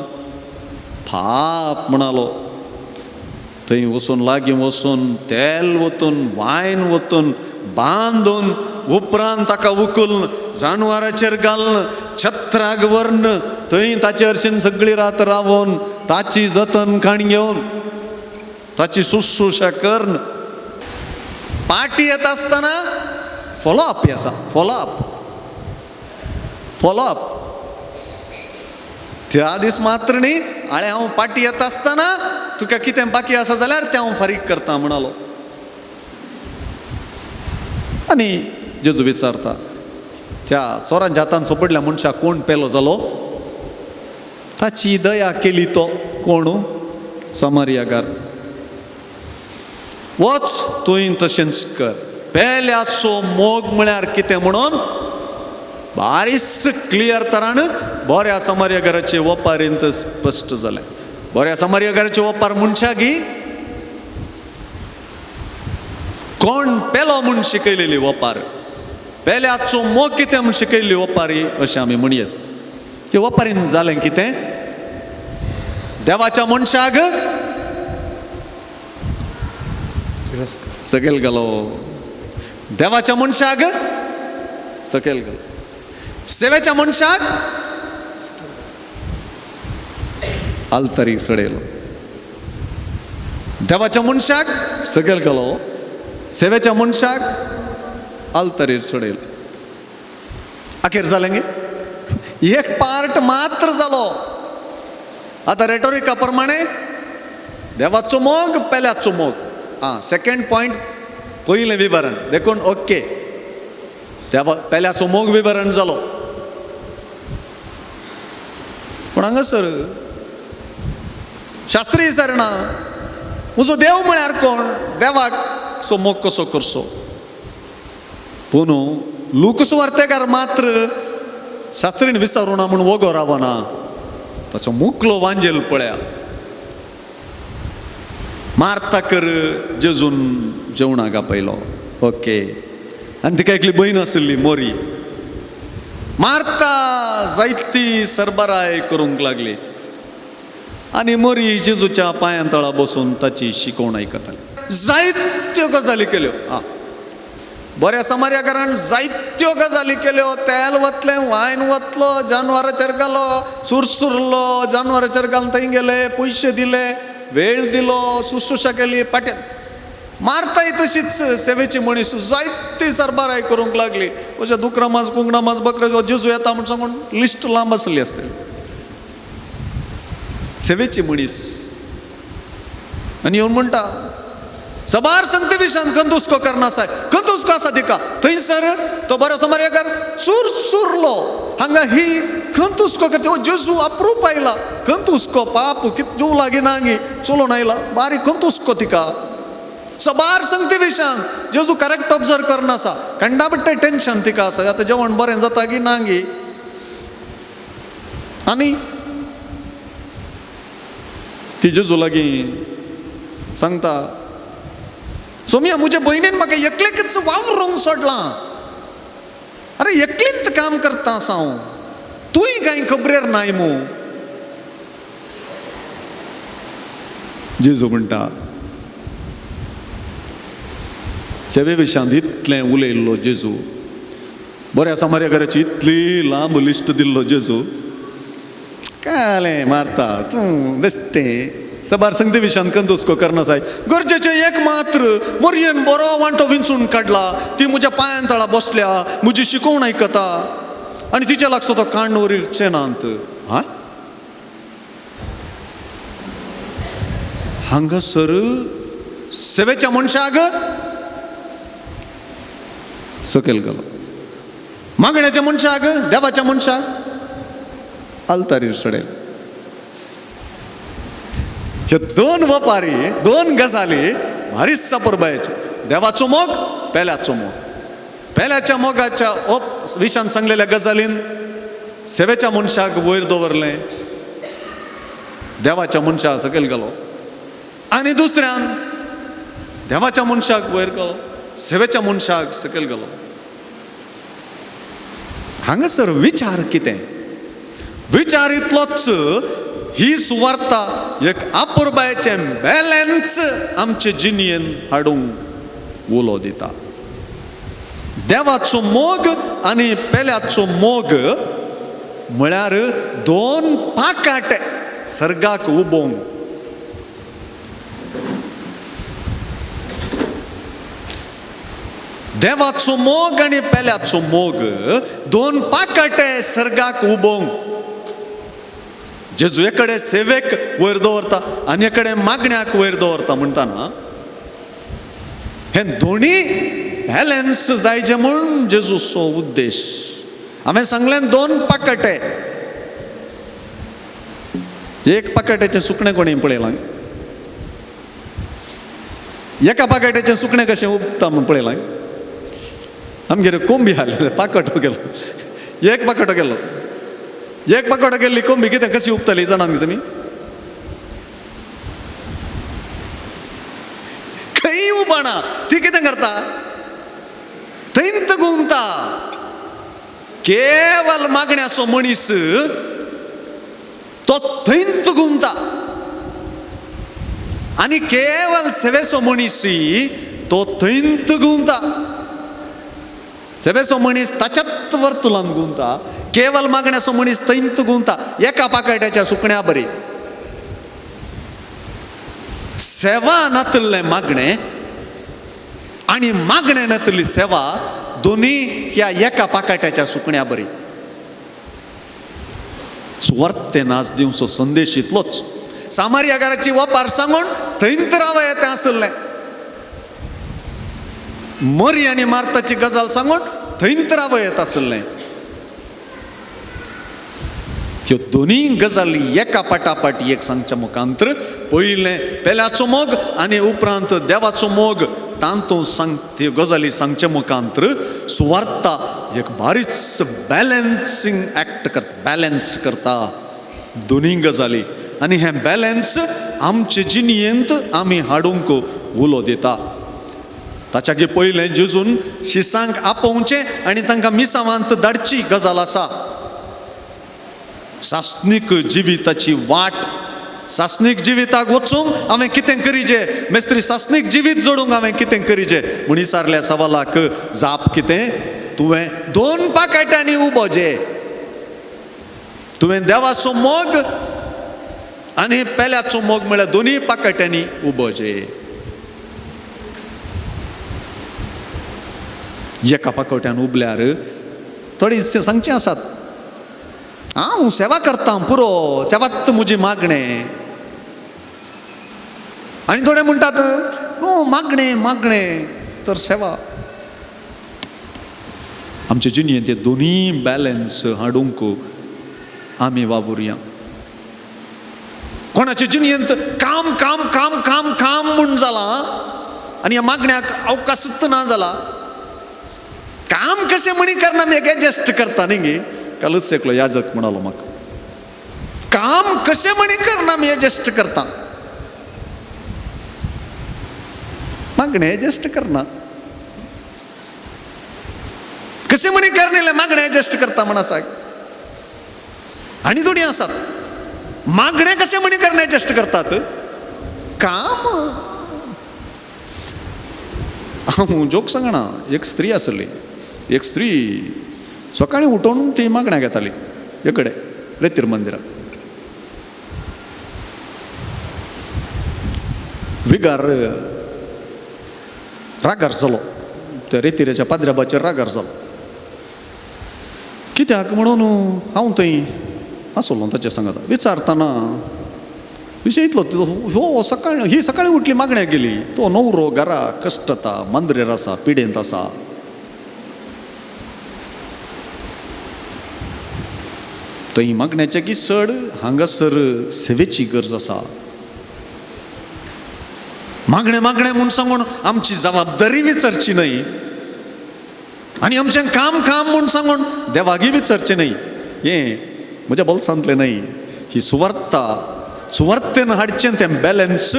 पाप म्हणालो. थंय वचून लागीं वचून तेल वतून वायन वतून बांदून उपरांत ताका उखलून जानवराचेर घालून छत्राक व्हरून थंय ताचे हरशीन सगळी रात रावोन ताची जतन काण घेवन ताची शुश्रूषा करून पाटी येता आसतना फॉलोअप आसा, फॉलोअप फॉलोअप. त्या दीस मात्र न्ही, आळे हांव पाटी येता आसतना तुका कितें बाकी आसा जाल्यार तें हांव फारीक करता म्हणालो. आनी जेजू विचारता त्या चोरांच्या हातान सोपडल्या मनशाक कोण पेलो जालो? ताची दया केली तो कोण? समारियागार. वच तुवें तशेंच कर. पेल्याचो मोग म्हळ्यार कितें म्हणून बारीस क्लियर तरान बऱ्या समारियागाराचे वपारींत स्पश्ट जालें. बऱ्या समारियागाराचे वपार मनशागी कोण पेलो म्हूण शिकयलेली वपार, पेल्याचो मोग कितें म्हूण शिकयल्ली वपारी अशें आमी म्हणयेत. ते वपारीन जालें कितें? देवाच्या मनशाक सकयल गेलो, देवाच्या मनशाक सकयल गेलो, सेवेच्या मनशाक आल्तारीक चडयलो. देवाच्या मनशाक सकयल गेलो, सेवेच्या मनशाक आल्तारीर चडयलो. अखेर जालें गे एक पार्ट मात्र जालो. आतां रेटोरिका प्रमाणे देवाचो मोग पेल्याचो मोग. आं, सेकंड पॉयंट पयलें विवरण देखून ओके, देवा पेल्याचो मोग विवरण जालो. पूण हांगासर शास्त्रीय सरना म्हजो देव म्हळ्यार कोण? देवाक सो मोग कसो करचो? पूण लूक सुवार्तेकार मात्र शास्त्रीन विचारूना म्हूण वगो रावना, ताचो मुकलो वांजेल पळया. मार्ताकर जेजून जेवणाक आपयलो. ओके, आनी तिका एकली भयण आशिल्ली मोरी. मार्ता जायती सरबराय करूंक लागली आनी मोरी जेजूच्या पांयां तळा बसून ताची शिकवण आयकताली. जायत्यो गजाली केल्यो. आं, बऱ्या समार्याकारान जायत्यो गजाली केल्यो. तेल वतलें, वायन वतलो, जानवराचेर घालो, सुरसुरलो, जानवराचेर घालून थंय गेले, पयशे दिले, वेळ दिलो, शुश्रूषा केली. पाट्यान मारताय तशीच सेवेची मनीस जायती सरबराय करूंक लागली. अशें दुकरा मास, कुंकडां मास, बकरा जेजू येता म्हूण सांगून लिस्ट लांब आसली आसतली. सेवेची मनीस आनी येवन म्हणटा सबार संगते विशांत कंदुस्को करना आसा, कंदुस्को आसा तिका. थंयसर तो बरो समार्याकार चुरचुरलो. हांगा ही खंतुस्को करता. जेजू अप्रूप आयला, खंतुस्को पाप कित जीव लागीं नागी चलोवन आयला, बारीक खंतुस्को तिका. सबार संगते विशांत जेजू करेक्ट ऑब्जर्व करना आसा. कंडा बिट्टे टेंशन तिका आसा, आतां जेवण बरें जाता की नागी. आनी ती जेजू लागीं सांगता, सोमिया म्हजे भयणीन म्हाका एकलेकच वावरूंक सोडलां. अरे एकलींत काम करता आसा हांव, तूंय कांय खबरेर नाय मू. जेजू म्हणटा सेवे विशांत इतलें उलयल्लो जेजू, बऱ्या समार्या घराची इतली लांब लिस्ट दिल्लो जेजू. काय जालें मारता तूं बेश्टें सबार संगती विशांत कंदुस्को करना साय. गरजेचें एक मात्र मोरयेन बरो वांटो विंचून काडला, ती म्हज्या पांयां तळा बसल्या, म्हजी शिकोवण आयकता आनी तिच्या लागचो तो काण चेनांत. हा, हांगासर सेवेच्या मनशाक सकयल गेलो, मागण्याच्या मनशाक, देवाच्या मनशाक आल्तारीर चडयल. ह्यो दोन वपारी, दोन गजाली भारीच सापरबायच्यो. देवाचो मोग, पेल्याचो मोग. पेल्याच्या मोगाच्या विशान सांगलेल्या गजालीन सेवेच्या मनशाक वयर दवरलें, देवाच्या मनशाक सकयल गेलो. आनी दुसऱ्यान देवाच्या मनशाक वयर गेलो, सेवेच्या मनशाक सकयल गेलो. हांगासर विचार कितें? विचार इतलोच, ही सुवार्ता एक आपुरबायेचें बॅलन्स आमचे जिणेन हाडूंक उलो दिता. देवाचो मोग आनी पेल्याचो मोग म्हळ्यार दोन पाकाटे सर्गाक उबोवंक. देवाचो मोग आनी पेल्याचो मोग दोन पाकाटे सर्गाक उबोवंक. जेजू एकडे सेवेक वयर दवरता आनी एकडे मागण्याक वयर दवरता म्हणटाना हे दोनी बॅलन्स जायचे म्हूण जेजूचो उद्देश. हांवें सांगलें दोन पाकाटे. एक पाकाट्याचें सुकणें कोणी पळयलां? एका पाकाट्याचें सुकणें कशें उबता म्हूण पळयलां? आमगेर कोंबी हाडली, पाकटो गेलो, एक पाकटो गेलो, एक पाकटो गेल्ली कोंबी कितें कशी उबताली जाणा न्ही तुमी? खंय उबाना ती कितें करता? थंयत घुंवता. केवल मागण्याचो मनीस तो थंयत घुंवता आनी केवल सेवेचो मनीस तो थंयत घुंवता. सेवेचो मनीस ताच्याच वर्तुलान घुंवता, केवल मागण्याचो मनीस थंयत घुंवता एका पाकाट्याच्या सुकण्या बरी. सेवा नातल्लें मागणें आनी मागणें नातली सेवा दोनी ह्या एका पाकाट्याच्या सुकण्या बरी. सुवार्तेन आज दिवचो संदेश इतलोच. सामारियागाराची वपार सांगून थंयत राव येता आसलें, मरी आनी मार्ताची गजाल सांगून थंयत राव येता आसलें. ह्यो दोनी गजाली एका पाटापाटी एक सांगच्या मुखांतर पयलें पेल्याचो मोग आनी उपरांत देवाचो मोग तांतूं सांग त्यो गजाली सांगच्या मुखांतर सुवार्ता एक बारीच बॅलन्सींग एक्ट करता, बॅलन्स करता दोनी गजाली. आनी हें बॅलन्स आमचे जिणेंत आमी हाडूंक उलो दिता. ताच्यागे पयलें जेजून शिसांक आपोवचें आनी तांकां मिसावांत धाडची गजाल आसा. सासणीक जिविताची वाट, सासणीक जिविताक वचूंक हांवें कितें करीजे, मेस्त्री सासणीक जिवीत जोडूंक हांवें कितें करीजे म्हूण विचारल्या सवालाक जाप कितें? तुवें दोन पाकाट्यांनी उबो जे, तुवें देवाचो मोग आनी पेल्याचो मोग म्हळ्यार दोनूय पाकाट्यांनी उबो जे. एका पाकोट्यान उबल्यार थोडी सांगचीं आसात, हांव सेवा करता पुरो, सेवात म्हजी मागणें. आनी थोडे म्हणटात न्हू मागणें मागणें तर सेवा. आमचे जिणेंत ते दोनूय बॅलन्स हाडूंक आमी वावुरया. कोणाचे जिणेंत काम काम काम काम काम म्हूण जालां आनी ह्या मागण्याक अवकाशच ना जाला. काम कशें म्हणी करना आमी एडजस्ट करता न्ही गे. कालूच एकलो याजक म्हणालो म्हाका, काम कशें म्हणी करना आमी एडजस्ट करता, मागणें एडजस्ट करना. कशें म्हणी करना मागणें एडजस्ट करता म्हण आसा. आनी थोडीं आसात मागणें कशें म्हणी करना एडजस्ट करतात, काम. हांव जोक सांगना, एक स्त्री आसली, एक स्त्री सकाळीं उठोवन ती मागण्याक येताली एकडे रेतीर मंदिराक. विगार रागार जालो, त्या रेतिराच्या पाद्र्याबाचेर रागार जालो. कित्याक म्हणून हांव थंय आसलो ताच्या सांगाता विचारतना विशय इतलो, हो सकाळी ही सकाळी उठली मागण्याक गेली, तो नवरो घरा कश्टता मांद्रेर आसा पिडेंत आसा. थंय मागण्याचे की चड हांगासर सेवेची गरज आसा. मागणें मागणें म्हूण सांगून आमची जबाबदारी विचारची न्हय आनी आमचें काम काम म्हूण सांगून देवागी विचारचें न्हय. हें म्हज्या बोल्सांतलें न्हय. ही सुवार्ता, सुवार्तेन हाडचें तें बॅलन्स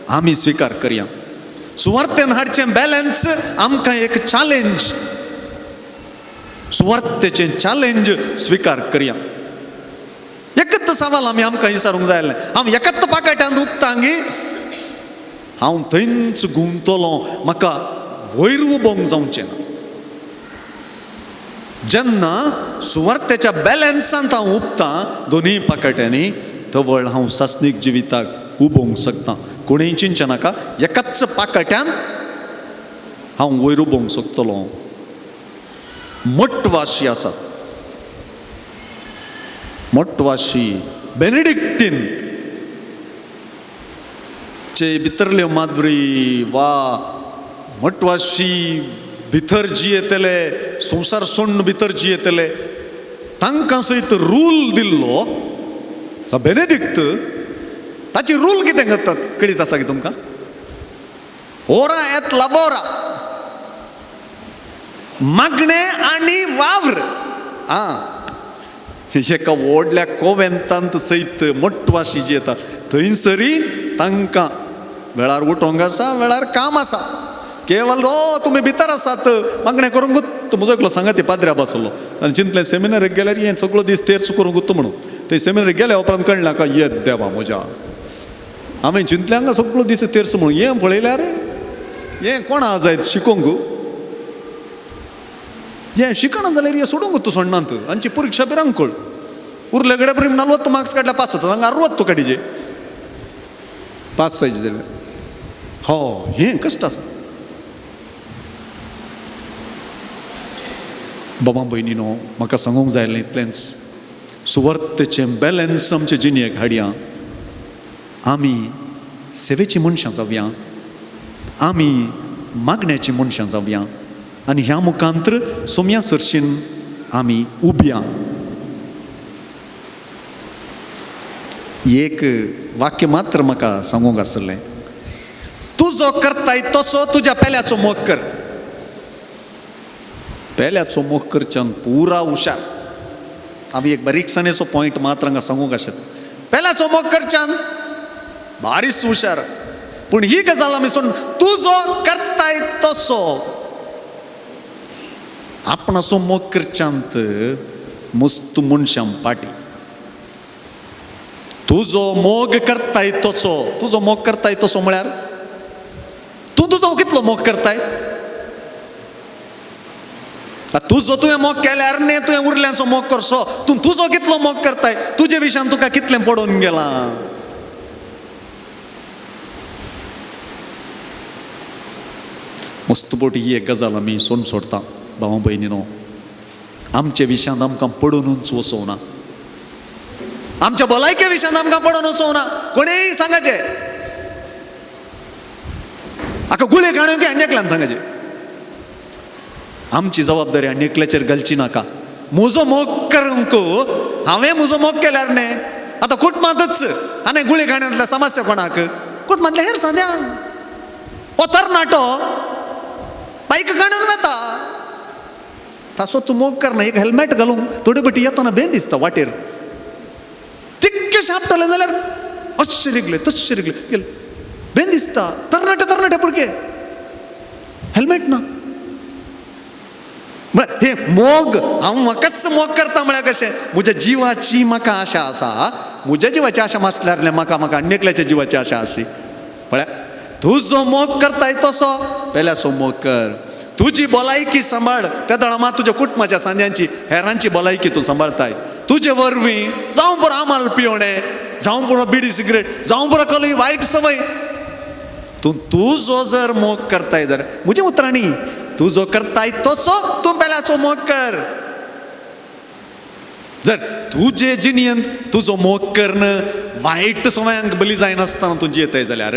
आमी स्विकार करया. सुवार्तेन हाडचें बॅलन्स आमकां एक चॅलेंज, सुवार्तेचें चॅलेंज स्विकार करया. एकच सवाल आमी आमकां विचारूंक जाय आसलें, हांव एकच पाकाट्यांत उबतांगी हांव थंयच घुंवतलो, म्हाका वयर उबोवंक जावचें ना. जेन्ना सुवार्थेच्या बॅलन्सांत हांव उबतां दोनूय पाकाट्यांनी, तवळ हांव सासणीक जिविताक उबोवंक शकता. कोणूय चिंतचें नाका, एकाच पाकाट्यान हांव वयर उबोवंक शकतलो. मटवाशी आसात, मटवाशी बेनेडिक्टीन चे भितरल्यो माद्री वा मटवाशी भितर जियेतले, संवसार सोडून भितर जियेतले, तांकां सयत रूल दिल्लो बेनेदिक्त. ताची रूल कितें करतात कळीत आसा की तुमकां? ओरा एत लाबोरा, मागणें आनी वावर. आं, एका व्हडल्या कोवेंतांत सयत मटवाशी जी येतात थंयसरी तांकां वेळार उठोंक आसा, वेळार काम आसा. केवल ओ तुमी भितर आसात मागणें करूंक गुत्त. म्हजो एकलो सांगाती पाद्र्या बसलो आनी चिंतलें सेमिनारीक गेल्यार हें सगळो दीस तेर्स करूंक गुत्त म्हणून. थंय सेमिनारीक गेल्या उपरांत कळ्ळें नाका, येत देवा म्हज्या, हांवें चिंतलें हांगा सगळो दीस तेर्स म्हणून, हें पळयल्यार हें कोणा जायत शिकोवंक, हें शिकना जाल्यार हें सोडूंक तूं सोडनात. आमची परिक्षा भिरांकूळ उरले कडेन बरी 40 मार्क्स काडल्या पास जाता, हांगा 60 काडीचे पास जायचे जाल्यार. हो, हें कश्ट आसा. बाबा भयणीनो, म्हाका सांगूंक जाय इतलेंच, सुवार्थेचें बॅलन्स आमचे जिणेक हाडया. आमी सेवेची मनशां जावया, आमी मागण्याची मनशां जावया, आनी ह्या मुखांत्र सोम्या सरशीन आमी उबया. एक वाक्य मात्र म्हाका सांगूंक आसलें, तुजो करताय तसो तुज्या पेल्याचो मोग कर. पेल्याचो मोग करच्यान पुरा हुशार. आमी एक बारीकसाणेचो पॉयंट मात्र हांगा सांगूंक आसता, पेल्याचो मोग करच्यान बारीस हुशार, पूण ही गजाल आमी सोडून तुजो करताय तसो आपणाचो मोग करच्यांत मस्त मनशां पाटी. तुजो मोग करताय तसो, तुजो मोग करताय तसो म्हळ्यार तूं तुजो कितलो मोग करताय? तुजो तुवें मोग केल्यार न्ही तुवें उरल्यांचो मोग करचो. तूं तुजो कितलो मोग करताय? तुजे विशयान तुका कितलें पडून गेलां? मस्त पोटी ही एक गजाल आमी सोडून सोडटा भाव भयणीनो, आमचे विशयांत आमकां पडुनूच वचोवना, आमच्या भलायके विशयांत आमकां पडून वचोवना. कोणेय सांगाचें आका गुळे काणयो की आनी एकल्यान सांगाचें, आमची जबाबदारी आनी एकल्याचेर घालची नाका. म्हजो मोग करूंक हांवें म्हजो मोग केल्यार न्ही, आतां कुटुंबांतच आनी गुळे काणयांतल्या समस्या कोणाक, कुटुंबांतल्या हेर सांद्यान हो तरणाटो बायक काणून वता, तासो तूं मोग करना, एक हेल्मेट घालूंक थोडे बटी येतना बेन दिसता वाटेर, तिक्के शापटले जाल्यार अश्शे रिगले तश्शे रिगले गेले बेन दिसता. तरणाटे तरणाटे भुरगे हेल्मेट ना. म्हळ्यार हे मोग हांव म्हाकाच मोग करता म्हळ्यार कशें, म्हज्या जिवाची म्हाका आशा आसा, म्हज्या जिवाची आशा मासल्यार म्हाका म्हाका आनी एकल्याच्या जिवाची आशा आशी. म्हळ्यार तुजो मोग करताय तसो पेल्याचो मोग कर. तुजी भलायकी सांबाळ, त्या दळा मात तुज्या कुटुंबाच्या सांद्यांची हेरांची भलायकी तूं सांबाळताय. तुजे वरवीं जावं पुरो आमाल पिवणें, जावं पुरो बिडी सिगरेट, जावं पुरो कसली वायट संवय, तूं तुजो जर मोग करताय जर म्हज्या उतरांनी तुजो करताय तसो तूं पेल्याचो मोग कर. जर तुजे जिणेंत तुजो मोग करून वायट संवयांक बली जायनासतना तूं जियेताय जाल्यार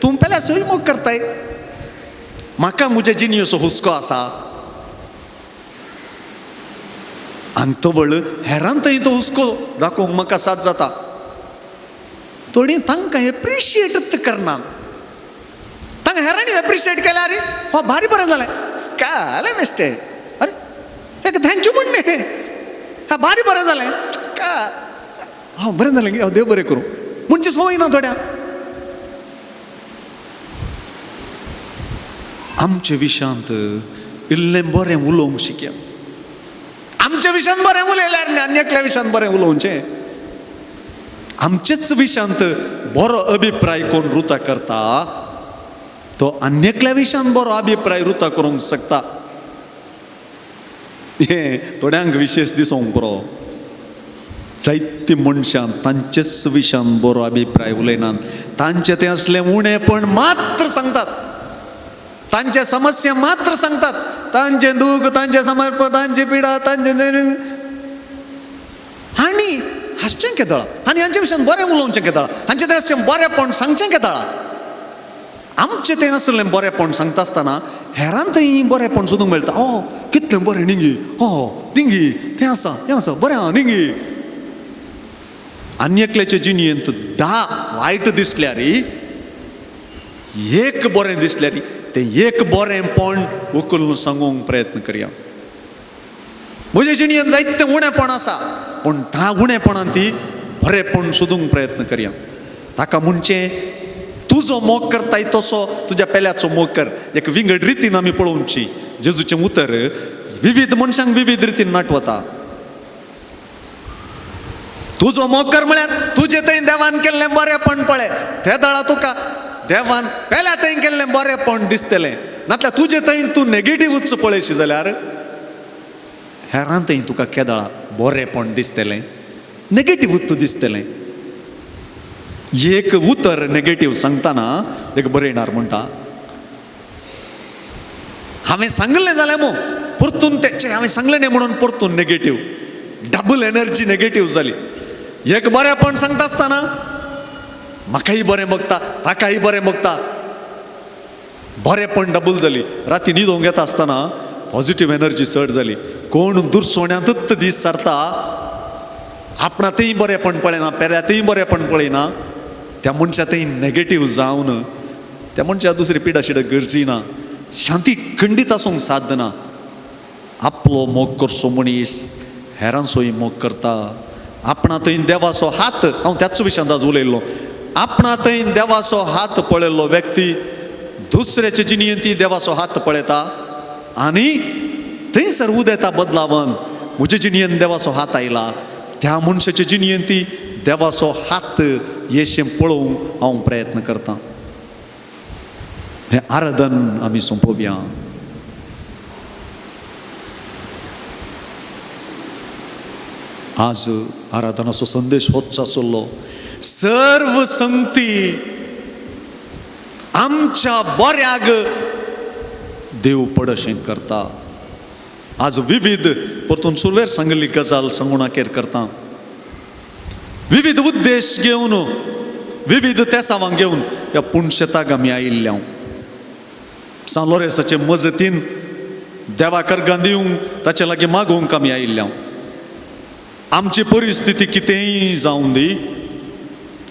तूं पेल्याचोय मोग करताय. म्हाका म्हज्या जिणेचो हुस्को आसा आनी तवळ हेरांतय तो हुस्को दाखोवंक म्हाका साथ जाता. थोडीं तांकां एप्रिशिएट करना, तांकां हेरांनी एप्रिशिएट केल्यार हो भारी बरें जालें, काय बेश्टें, अरे ताका thank you म्हणणें, हा भारी बरें जालें, काय हांव बरें जालें की हांव देव बरें करूं म्हणचे संवय ना थोड्या. आमचे विशयांत इल्लें बरें उलोवंक शिकया. आमच्या विशयांत बरें उलयल्यार न्ही आनी एकल्या विशयांत बरें उलोवचें. आमचेच विशयांत बरो अभिप्राय कोण रुता करता तो आनी एकल्या विशयांत बरो अभिप्राय रुता करूंक शकता. हें थोड्यांक विशेश दिसूंक पुरो. जायती मनशां तांचेच विशयान बरो अभिप्राय उलयनात, तांचें तें असलें उणेपण मात्र सांगतात, तांचे समस्या मात्र सांगतात, तांचें दूख, तांचें समर्पण, तांची पिडा, तांचें आनी हांसचें केदळा आनी हांचे विशयान बरें उलोवचें केदळा, हांचें तें आसचें बरेंपण सांगचें केदळा. आमचें तें आसलें बरेंपण सांगता आसतना हेरान थंय बरेंपण सोदूंक मेळटा. ओ कितलें बरें निंगी, हो निंगी तें आसा हें आसा बरें आहा निंगी. आनी एकल्याचे जिणेंत 10 वायट दिसल्यार एक बरें दिसल्यार तें एक बरेंपण उखलून सांगूंक प्रयत्न करया. म्हजे जिणेंत जायतें उणेपण आसा पूण त्या उणेपणान ती बरेंपण सोदूंक प्रयत्न करया. ताका म्हणचें तुजो मोग करताय तसो तुज्या पेल्याचो मोग कर. एक विंगड रितीन आमी पळोवची जेजूचें उतर विविध मनशांक विविध रितीन नाटवता. तुजो मोग कर म्हळ्यार तुजे थंय देवान केल्लें बरेंपण पळय, ते दळा तुका देवान पेल्या थंय केल्लें बरेंपण दिसतलें. नातल्यार तुजे थंय तूं नेगेटिव्हूच पळयशी जाल्यार हेरान थंय तुका केदळा बरेंपण दिसतलें, नेगेटिव्हूच दिसतलें. एक उतर नेगेटीव सांगतना एक बरयणार म्हणटा हांवें सांगलें जाल्यार मू परतून तें हांवें सांगलें न्ही म्हणून परतून नेगेटीव, डबल एनर्जी नेगेटीव जाली. एक बरेंपण सांगता आसतना म्हाकाय बरें बगता ताकाय बरें बगता, बरेंपण डबल जाली. राती न्हिदोंक येता आसतना पॉझिटीव एनर्जी चड जाली. कोण दुरसोण्यांतूच दीस सारता, आपणातय बरेंपण पळयना, पेल्यातय बरेंपण पळयना, त्या मनशा थंय नेगेटीव जावन त्या मनशा दुसरी पिडा शिडा गरजी ना, शांती खंडीत आसूंक साध्य ना. आपलो मोग करचो मनीस हेरांचोय मोग करता. आपणा थंय देवाचो हात, हांव त्याच विशयांत आज उलयल्लो, आपणा थंय देवाचो हात पळयल्लो व्यक्ती दुसऱ्याचे जिणेंत देवाचो हात पळयता आनी थंयसर उदेता बदलावन म्हजे जिणेंत देवाचो हात आयला, त्या मनशाचे जिणेंत देवाचो हात येशें पळोवंक हांव प्रयत्न करतां. हें आराधन आमी सोंपोवया. आज आराधनाचो संदेश होच आसलो, सर्व संगती आमच्या बऱ्याक देव पडशें करता. आज विविध परतून सुरवेर सांगिल्ली गजाल सांगून अखेर करता. विविध उद्देश घेवन विविध तेसावांक घेवन ह्या पुणशेताक आमी आयिल्ल्या. सांत लोरेंसाचे मजतीन देवा कर्गान दिवंक ताचे लागीं मागूंक आमी आयिल्ल्या. आमची परिस्थिती कितेंय जावं दी,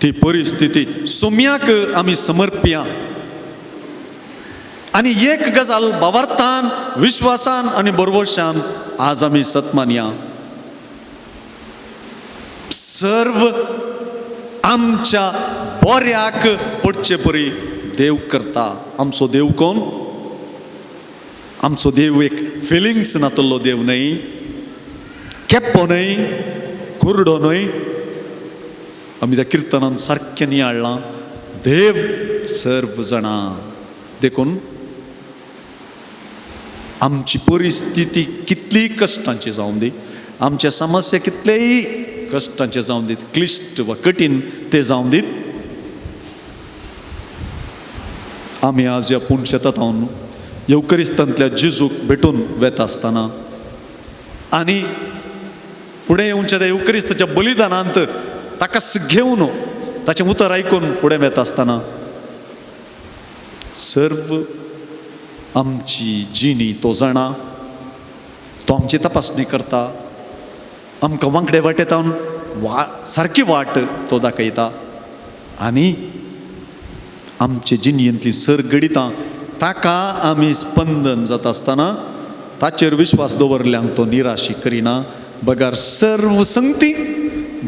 ती परिस्थिती सोम्याक आमी समर्पया आनी एक गजाल भावार्थान विश्वासान आनी बरवशान आज आमी सत्मानया. सर्व आमच्या बऱ्याक पडचे परी देव करता. आमचो देव कोण? आमचो देव एक फिलिंग्स नातल्लो देव न्हय, केप्पो न्हय, कुरडो न्हय. आमी त्या किर्तनान सारकें नियाळ्ळां, देव सर्व जाणा. देखून आमची परिस्थिती कितली कश्टांची जावं दी, आमच्या समस्या कितलेय कश्टांचे जावं दीत, क्लिश्ट वा कठीण ते जावं दीत, आमी आज ह्या पुणशेतात हांव येवकरिस्तांतल्या जेजूक भेटून वेता आसतना आनी फुडें येवच्या त्या येवकरिस्ताच्या बलिदानांत ताका घेवन ताचें उतर आयकून फुडें वेता आसतना सर्व आमची जिणी तो जाणा, तो आमची तपासणी करता, आमकां वांकडे वाटेतावन वा सारकी वाट तो दाखयता आनी आमचे जिणेंतली सर घडितां ताका आमी स्पंदन जाता आसतना ताचेर विश्वास दवरल्यांक तो निराशी करिना, बगर सर्व संगती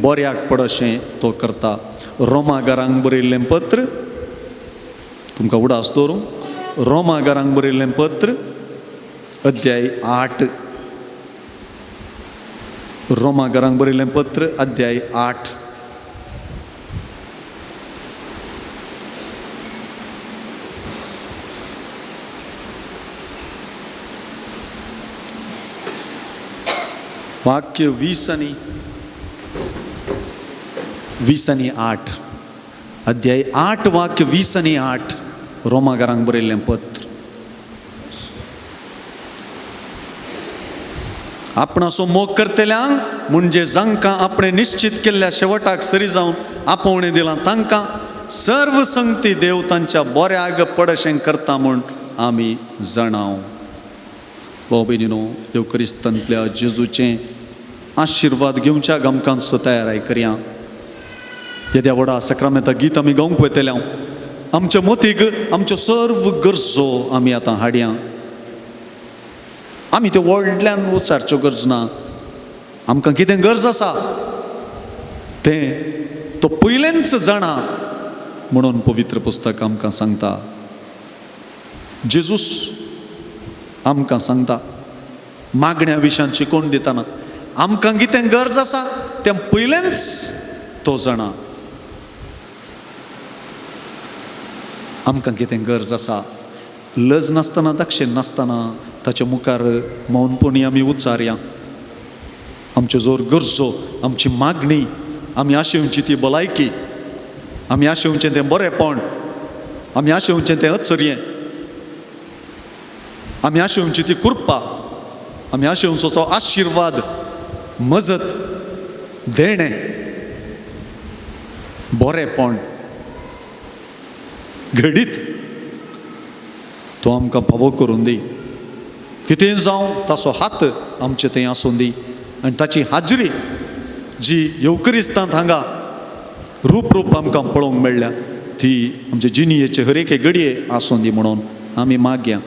बऱ्याक पडशें तो करता. रोमागारांक बरयल्लें पत्र तुमकां उडास दवरूं, रोमागारांक बरयल्लें पत्र अध्याय 8, रोमागारांक बरयल्लें पत्र अध्याय 8. वाक्य 20 आनी 20 आनी 8, अध्याय 8 वाक्य 20 आनी 8, रोमाकारांक बरयल्लें पत्र. आपणाचो मोग करतल्यांक म्हणजे जांकां आपणें निश्चित केल्ल्या शेवटाक सरी जावन आपोवणें दिलां तांकां सर्व संगती देव तांच्या बऱ्याक पडशें करता म्हूण आमी जाणाव. भाव भयणीनो, येवक्रिस्तांतल्या जेजूचें आशिर्वाद घेवच्या आमकां तयाराय करया. येद्या व्हडा सक्रामेंता गीत आमी गावंक वयतले. आमच्या मोतीक आमच्यो सर्व गरजो आमी आतां हाडया. आमी त्यो व्हडल्यान उच्चारच्यो गरज ना. आमकां कितें गरज आसा तें तो पयलेंच जाणा म्हणून पवित्र पुस्तक आमकां सांगता. जेजूस आमकां सांगता मागण्या विशयान शिकोवन दितना आमकां कितें गरज आसा तें पयलेंच तो जाणा. आमकां कितें गरज आसा लज नासतना दक्षीण नासतना ताच्या मुखार मौनपणी आमी उच्चारया. आमच्यो जोर गरजो, आमची मागणी, आमी आशेवची ती भलायकी, आमी आशेवचें तें बरेंपण, आमी आशेवचें तें अचर्यें, आमी आशेवची ती कृपा, आमी आशेवचो आशिर्वाद, मजत, देणें, बरेंपण घडीत तो आमकां फावो करून दी. कितें जावं ताचो हात आमचे थंय आसूं दी आनी ताची हाजरी जी येवक्रिस्तांत हांगा रूप रूप आमकां पळोवंक मेळ्ळ्या ती आमचे जिणयेचे हर एके घडये आसूं दी म्हणून आमी मागया.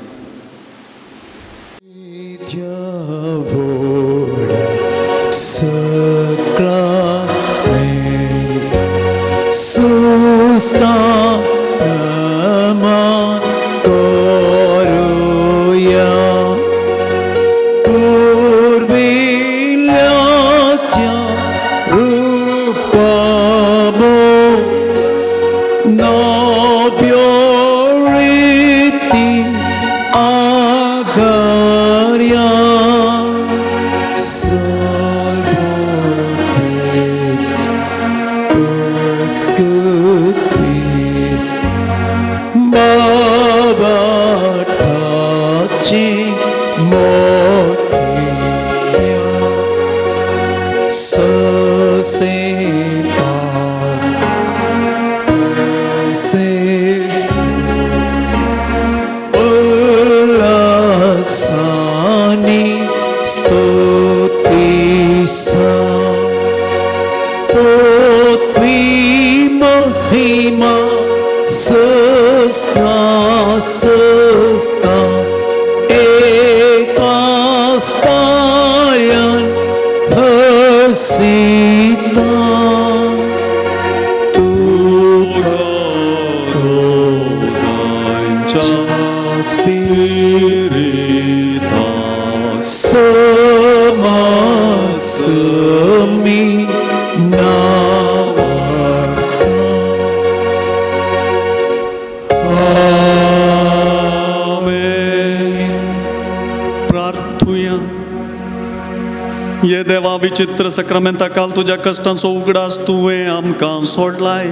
देवा विचित्र सक्रामेंता काल तुज्या कश्टांचो उगडास तुवें आमकां सोडलाय.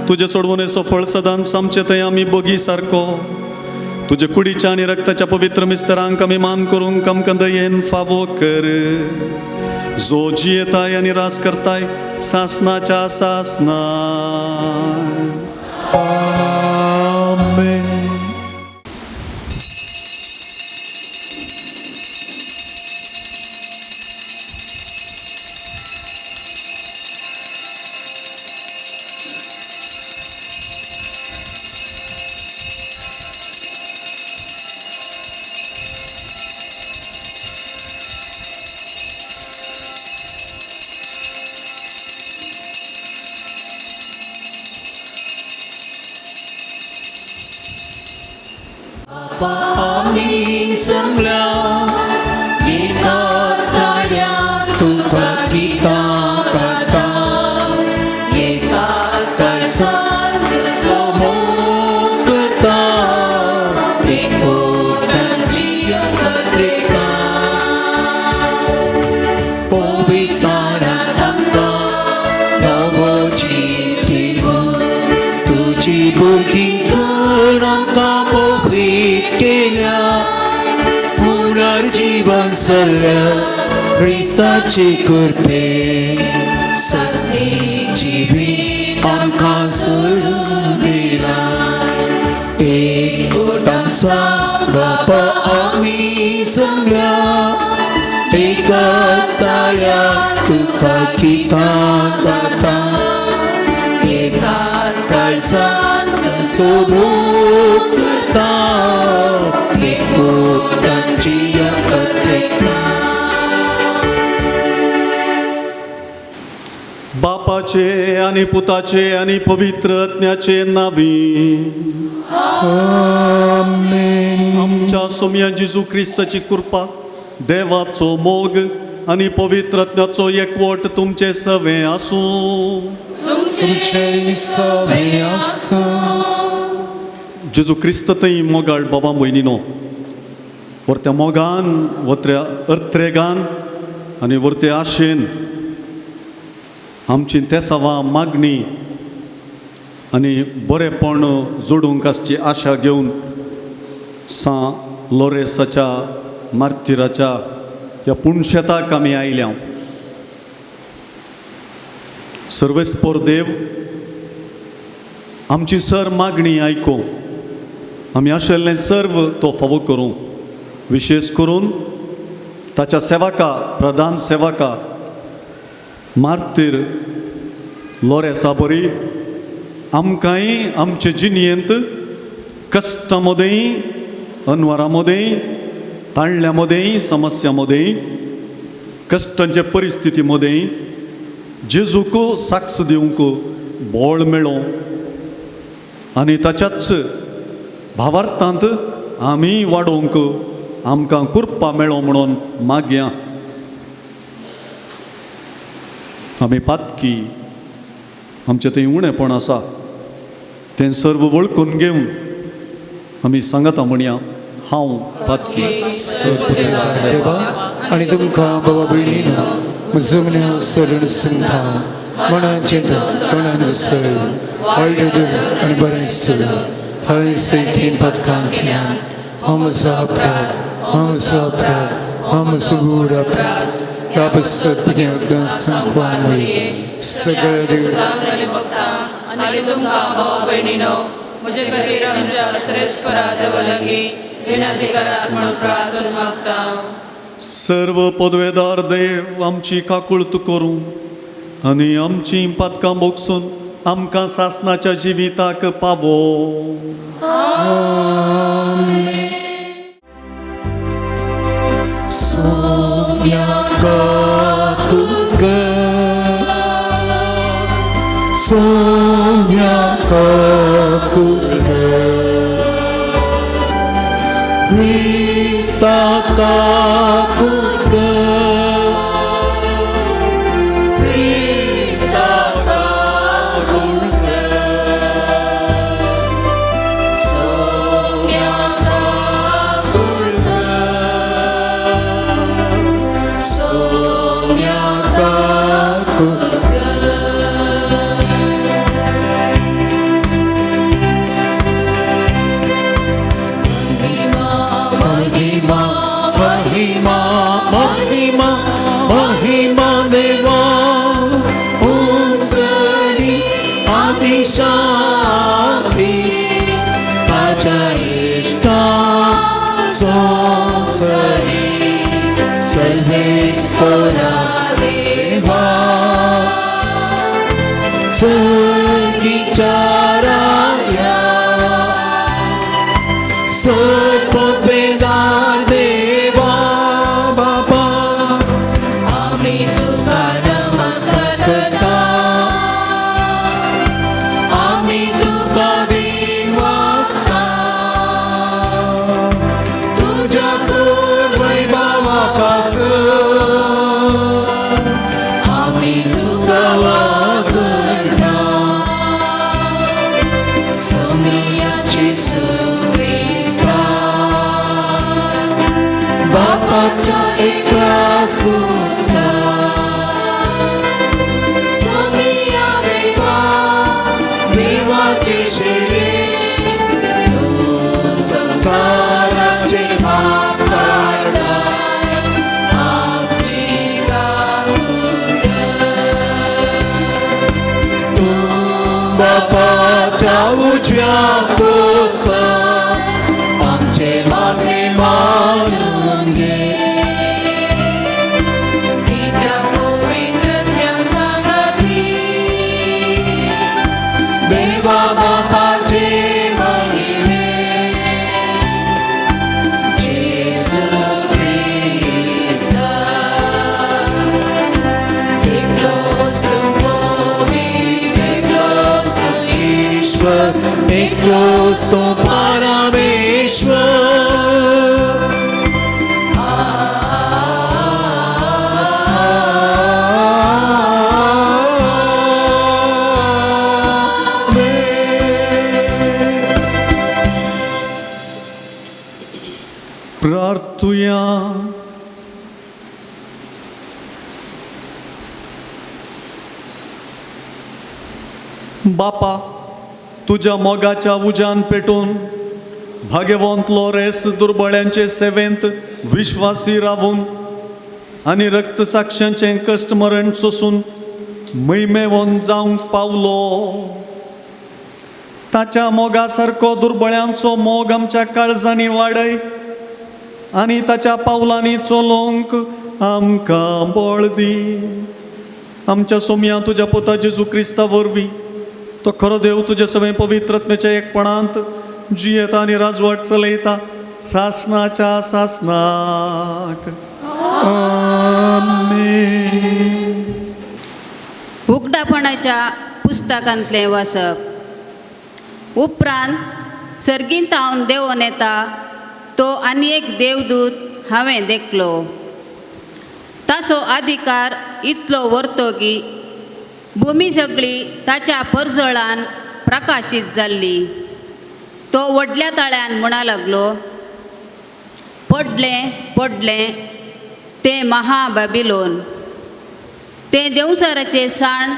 तुजे सोडवणेचो फळ सदांच आमचे थंय आमी बगी सारको तुजे कुडीच्या आनी रक्ताच्या पवित्र मिस्तरांक आमी मान करूंक आमकां दयेन फावो कर. जो जियेताय आनी रास करताय सासनाच्या सासना. आमेन. भुरगीं कर आमकां पवित्र केल्या पुनर्जीवन सल्ल्या क्रिस्ताचे कृपे सासणी जिवीत आमकां सोडून दिला एक आमचा बापा आमी सगळ्या एकाच ताळ्या तुका गितां गाता एकाच काळजान सोबूत करता एकवटांची एकत्रिता. बापाचे आनी पुताचे आनी पवित्र आत्म्याचे नावी आमच्या सोम्या जेजू क्रिस्ताची कृपा देवाचो मोग आनी पवित्र आत्म्याचो एकवट तुमचे सवे आसूं. तुमचे सवे आसूं. जेजू क्रिस्त थंय मोगाळ बाबा भयणीनो वरत्या मोगान वत्र्या अर्थरेगान आनी वरते आशेन आमची तेसावां मागणी आनी बरेपण जोडूंक आसची आशा घेवन सां लोरेसाच्या मार्तिराच्या ह्या पुणशेताक आमी आयल्या. सर्वेस्पोर देव आमची सर मागणी आयकूं आमी आशिल्लें सर्व तो फावो करूं विशेष करून ताच्या सेवका प्रधान सेवका मार्तीर लोरेसा बरी आमकांय आमचे जिणेंत कश्टां मदें अनवरा मदें ताणल्या मदें समस्या मदें कश्टांचे परिस्थिती मदें जेजूक साक्ष दिवंक बळ मेळो आनी ताच्याच भावार्थांत आमी वाडोवंक आमकां कृपा मेळो म्हणून मागया. आमी पातकी आमचें थंय उणेपण आसा तें सर्व वळखून घेवन आमी सांगता म्हणया हांव पातकी. देवा आनी तुमकां बाबा भयणीनो म्हजो सरण सांगता मनाचें तोंडान सर वायट आनी बरें सोड हांवें सयतीन पदकां केल्यान हांव म्हजो अपराध हांव म्हजो अपराध हांव म्हजो गूढ अपराध ह्या पासत सांगवा सगळ्या देव आनी भक्तांक आनी तुमकां भाव भयणीनो म्हजे खातीर आमच्या श्रेस्परा देवा लागीं विनंती करात म्हणून प्रार्थना मागता. सर्व पदवेदार देव आमची काकुळत करूं आनी आमची पातकां भोगसून आमकां सासनाच्या जिविताक पावो. देवाची शिडी. बापाच्या उजव्या पोसा आमचे मागणे मानून घे. पित्या पवित्रत्या सांगाती देवा बापाचे महिमे जेसू क्रिस्ता एकलोच तूं पवित्र, एकलोच तूं ईश्वर, एकलोच तो परमेश्वर. प्रार्थुया. बापा, तुज्या मोगाच्या उज्यान पेटून भाग्यवंत लोरेस दुर्बळ्यांचे सेवेंत विश्वासी रावून आनी रक्तसाक्षांचें कश्ट मरण सोसून मैमेवन जावंक पावलो. ताच्या मोगा सारको दुर्बळ्यांचो मोग आमच्या काळजांनी वाडय आनी ताच्या पावलांनी चलोवंक आमकां बळ दी. आमच्या सोमया तुज्या पुता जेजू क्रिस्ता वरवीं, तो खरो देव तुज्या सगळें पवित्रत्मेच्या एकपणांत जियेता आनी राजवाट चलयता सासनाच्या सासनाक. उगडापणाच्या पुस्तकांतलें वाचप. उपरांत सर्गींत देंवोन येता तो आनी एक देवदूत हांवें देखलो. ताचो अधिकार इतलो व्हरतो की भुमी सगळी ताच्या परजळान प्रकाशीत जाल्ली. तो व्हडल्या ताळ्यान म्हणा लागलो, पडलें पडलें तें महाबाबिलोन, तें देंवचाराचें साण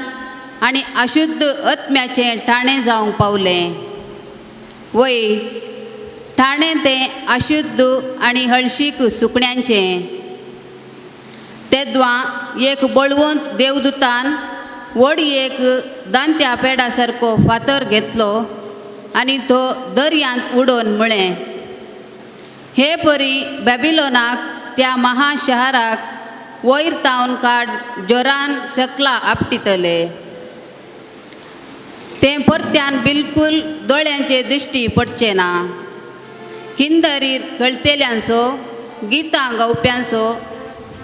आनी अशुद्ध आत्म्याचें ठाणें जावंक पावलें. वय ठाणें तें अशुद्ध आनी हळशीक सुकण्यांचें. तेद्वां एक बळवंत देवदूतान व्हड एक दांत्या पेडा सारको फातर घेतलो आनी तो दर्यांत उडोवन म्हळें, हे परी बॅबिलोनाक त्या महाशहराक वयर तावन काड जोरान सकला आपटितले. तें परत्यान बिलकूल दोळ्यांचे दिश्टी पडचें ना. किंदरीर कळतेल्यांचो, गितां गावप्यांचो,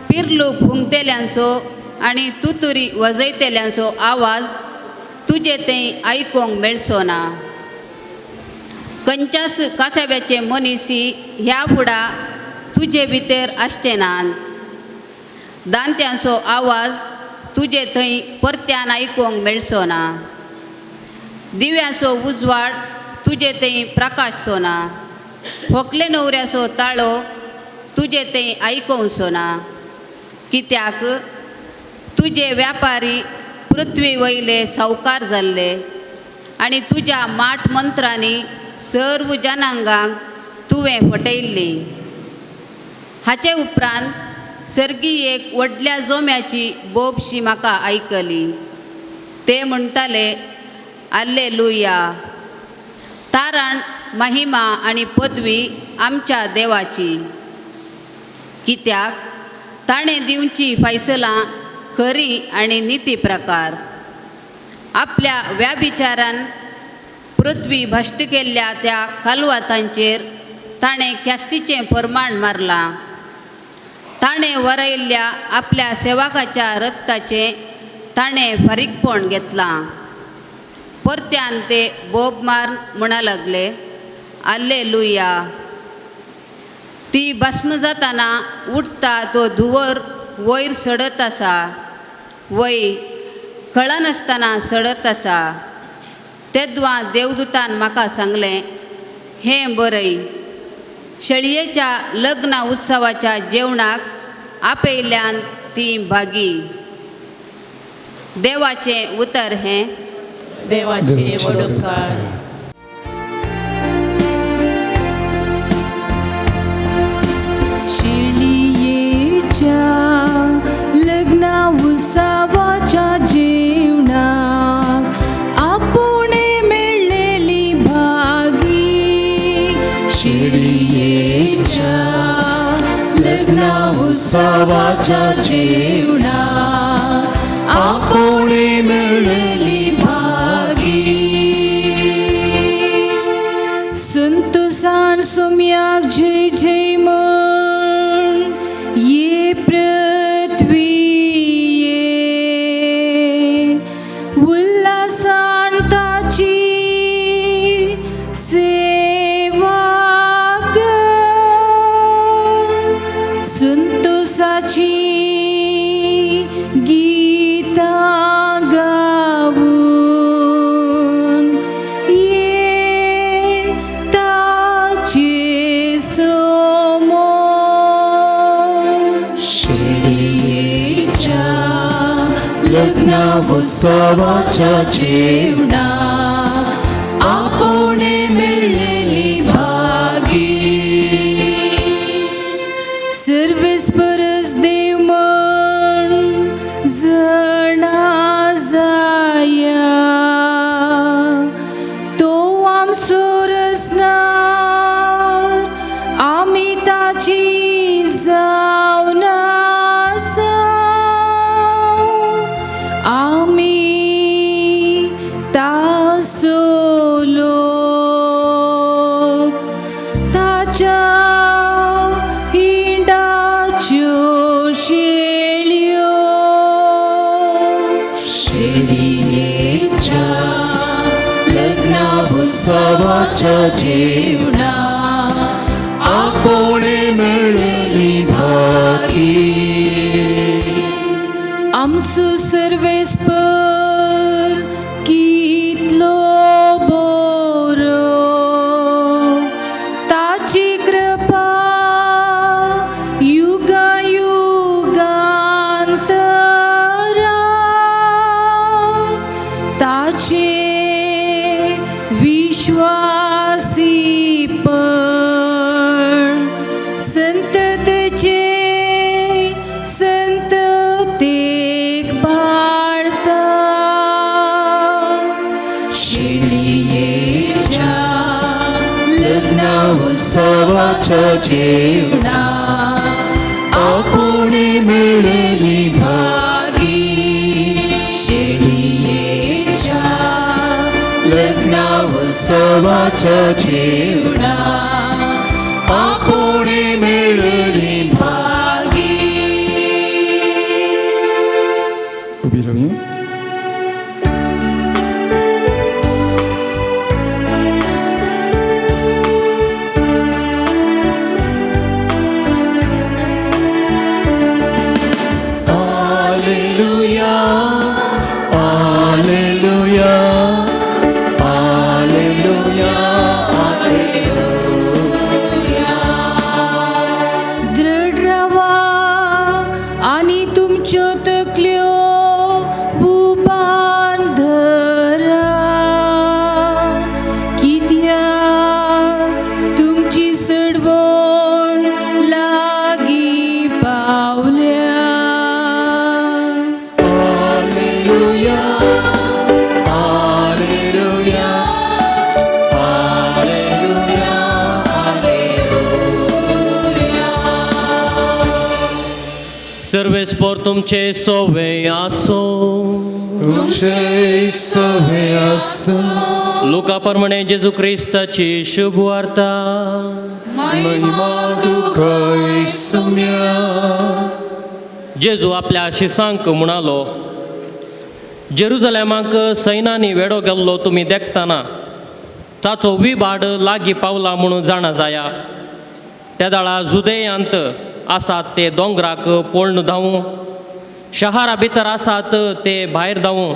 पिर्लू फुंकतेल्यांचो आनी तुतुरी वाजयतेल्यांचो आवाज तुजे थंय आयकूंक मेळचो ना. खंयच्याच कासाब्याचे मनीसी ह्या फुडा तुजे भितर आसचे नात. दांत्यांचो आवाज तुजे थंय परत्यान आयकूंक मेळचो ना. दिव्याचो उजवाड तुजे थंय प्रकाशचो ना. होकले न्हवऱ्याचो ताळो तुजे थंय आयकोवचो ना. कित्याक तुजे व्यापारी पृथ्वी वयले सावकार जाल्ले आनी तुज्या माठ मंत्रांनी सर्व जनांगांक तुवें फटयल्ली. हाचे उपरांत सर्गी एक व्हडल्या जोम्याची बोबशी म्हाका आयकली. ते म्हणटाले, आल्लेलुया, तारण महिमा आनी पदवी आमच्या देवाची, कित्याक ताणें दिवची फैसलां खरी आनी निती प्रकार. आपल्या व्याभिचारान पृथ्वी भश्ट केल्ल्या त्या कालवातांचेर ताणें ख्यास्तीचें प्रमाण मारलां. ताणें वरयल्ल्या आपल्या सेवकाच्या रक्ताचें ताणें फारीकपण घेतलां. परत्यान ते बोब मार म्हणा लागले, आल्लेलुया. ती भस्म जाताना उठता तो धुंवर वयर सडत आसा, वय कळनासतना सडत आसा. तेद्वां देवदूतान म्हाका सांगलें, हें बरय, शेळयेच्या लग्न उत्सवाच्या जेवणाक आपयल्ल्यान ती भागी. देवाचें उतर हें. देवाचे व्हड उपकार. शेळयेच्या लग्ना उत्सवाच्या जेवणाक आपूण उत्सवाच्या जेवणाक आपोवणे मेळ्ळेली भागी. संतोसान सोम्याक जय जय म्हण ये पृथ्वीये, उल्हासान ताची सेवा कर, संतोषाची गीतां गावन ये ताचे समोर. शेळयेच्या लग्ना उत्सवाच्या जेवणाक आपोवणे मेळ्ळेली भागी. सर्वेस्परस देव म्हण जाणा जाया, तो आमचो रचणार, आमी ताची जावन आसा, आमी ताचो लोक, ताच्या हिंडाच्यो शेळयो. शेळयेच्या लग्ना उत्सवाच्या जेवणाक आपोवणे मेळ्ळेली भागी. आमचो सर्वेस्पर कितलो बरो, ताची कृपा युगा युगांतरा, ताचे विश्वासीपण संततेचे संततेक पाळता. शेळयेच्या लग्ना उत्सवाच्या जेवणाक आपोवणे मेळ्ळेली भागी. शेळयेच्या लग्ना उत्सवाच्या जेवणाक आपोवणे मेळ्ळेली भागी. उबी रावया. Alleluia, Alleluia, Alleluia, Alleluia. दृढ रावा आनी तुमच्यो तकल्यो उबान धरा, कित्याक तुमची सडवण लागीं पावल्या. Alleluia, Alleluia, Alleluia, Alleluia. सर्वेस्पर तुमचे सोवे आसो. तुमचे सवे आसूं. लुका प्रमाणे जेजू क्रिस्ताची शुभ वार्ता. महिमा तुका सम्या. जेजू आपल्या शिसांक म्हणालो, जेरुजलेमाक सैनांनी वेडो गेल्लो तुमी देखतना ताचो विबाड लागीं पावला म्हणून जाणा जाया. त्या दाळा जुदेयांत आसात ते दोंगराक पळून धांवूं, शहरा भितर आसात ते भायर धांवूं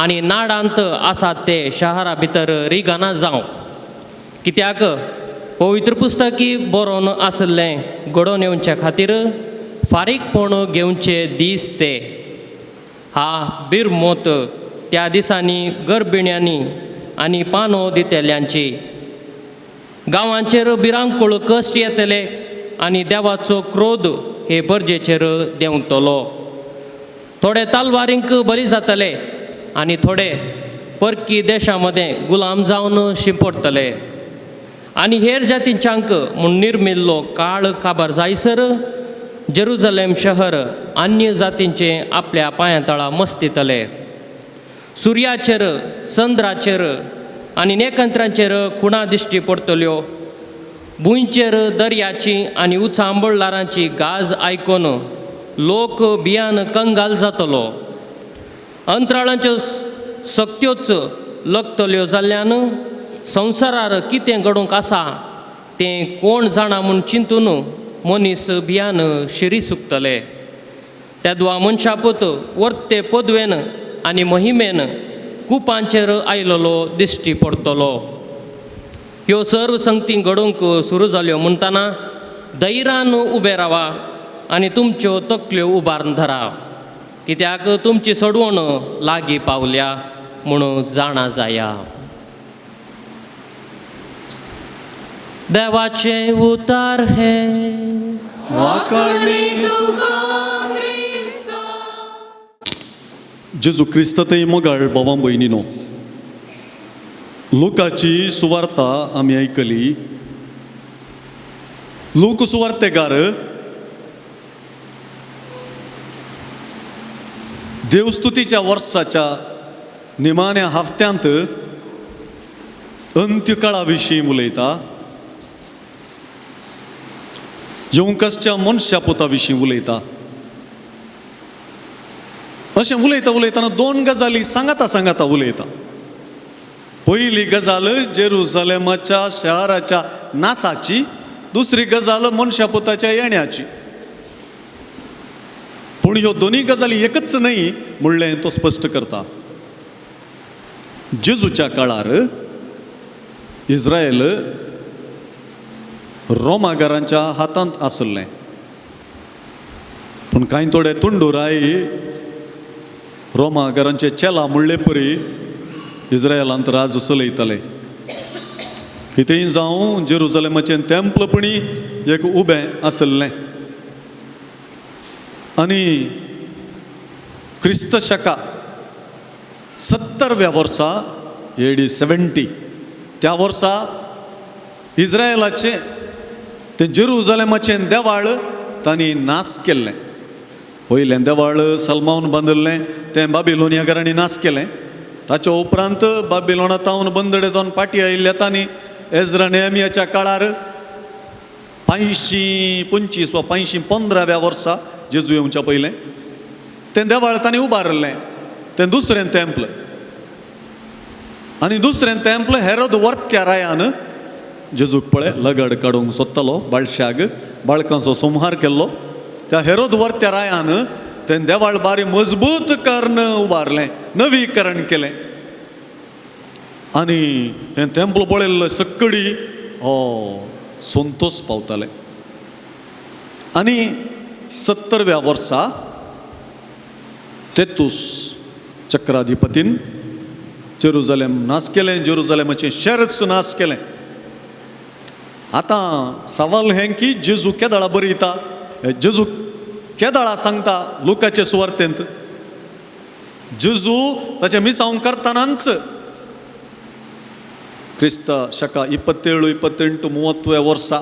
आनी नाडांत आसात ते शहरा भितर रिगाना जावं. कित्याक पवित्र पुस्तकी बरोवन आसलें घडोवन येवचे खातीर फारीकपण घेवचे दीस ते. हा बिरमोत त्या दिसांनी गर्भिण्यांनी आनी पानो दितल्यांची. गांवांचेर भिरांकूळ कश्ट येतले आनी देवाचो क्रोध हे परजेचेर देंवतलो. थोडे तलवारींक बरी जातले आनी थोडे परकी देशां मदें गुलाम जावन शिंपडटले आनी हेर जातींच्यांक म्हूण निर्मिल्लो काळ काबार जायसर जेरुजलेम शहर अन्य जातींचे आपल्या पांयां तळा मस्तितले. सुर्याचेर, चंद्राचेर आनी नेकंत्रांचेर खुणा दिश्टी पडटल्यो. भुंयचेर दर्याची आनी उचांबळ ल्हारांची गाज आयकून लोक भियान कंगाल जातलो. अंतराळांच्यो सक्त्योच लकतल्यो जाल्ल्यान संवसारार कितें घडूंक आसा तें कोण जाणा म्हूण चिंतून मनीस भियान शिरी सुकतले. तेदवा मनशापूत वर्ते पदवेन आनी महिमेन कुपांचेर आयलेलो दिश्टी पडटलो. ह्यो सर्व संगती घडूंक सुरू जाल्यो म्हणटना धैर्यान उबे रावा आनी तुमच्यो तकल्यो उबारून धरा, कित्याक तुमची सोडवण लागीं पावल्या म्हणून जाणा जाया. देवाचें उतार हे. जेजू क्रिस्त थंय मोगाळ भावां भयणीनो, लोकाची सुवार्ता आमी आयकली. लोक सुवार्तेकार देवस्तुतीच्या वर्साच्या निमाण्या हफ्त्यांत अंत्यकाळा विशीं उलयता, येवंकसच्या मनशा पुता विशीं उलयता. अशें उलयता उलयतना दोन गजाली सांगाता सांगाता उलयता. पयली गजाल जेरुजलेमाच्या शहराच्या नासाची, दुसरी गजाल मनशा पुताच्या येण्याची. पूण ह्यो दोनूय गजाली एकच न्हय म्हणलें तो स्पश्ट करता. जेजूच्या काळार इस्रायल रोमागारांच्या हातांत आसलें, पूण कांय थोडे तुंडुराय रोमागारांचे चेला म्हणले परी इस्रायलांत राज चलयताले. कितेंय जावं जेरुजलेमाचें तेंपलपणी एक उबें आसलें आनी क्रिस्त शका 70व्या वर्सा AD 70 त्या वर्सा इस्रायलाचें तें जेरुजलेमाचें देवाळ तांणी नाश केल्लें. पयलें देवाळ सलमावन बांदिल्लें तें बाबिलोनियाकारांनी नाश केलें. ताच्या उपरांत बाबिलोना तावन बंदडे जावन पाटी आयिल्ल्या तांणी एज्रा नेहमियाच्या काळार 525 वा 515व्या वर्सा जेजू येवच्या पयलें तें देवाळ तांणी उबारिल्लें. तें दुसरें तेंपल आनी दुसरें तेंपल हेरोद वर्त्या रायान जेजूक पळय लगड काडूंक सोदतालो, बाळशाग बाळकांचो संहार केल्लो. त्या हेरोद वर्त्या रायान तें देवाळ बारी मजबूत करून उबारलें, नवीकरण केलें आनी हें तेंपल पळयल्लें सक्कडी हो संतोश पावताले. आनी 70व्या वर्सा तेतूस चक्राधिपतीन जेरुजलेम नाश केलें, जेरुजलेमाचें शहरच नाश केलें. आतां सवाल हें की जेजू केदळा बरयता, जेजू केदळा सांगता लोकाचे सुवार्तेंत. जेजू ताचें मिसांव करतनाच क्रिस्त शका 27, 28, 30व्या वर्सा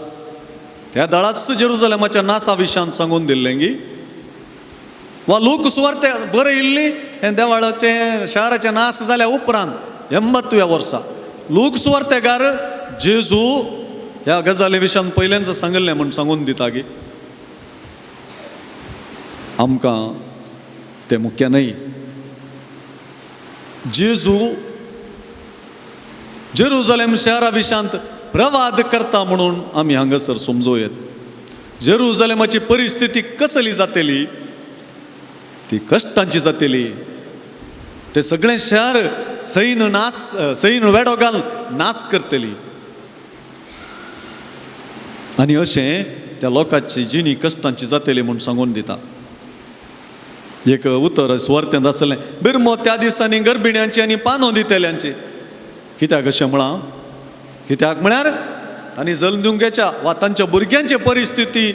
त्या दळाच जेरुजलेमाच्या नासा विशांत सांगून दिल्लें की वा लोक सुवार्ते बरयिल्ली हें देवाळाचें शहराचें नास जाल्या उपरांत 80व्या वर्सा लोक सुवार्तेकार जेजू ह्या गजाली विशयान पयल्यांच सांगिल्लें म्हूण सांगून दिता की आमकां तें मुख्य न्हय. जेजू जेरुजलेम शहरा विशांत प्रवाद करता म्हणून आमी हांगासर समजूं येत. जेरुजलेमाची परिस्थिती कसली जातली, ती कश्टांची जातली. ते सगळें शहर सैन नास, सैन वेडो घालून नास करतली आनी अशें त्या लोकांची जिणी कश्टांची जातली म्हूण सांगून दिता. एक उतर सुवार्थेंत आसलें, बिरमो त्या दिसांनी गर्भिण्यांची आनी पानो दितल्यांची. कित्याक अशें म्हळां? कित्याक म्हळ्यार तांणी जल्म दिवंक घेच्या वा तांच्या भुरग्यांची परिस्थिती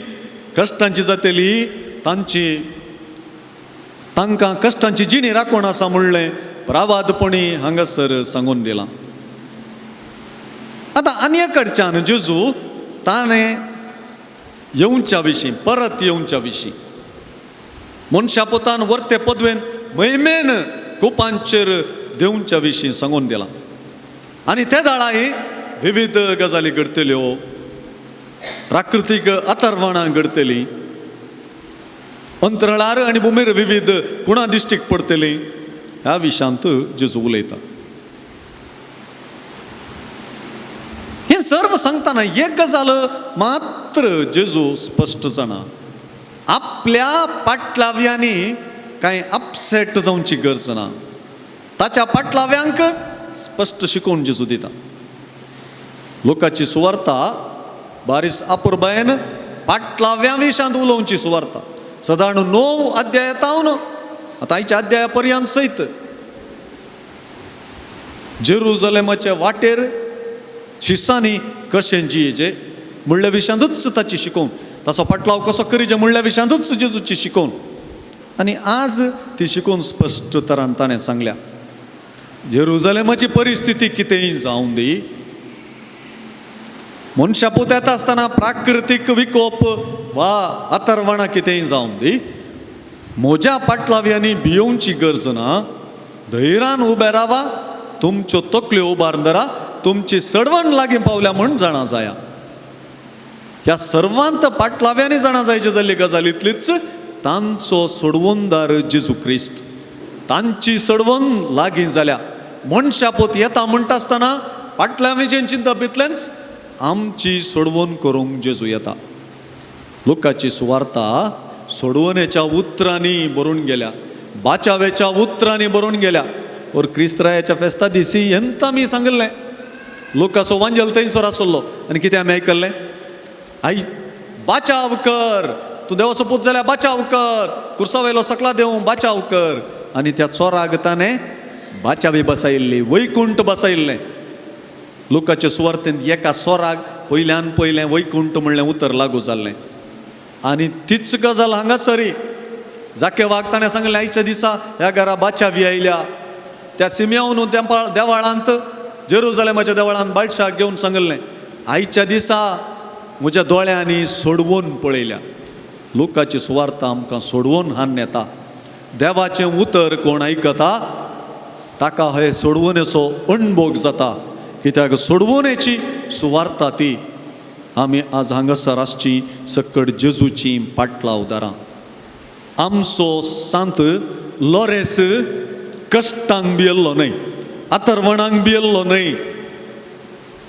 कश्टांची जातली, तांची तांकां कश्टांची जिणी राखून आसा म्हणलें प्रावादपणी हांगासर सांगून दिलां. आतां आनी कडच्यान जेजू ताणें येवच्या विशीं, परत येवच्या विशीं. मनशा पोतान वर्ते पदवेन महिमेन कुपांचेर देवच्या विशीं सांगून दिलां. आनी ते दाळाय विविध गजाली घडटल्यो, प्राकृतीक अतर्वणां घडटलीं, अंतराळार आनी भुमीर विविध गुणां दिश्टीक पडटलीं. ह्या विशांत जेजू उलयता. हें सर्व सांगतना एक गजाल मात्र जेजू स्पश्ट जाणा, आपल्या पाटलाव्यांनी कांय अपसेट जावची गरज ना. ताच्या पाटलाव्यांक स्पश्ट शिकोवन जेजू दिता. लोकांची सुवार्ता बारीस अपुरबायेन पाटलाव्यां विशांत उलोवची सुवार्ता सदाण 9 अध्यायातावन आतां आयच्या अध्याया पर्यंत सयत जेरुजलेमाचे वाटेर शिसांनी कशें जियेचे म्हणल्या विशांतूच ताची शिकोवन, ताचो पाटलाव कसो करीचे म्हणल्या विशांतूच जेजूची शिकोवन. आनी आज ती शिकोवन स्पश्ट तरान ताणें सांगल्या, जेरुजलेमाची परिस्थिती कितेंय जावं दी, मनशा पूत येता आसतना प्राकृतीक विकोप वा अतर्वणां कितेंय जावं दी, म्हज्या पाटलाव्यांनी भियोवची गरज ना. धैर्यान उबे रावा, तुमच्यो तकल्यो उबार धरा, तुमची सडवण लागीं पावल्या म्हूण जाणा जाया. ह्या सर्वांत पाटलाव्यांनी जाणा जायची जाल्ली गजाल इतलीच, तांचो सोडवणदार जेजू क्रिस्त, तांची सडवण लागीं जाल्या. मनशा पूत येता म्हणटा आसतना पाटलाव्यांचें चिंतप इतलेंच, आमची सोडवण करूंक जेजू येता. लोकांची सुवार्ता सोडवणेच्या उतरांनी बरोवन गेल्या, बाचावेच्या उतरांनी बरोवन गेल्या. और क्रिस्तरायाच्या फेस्ता दिसी हेंत आमी सांगिल्लें, लोकाचो वांजेल थंयसर आसलो आनी कितें आमी आयकल्लें, आई बाचाव कर, तूं देवाचो पूत जाल्यार बाचाव कर, कुर्सा वयलो सकला देव बाचाव कर. आनी त्या चोराक ताणें बाचावी बसायिल्ली, वैकुंठ बसायिल्लें. लोकाचे सुवार्तेंत एका सोराक पयल्यान पयलें वैकुंठ म्हणलें उतर लागू जाल्लें. आनी तीच गजाल हांगासरी जाके वाग ताणें सांगलें, आयच्या दिसा ह्या घरा बाचावी आयल्या. त्या सिमयावन देवाळांत जेरुजलेमाच्या देवळांत बादशाक घेवन सांगलें, आयच्या दिसा म्हज्या दोळ्यांनी सोडवून पळयल्या. लोकाची सुवार्ता आमकां सोडवून हाडून येता. देवाचें उतर कोण आयकता ताका हे सोडवणेचो अणभोग जाता, कित्याक सोडवणेची सुवार्ता ती. आमी आज हांगासर आसची सकट जेजूची पाटलावदारां. आमचो सांत लोरेस कश्टांक भियेल्लो न्हय, अतर्वणांक भियेल्लो न्हय.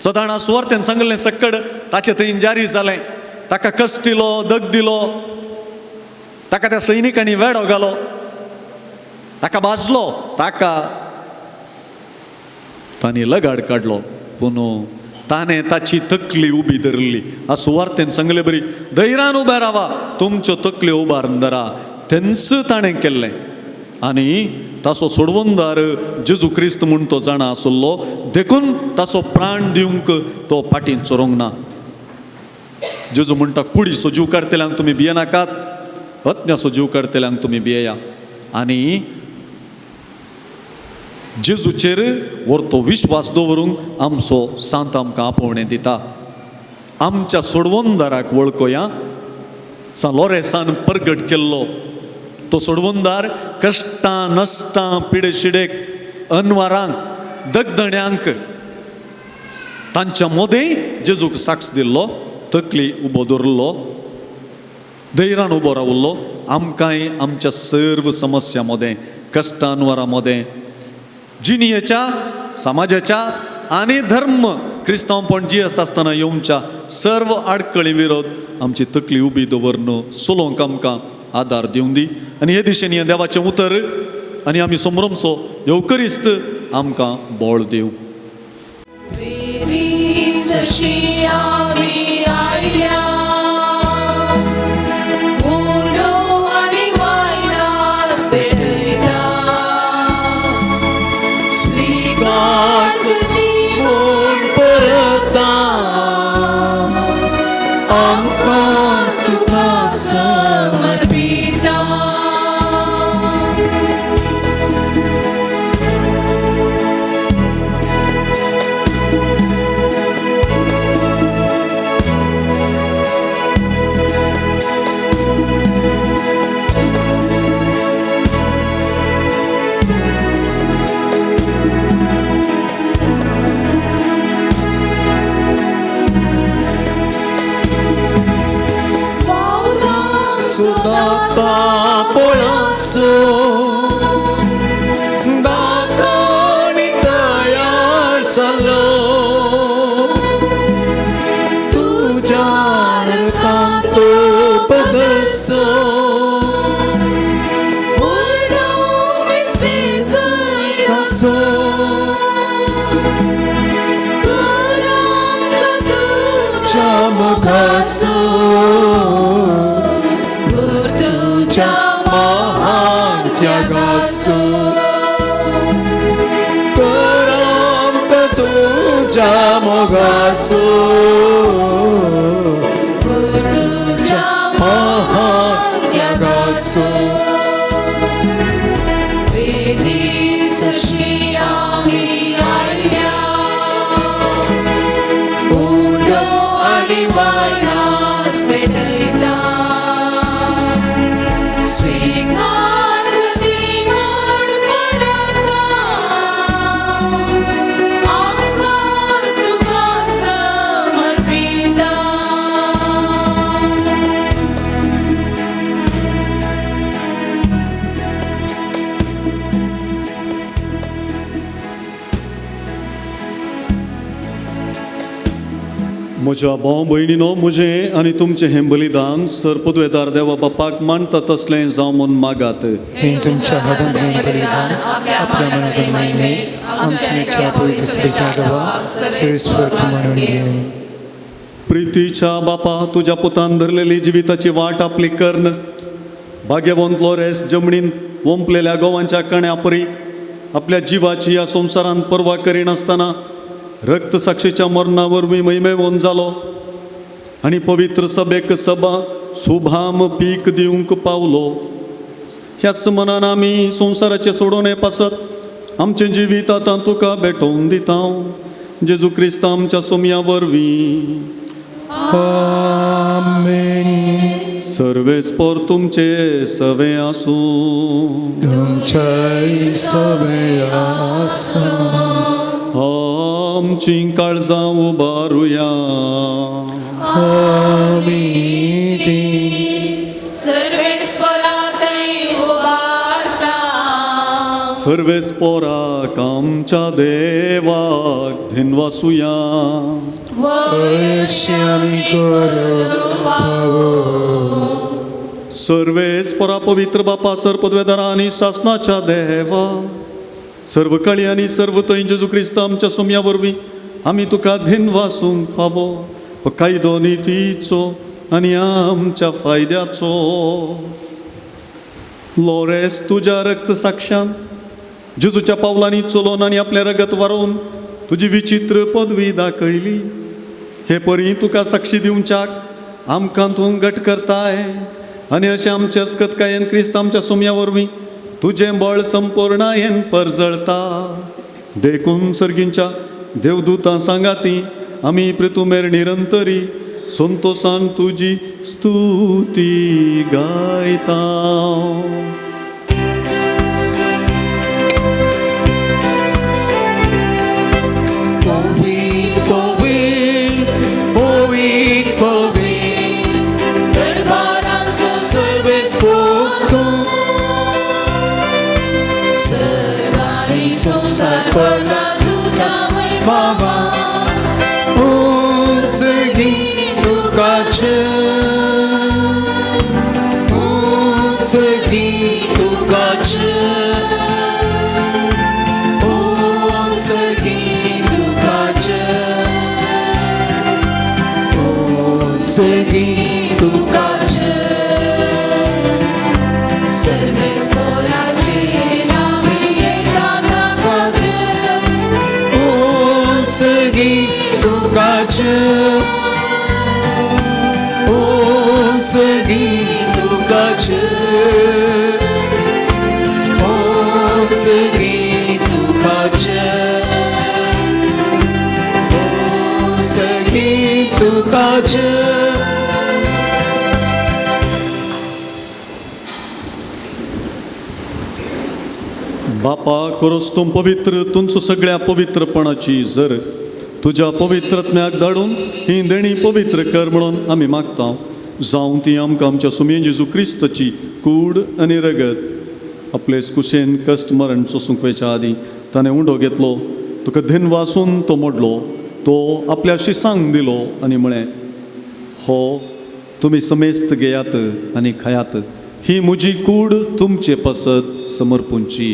सदांच सुवार्तेन सांगलें सकट ताचें थंय जारी जालें, ताका कश्ट दिलो, दग दिलो, ताका त्या सैनिकांनी वेडो घालो, ताका भाजलो, ताका तांणी लगाड काडलो, पूण ताणें ताची तकली उबी धरिल्ली. आ सुवार्तेन सांगले बरी, धैर्यान उबे रावा, तुमच्यो तकल्यो उबारून धरा. तेंच ताणें केल्लें. आनी ताचो सोडवणदार जेजू क्रिस्त म्हूण तो जाणा आसलो, देखून ताचो प्राण दिवंक तो फाटीं चोरूंक ना. जेजू म्हणटा, कुडीचो जीव काडटल्यांक तुमी भियेनाकात, हत्न्याचो जीव काडटल्यांक तुमी भियेया. आनी जेजूचेर व्हरतो विश्वास दवरूंक आमचो सांत आमकां आपोवणें दिता. आमच्या सोडवणदाराक वळखोया. सान लोरेसान परगट केल्लो तो सोडवणदार कश्टां नश्टां पिडेशिडेक अनवारांक दगदण्यांक तांच्या मोदें जेजूक साक्ष दिल्लो, तकली उबो दवरिल्लो, धैर्यान उबो रावल्लो. आमकांय आमच्या सर्व समस्या मदें, कश्टां मदें, जिणयेच्या, समाजाच्या आनी धर्म क्रिस्तांवपण जियेता आसतना येवच्या सर्व आडखळी विरोध आमची तकली उबी दवरून चलोवंक आमकां आदार दिवं दी. आनी हे दिशेन हें देवाचें उतर आनी आमी समरमचो येवकरिस्त आमकां बळ दिवं. समर्पिता. मुखासो दाखोवणी तयार जालो तुज्या रक्तान तो बदलसो तुज्या मुखासो तुज्या महान त्यागासो कर आमकां तुज्या मोगासो तुज्या महान त्यागासो म्हज्या भाव भयणीनो म्हजें आनी तुमचें हें बलिदान सर्पद्वेदार देवा बापाक मानता तसलें जावं म्हूण मागात. हे तुमच्या हातांत हें बलिदान आपल्या मनात मायने आमच्या नित्या पवित्र सभेच्या देवा श्रेष्ठ म्हणून घेऊन. प्रितीच्या बापा तुज्या पुतान धरलेली जिविताची वाट आपली कर्ण भाग्यवंत लोरेस जमणीन वोंपलेल्या गोवांच्या कण्या परी आपल्या जिवाची ह्या संवसारांत पर्वा करिनासतना रक्त साक्षीच्या मरणा वरवीं महिमेवन जालो आनी पवित्र सभेक सभा सुभाम पीक दिवंक पावलो. ह्याच मनान आमी संवसाराचे सोडोवणे पासत आमचें जिवीत आतां तुका भेटोवन दिता जेजू क्रिस्त आमच्या सोमया वरवीं. आमेन. सर्वेस्पोर तुमचे सवे आसूं. तुमच्याय सवे आसूं. आमची काळजां उबारुया. आमी ती सर्वेस्पोराक आमच्या देवाक धिनवासुया. अशी आमी करूंक फावो. सर्वेस्पोरा पवित्र बापा सर्पद्वेदारा आनी सासनाच्या देवा सर्व काळी आनी सर्व थंय जेजू क्रिस्त आमच्या सोमया वरवीं आमी तुका धिनवासूंक फावो कायदो नितीचो आनी आमच्या फायद्याचो. लोरेस तुज्या रक्त साक्षान जेजूच्या पावलांनी चलोवन आनी आपलें रगत वारोवन तुजी विचित्र पदवी दाखयली. हे परी तुका साक्षी दिवच्याक आमकां तूं घट करताय आनी अशें आमचे अस्कतकायेन क्रिस्त आमच्या सोमया वरवीं तुजें बळ संपूर्णायेन परजळता. देखून सर्गींच्या देवदूतां सांगाती आमी प्रितुमेर निरंतरी संतोसान तुजी स्तुती गायता. बापा करोस तूं पवित्र तुमचो सगळ्या पवित्रपणाची जर तुज्या पवित्रत्म्याक धाडून ही देणी पवित्र कर म्हणून आमी मागता. जावं ती आमकां आमच्या सुमये जेजू क्रिस्ताची कूड आनी रगत. आपले कुशेन कश्ट मरण सोसूंक वयच्या आदीं ताणें उंडो घेतलो, तुका धिन वासून तो मोडलो, तो आपल्या शिसांक दिलो आनी म्हळें, हो तुमी समेस्त घेयात आनी खायात, ही म्हजी कूड तुमचे पासत समर्पूंची.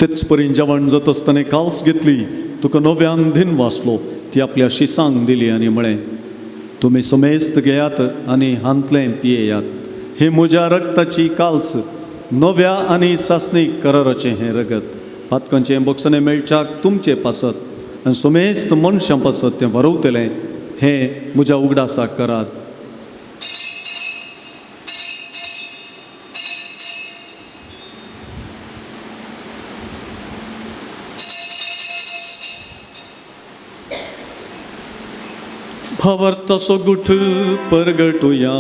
तेच परीन जेवण जाता आसतना काल्स घेतली, तुका नव्यान धिन वाचलो, ती आपल्या शिसांक दिली आनी म्हळें, तुमी समेस्त घेयात आनी हांतलें पियेयात, ही म्हज्या रक्ताची काल्स, नव्या आनी सासणीक कराराचें हें रगत, पातकांचें बोगसणें मेळच्याक तुमचे पासत आनी समेस्त मनशां पासत तें बरोवतलें, हें म्हज्या उगडासाक करात. भावार्थाचो गुठ परगटुया.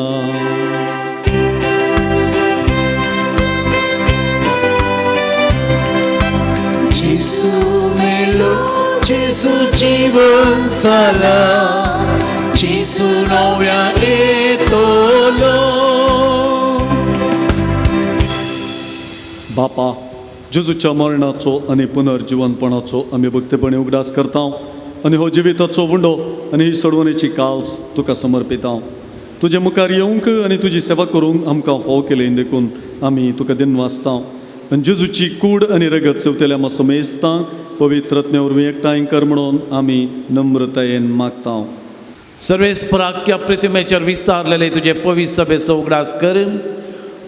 जेसू मेलो, जेसू जीवन जाला, जेसू नव्यान येतलो. बापा, जेजूच्या मरणाचो आनी पुनर्जिवनपणाचो आमी भक्तेपणी उगडास करता आनी हो जिविताचो उंडो आनी ही सोडवणेची काल्स तुका समर्पिता. तुजे मुखार येवंक आनी तुजी सेवा करूंक आमकां फाव केली देखून आमी तुका दिन वाचता. आनी जेजूची कूड आनी रगत चवतेल्या आमकां समेस्तांक पवित्रत्ने वरवीं एकठांय कर म्हणून आमी नम्रतायेन मागता. सर्वेस्पराख्या प्रतिमेचेर विस्तारलेले तुजे पवित्र सभेचो उगडास कर.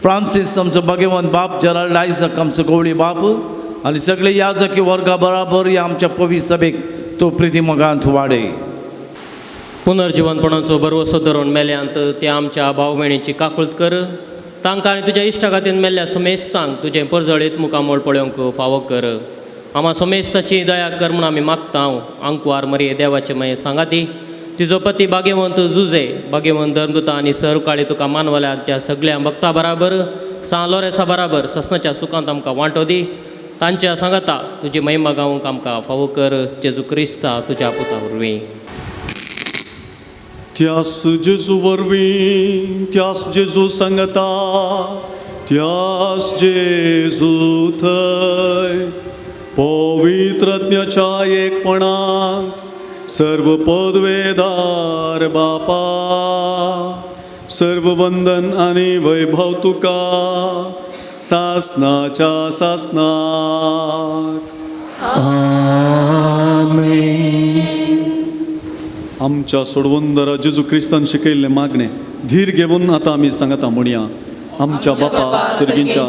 फ्रांसीस आमचो भाग्यवंत बाप, जेराल्ड आयजक आमचो गवळी बाप आनी सगळे याजकी वर्गा बराबर ह्या आमच्या पवित्र सभेक तो प्रिती मोगांत वाडय. पुनर्जिवनपणाचो भरवसो धरून मेल्यांत त्या आमच्या भाव भयणीची काकूळत कर. तांकां आनी तुज्या इश्टा खातीर मेल्ल्या समेस्तांक तुजें परजळीत मुखामोळ पळोवंक फावो कर. आमा समेस्ताची दया कर म्हूण आमी मागता. आंकवार मरये देवाचे मागीर सांगाती तिजो पती भाग्यवंत जुजे, भाग्यवंत धर्मदुता आनी सर्वकाळी तुका मानवल्या त्या सगळ्या भक्ता बराबर सां लोरेसा बराबर ससनाच्या सुखांत आमकां वांटो दी. तांच्या सांगाता तुजी महिमा गावंक आमकां फावो कर. जेजू क्रिस्ता तुज्या पुता वरवीं. त्यास जेजू वरवीं, त्यास जेजू सांगता, त्यास जेजू थंय पवित्रज्ञाच्या एकपणांत सर्व पदवेदार बापा, सर्व वंदन आनी वैभव तुका सासनाच्या सासनाक. आमेन. आमच्या सोडवंदरा जेजू क्रिस्तान शिकयल्लें मागणें धीर घेवन आतां आमी सांगता म्हणया. आमच्या बापा सर्गींच्या,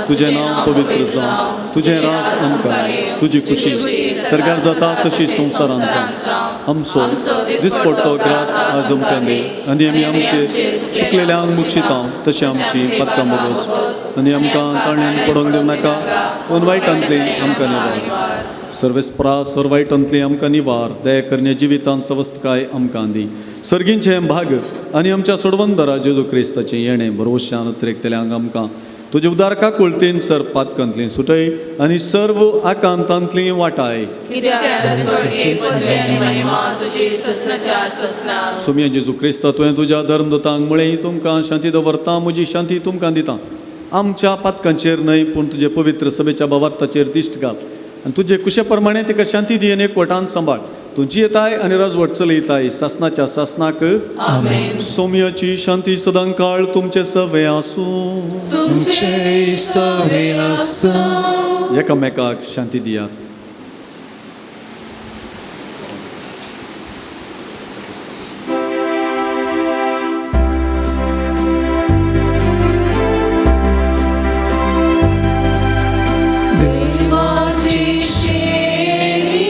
तुजें नांव पवित्र जावं, तुजें राज आमकां, तुजी खुशी सरकार जाता तशी संवसारांत जावं. आमचो दिसपडटो ग्रास आज आमकां दी आनी आमी आमचे चुकलेल्यांक मुक्षिता तशें आमची पातकां बोगोस आनी आमकां ताळ्यान पडोवंक दिवं नाका, पूण वायटांतली आमकां निवार. सर्वेस्परा सर वायटांतली आमकां निवार, दया करणे जिवितांत सवस्तकाय आमकां दी. सर्गींचें भाग आनी आमच्या सोडवंदरा जेजू क्रिस्ताचें येणें भरवशान उतरेकतल्यांक आमकां तुजे उदार काकुळतीन सर पातकांतली सुटय आनी सर्व आकांतांतली वाटाय. सोमया जेजू क्रिस्ता, तुवें तुज्या धर्मदूतांक म्हळें, तुमकां शांती दवरता, म्हजी शांती तुमकां दिता. आमच्या पातकांचेर न्हय पूण तुजे पवित्र सभेच्या भावार्थाचेर दिश्ट घाल आनी तुजे कुशे प्रमाणे तिका शांती दी आनी एकवटान सांबाळ. तूं जियेताय आनी राजवट चलयताय सासनाच्या सासनाक. सोमयाची शांती सदां काळ तुमचे सवे आसूं. तुमचे सवे आसूं. एकामेकाक शांती दियात. देवाची शेळये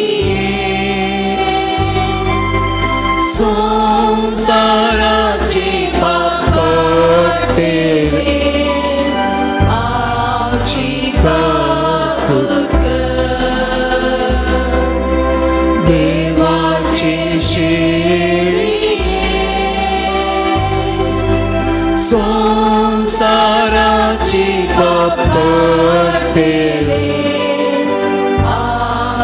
संसाराची पाप काडटले, आमची काकूत कर. देवाची शेळये संसाराची पाप काडटले, आमची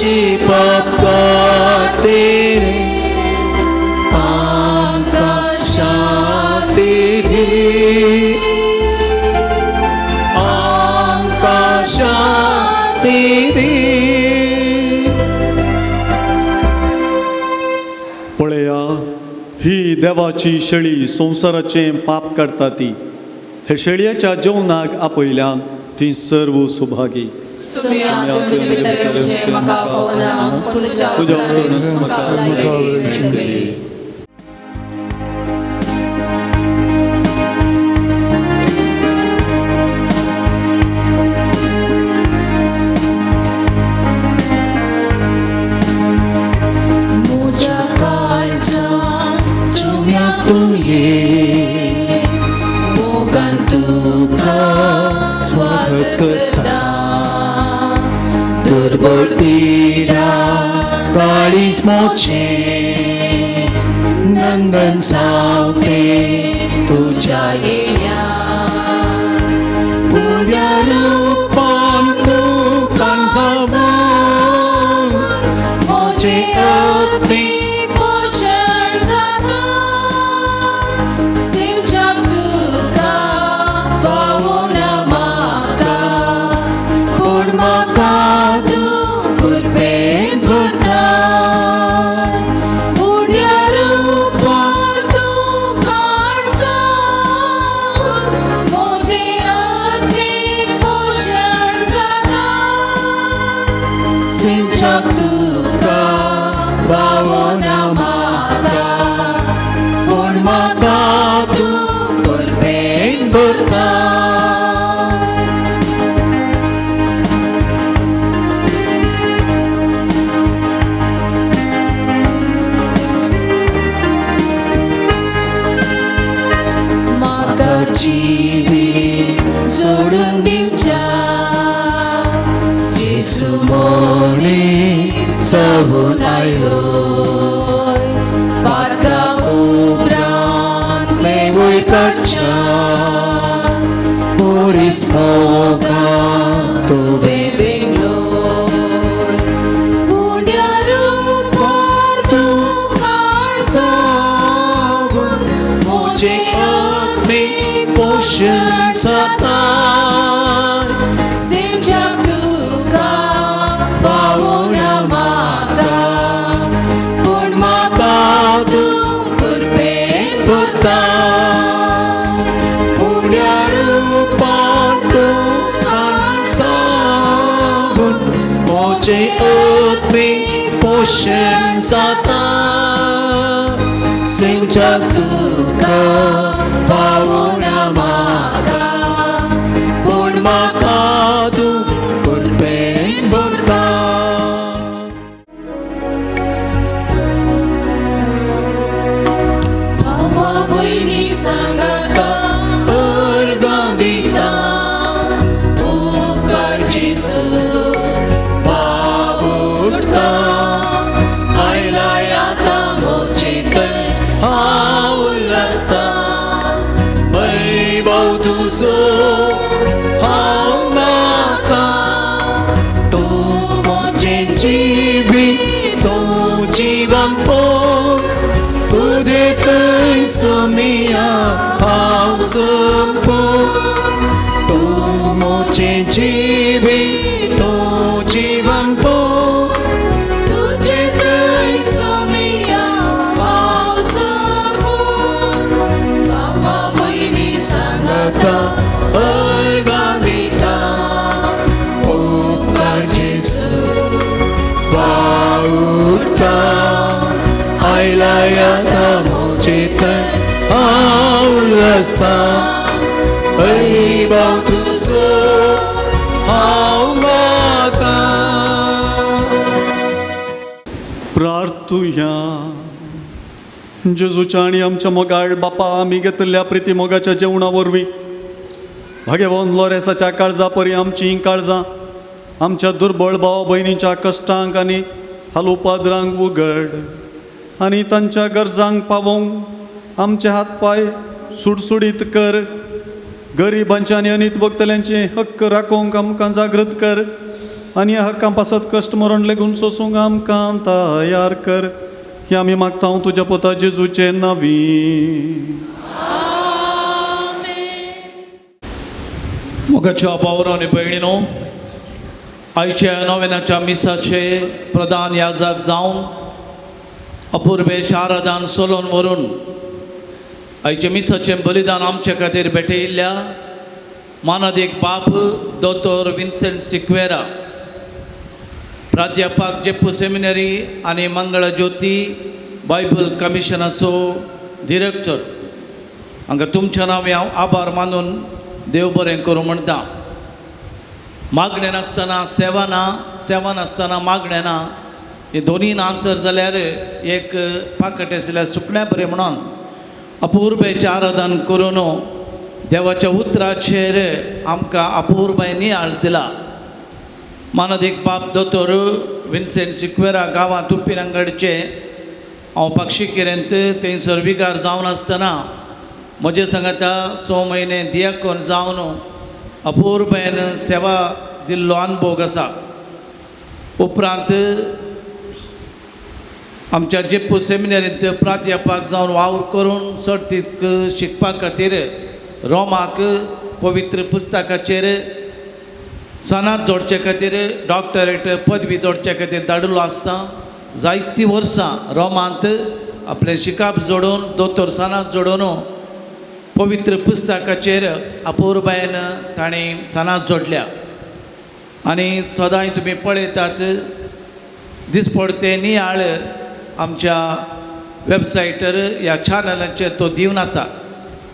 संवसाराची पाप काडटले आमकां शांती दी, आमकां शांती दी. पळया ही देवाची शेळी संवसाराचें पाप काडटा ती. हे शेळयेच्या जेवणाक आपयल्यान ती सर्व सुभागी. सुम्या तुमचे भितर येवचें म्हाका फावना, पूण तुज्या तुज्या उपरांतूच उपरांतूच म्हाका म्हाका भलायकी मेळटली. म्हज्या काळजान सुम्या तूं ये, मोगान तुका स्वागत करता. दुर्बळ पिडा काळीज मोचें, नंदन सावते तुज्या येण्या. पुण्या रुपान तूं काळजान म्हजें आत्मीक पोशण जाता, सिमच्याक तुका फावना म्हाका, पूण म्हाका तूं कृपेन भरता. पुण्या रुपान तूं काळजान म्हजें आत्मीक पोशण जाता, सिमच्याक तुका फावना म्हाका, पूण म्हाका तूं कृपेन भरता. म्हाका जिवीत जोडून दिवच्या जेजू मनीस जावन आयलो, पातकां उपरांतले वयर काडच्या पुरीस मोगान तुवें वेगळो. पुण्या रुपान तूं काळजान म्हजें आत्मीक पोशण जाता, सिमच्याक तुका फावना म्हाका, पूण म्हाका तूं कृपेन भरता. पुण्या रुपान तूं काळजान म्हजें आत्मीक पोशण जाता, सिमच्याक तुका फावना म्हाका, पूण म्हाका तूं कृपेन भरता. भावा भयणी सांगाता अर्गां दिता, उपकार जेजू बाबुडता. आयला आतां म्हजे थंय हांव उल्हासता, वैभव तुजो हांव गाता. तूं म्हजें जिवीत, तूं जिवनपण, तुजें थंय सुमिया हांव संपूर्ण. तूं म्हजें जिवीत, तूं जिवनपण, तुजे थंय सोमिया हांव संपूर्ण. भावा भयणी सांगाता अर्गां दिता, उपकार जेजू वावुरता. आयला आतां म्हजे थंय हांव उल्हासता, वैभव तुजो हांव गाता. प्रार्थुया. जेजूच्या आनी आमच्या मोगाळ बापा, आमी घेतिल्ल्या प्रिती मोगाच्या जेवणा वरवीं भाग्यवान लोरेसाच्या काळजा परी आमचीं काळजां आमच्या दुर्बळ भाव भयणीच्या कश्टांक आनी हालोपाद्रांक उगड आनी तांच्या गरजांक पावोवंक आमचे हात पांय सुडसुडीत कर. गरिबांचे आनी अनीत बघतल्यांचे हक्क राखोवंक आमकां जागृत कर. आनी ह्या हक्कां पासत कश्ट मरण लेगून सोसूंक आमकां तयार कर. हे आमी मागता तुज्या पोता जेजूचे नांवी. मोगाच्या भावांनो आनी भयणीनो, आयच्या नोवेनाच्या मिसाचे प्रधान याजक जावन अपुर्बेश आराधन सोलोन व्हरून आयच्या मिसाचें बलिदान आमचे खातीर भेटयिल्ल्या मानादीक बाप दोतोर विन्सेंट सिक्वेरा, प्राध्यापक जेप्पू सेमिनरी आनी मंगळ ज्योती बायबल कमिशनाचो डिरेक्टर, हांगा तुमच्या नांव हांव आभार मानून देव बरें करूं म्हणटा. मागणें नासतना सेवा ना, सेवा नासतना मागणें ना, हे दोनी नांतर जाल्यार एक पाकट आशिल्ल्या सुकण्या बरें म्हणून अपुर्बेचें आराधन करून देवाच्या उतराचेर आमकां अपुर्बाय नियाळ दिला. मानादीक बाप दोतोर विन्सेंट सिक्वेरा गांवांत उप्पिनांगडचे हांव पक्षी किरेंत थंयसर विगार जावन आसतना म्हजे सांगाता 6 म्हयने दियाकोन जावन अपुर्बायेन सेवा दिल्लो अनुभोग आसा. उपरांत आमच्या जेप्पू सेमिनरींत प्राध्यापक जावन वावर करून सर्तीक शिकपा खातीर रोमाक पवित्र पुस्तकाचेर सनात जोडचे खातीर डॉक्टरेट पदवी जोडचे खातीर धाडिल्लो आसता. जायतीं वर्सां रोमांत आपलें शिकाप जोडून दोतोर सनात जोडून पवित्र पुस्तकाचेर अपुर्बायेन ताणें सनात जोडल्या. आनी सदांय तुमी पळयतात दिसपडते नियाळ आमच्या वेबसायटर ह्या चॅनलाचेर तो दिवन आसा.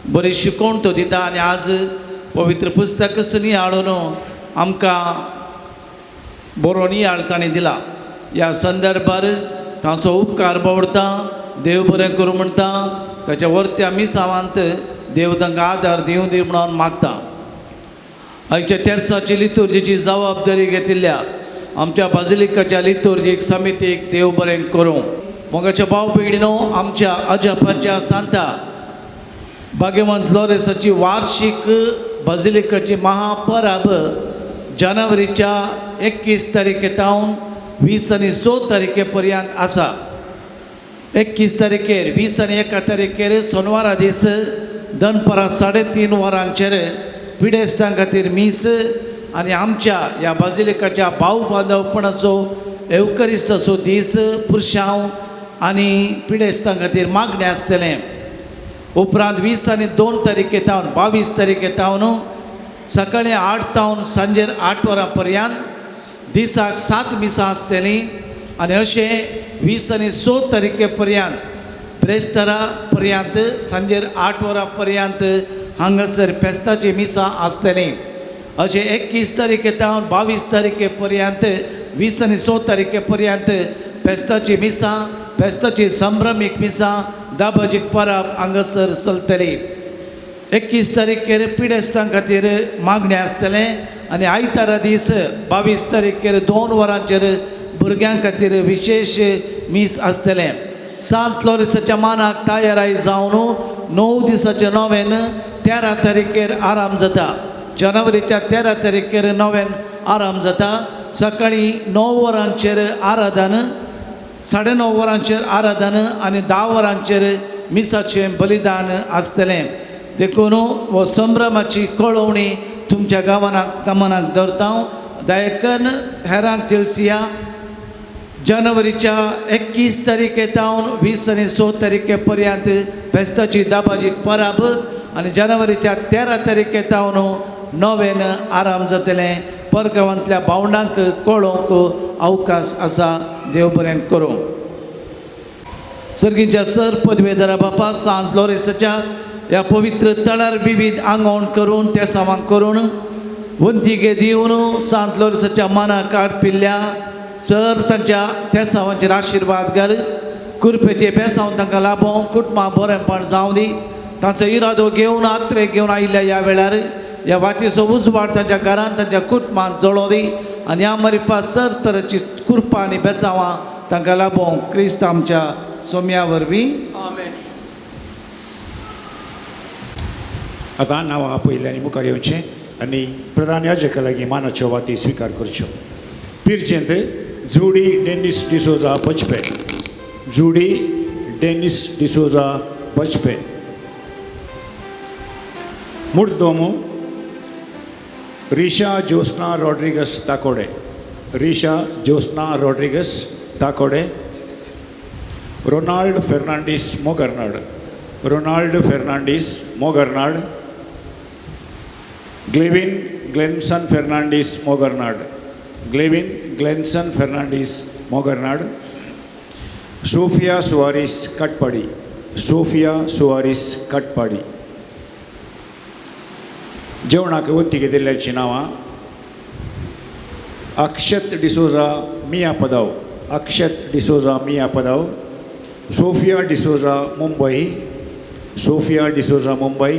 बरी शिकोवण तो दिता आनी आज पवित्र पुस्तकच नियाळून आमकां बरो नियाळ ताणें दिला. ह्या संदर्भार तांचो उपकार बावडता, देव बरें करूं म्हणटा. ताच्या वरत्या मिसावांत देव तांकां आदार दिवं दी म्हणून मागता. आयच्या तेर्साची लितुर्जीची जबाबदारी घेतिल्ल्या आमच्या बाजिलिकाच्या लितुर्जीक समितीक देव बरें करूं. मोगाच्या भाव भयणीनो, आमच्या अजापाच्या सांता भाग्यवंत लोरेसाची वार्षिक बाजिलिकाची महापराब जानेवारीच्या 21 तारखे तावन 20 आनी 100 तारखे पर्यंत आसा. 21 तारखेर 20 आनी 1 तारखेर सोनवारा दीस दनपारां 3:30 वरांचेर पिडेस्तां खातीर मीस आनी आमच्या ह्या बाजिलिकाच्या भाव बांदवपणाचो एवकरिस्ताचो दीस पुरशांव आनी पिडेस्तां खातीर मागणें आसतलें. उपरांत 20 आनी 2 तारखे तावन 22 तारखे तावन सकाळीं 8 तावन सांजेर 8 वरां पर्यंत दिसाक 7 मिसां आसतलीं आनी अशें 20 आनी 100 तारखे पर्यंत ब्रेस्तारा पर्यंत सांजेर 8 वरां पर्यंत हांगासर फेस्ताची मिसां आसतलीं. अशें 21 तारखे तावन 22 तारखे पर्यंत 20 आनी 100 तारखे पर्यंत फेस्ताची मिसां, फेस्ताची संभ्रमीक मिसां दाबाजीक परब हांगासर चलतली. 21 तारखेर पिडेस्तां खातीर मागणें आसतलें आनी आयतारा दीस 22 तारखेर 2 वरांचेर भुरग्यां खातीर विशेश मीस आसतलें. सांत लोरेसाच्या मानाक तयाराय जावन 9 दिसाचें नोवेन 13 तारखेर आराम जाता. जानेवारीच्या 13 तारखेर नोवेन आराम जाता. सकाळीं 9 वरांचेर आराधन, 9:30 वरांचेर आराधन आनी 10 वरांचेर मिसाचें बलिदान आसतलें. देखून हो संभ्रमाची कळोवणी तुमच्या गांवांक गमनाक दवरता. दयाकन हेरांक तिळसिया जानेवारीच्या 21 तारखे तावन 20 आनी 100 तारखे पर्यंत फेस्ताची दाबाजी परब आनी जानेवारीच्या 13 तारखे तावन नोवेन आराम जातलें. परगांवांतल्या भावंडांक कळोवंक अवकाश आसा. देव बरें करूं. सर्गीच्या सर पदवेदारा बापा सांत लोरेसाच्या ह्या पवित्र तळार विविध आंगवण करून तेसावांक करून वंतिगे दिवन सांत लोरेसाच्या मनाक आडपिल्ल्या सर तांच्या तेसावांचेर आशिर्वाद घाल. कुरपेचे बेसांव तांकां लाभोवंक कुटुंबां बरेंपण जावं दी. तांचो इरादो घेवन आत्रे घेवन आयिल्ल्या ह्या वेळार ह्या वातीचो उजवाड तांच्या घरांत तांच्या कुटुंबांत जळोवं दी आनी ह्या मरिफा सर तरेची कुरपां आनी बेसांवां तांकां लाभोवंक क्रिस्त आमच्या सोम्या वरवीं आमेन. आतां नांवां आपयल्यांनी मुखार येवचें आनी प्रधान याजका लागीं मानाच्यो वाती स्विकार करच्यो. पिरजेंत जुडी Dennis D'Souza Bajpe, Judy Dennis D'Souza Bajpe. मुर्दोमू Risha Jyotsna Rodrigues Takode, Risha Jyotsna Rodrigues Takode. Ronald Fernandes Mogarnad, Ronald Fernandes Mogarnad. Glevin Glenson Fernandes Mogarnad, Glevin Glenson Fernandes Mogarnad. Sophia Soares Katpadi, Sophia Soares Katpadi. जेवणाक वंती घेतिल्ल्याची नांवां Akshat D'Souza Mia Padav, Akshat D'Souza Mia Padav. Sophia D'Souza Mumbai, Sophia D'Souza Mumbai.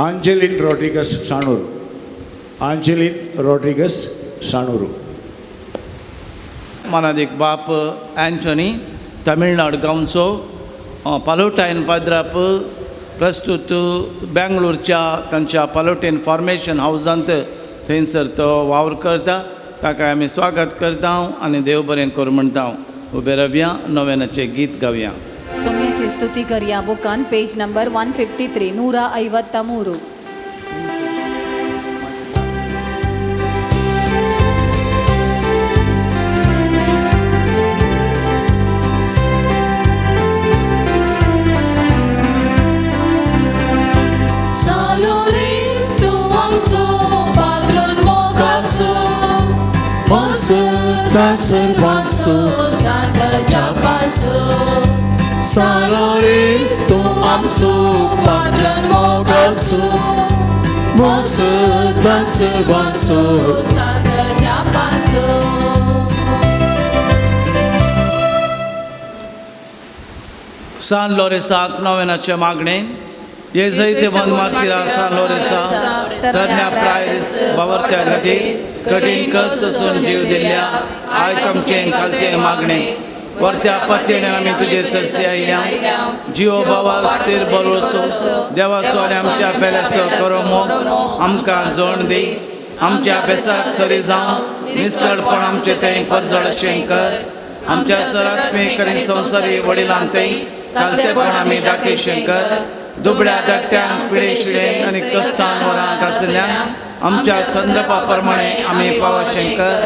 Angeline Rodrigues Sanur, Angeline Rodrigues Sanur. मानादीक बाप अँटनी तमिळनाड गांवचो पालोटायन पाद्राप प्रस्तुत बेंगलोरच्या तांच्या पालोटेन फॉर्मेशन हावजांत थंयसर तो वावर करता. ताका आमी स्वागत करता आनी देव बरें करूं म्हणटा. उबे रावया, नव्यानाचें गीत गावया. सोम्याची स्तुती करया बुकान पेज नंबर 153 153. San Lorenzo आमचो पाद्रन मोगाचो मोसतां सर्वांचो सान लोरेसाक नव्यानाचें मागणें. हे जैतेवन मार्तिरा सान लोरेसा तरण्या प्रायस बावरत्या खातीर कठीण कश्ट सोसून जीव दिल्ल्या आयक आमचें खालतें मागणें. वरत्या पत्तेने आमी तुजे सरसे आयल्या. जियो बाबा तेर बरोसो देवाचो आनी आमच्या पेल्याचो करो मोग आमकां जोण दी. आमच्या बेसाक सरी जावं निस्कळपण आमचें तें परजळशें कर. आमच्या सरात्मीक आनी संवसारी वडिलांक तें कालतेपण आमी दाखयशें कर. दुबळ्या धाकट्यांक पिडे शिडेंक आनी कश्टान वरांक आशिल्ल्यांक आमच्या संदर्भा प्रमाणे आमी पावाशें कर.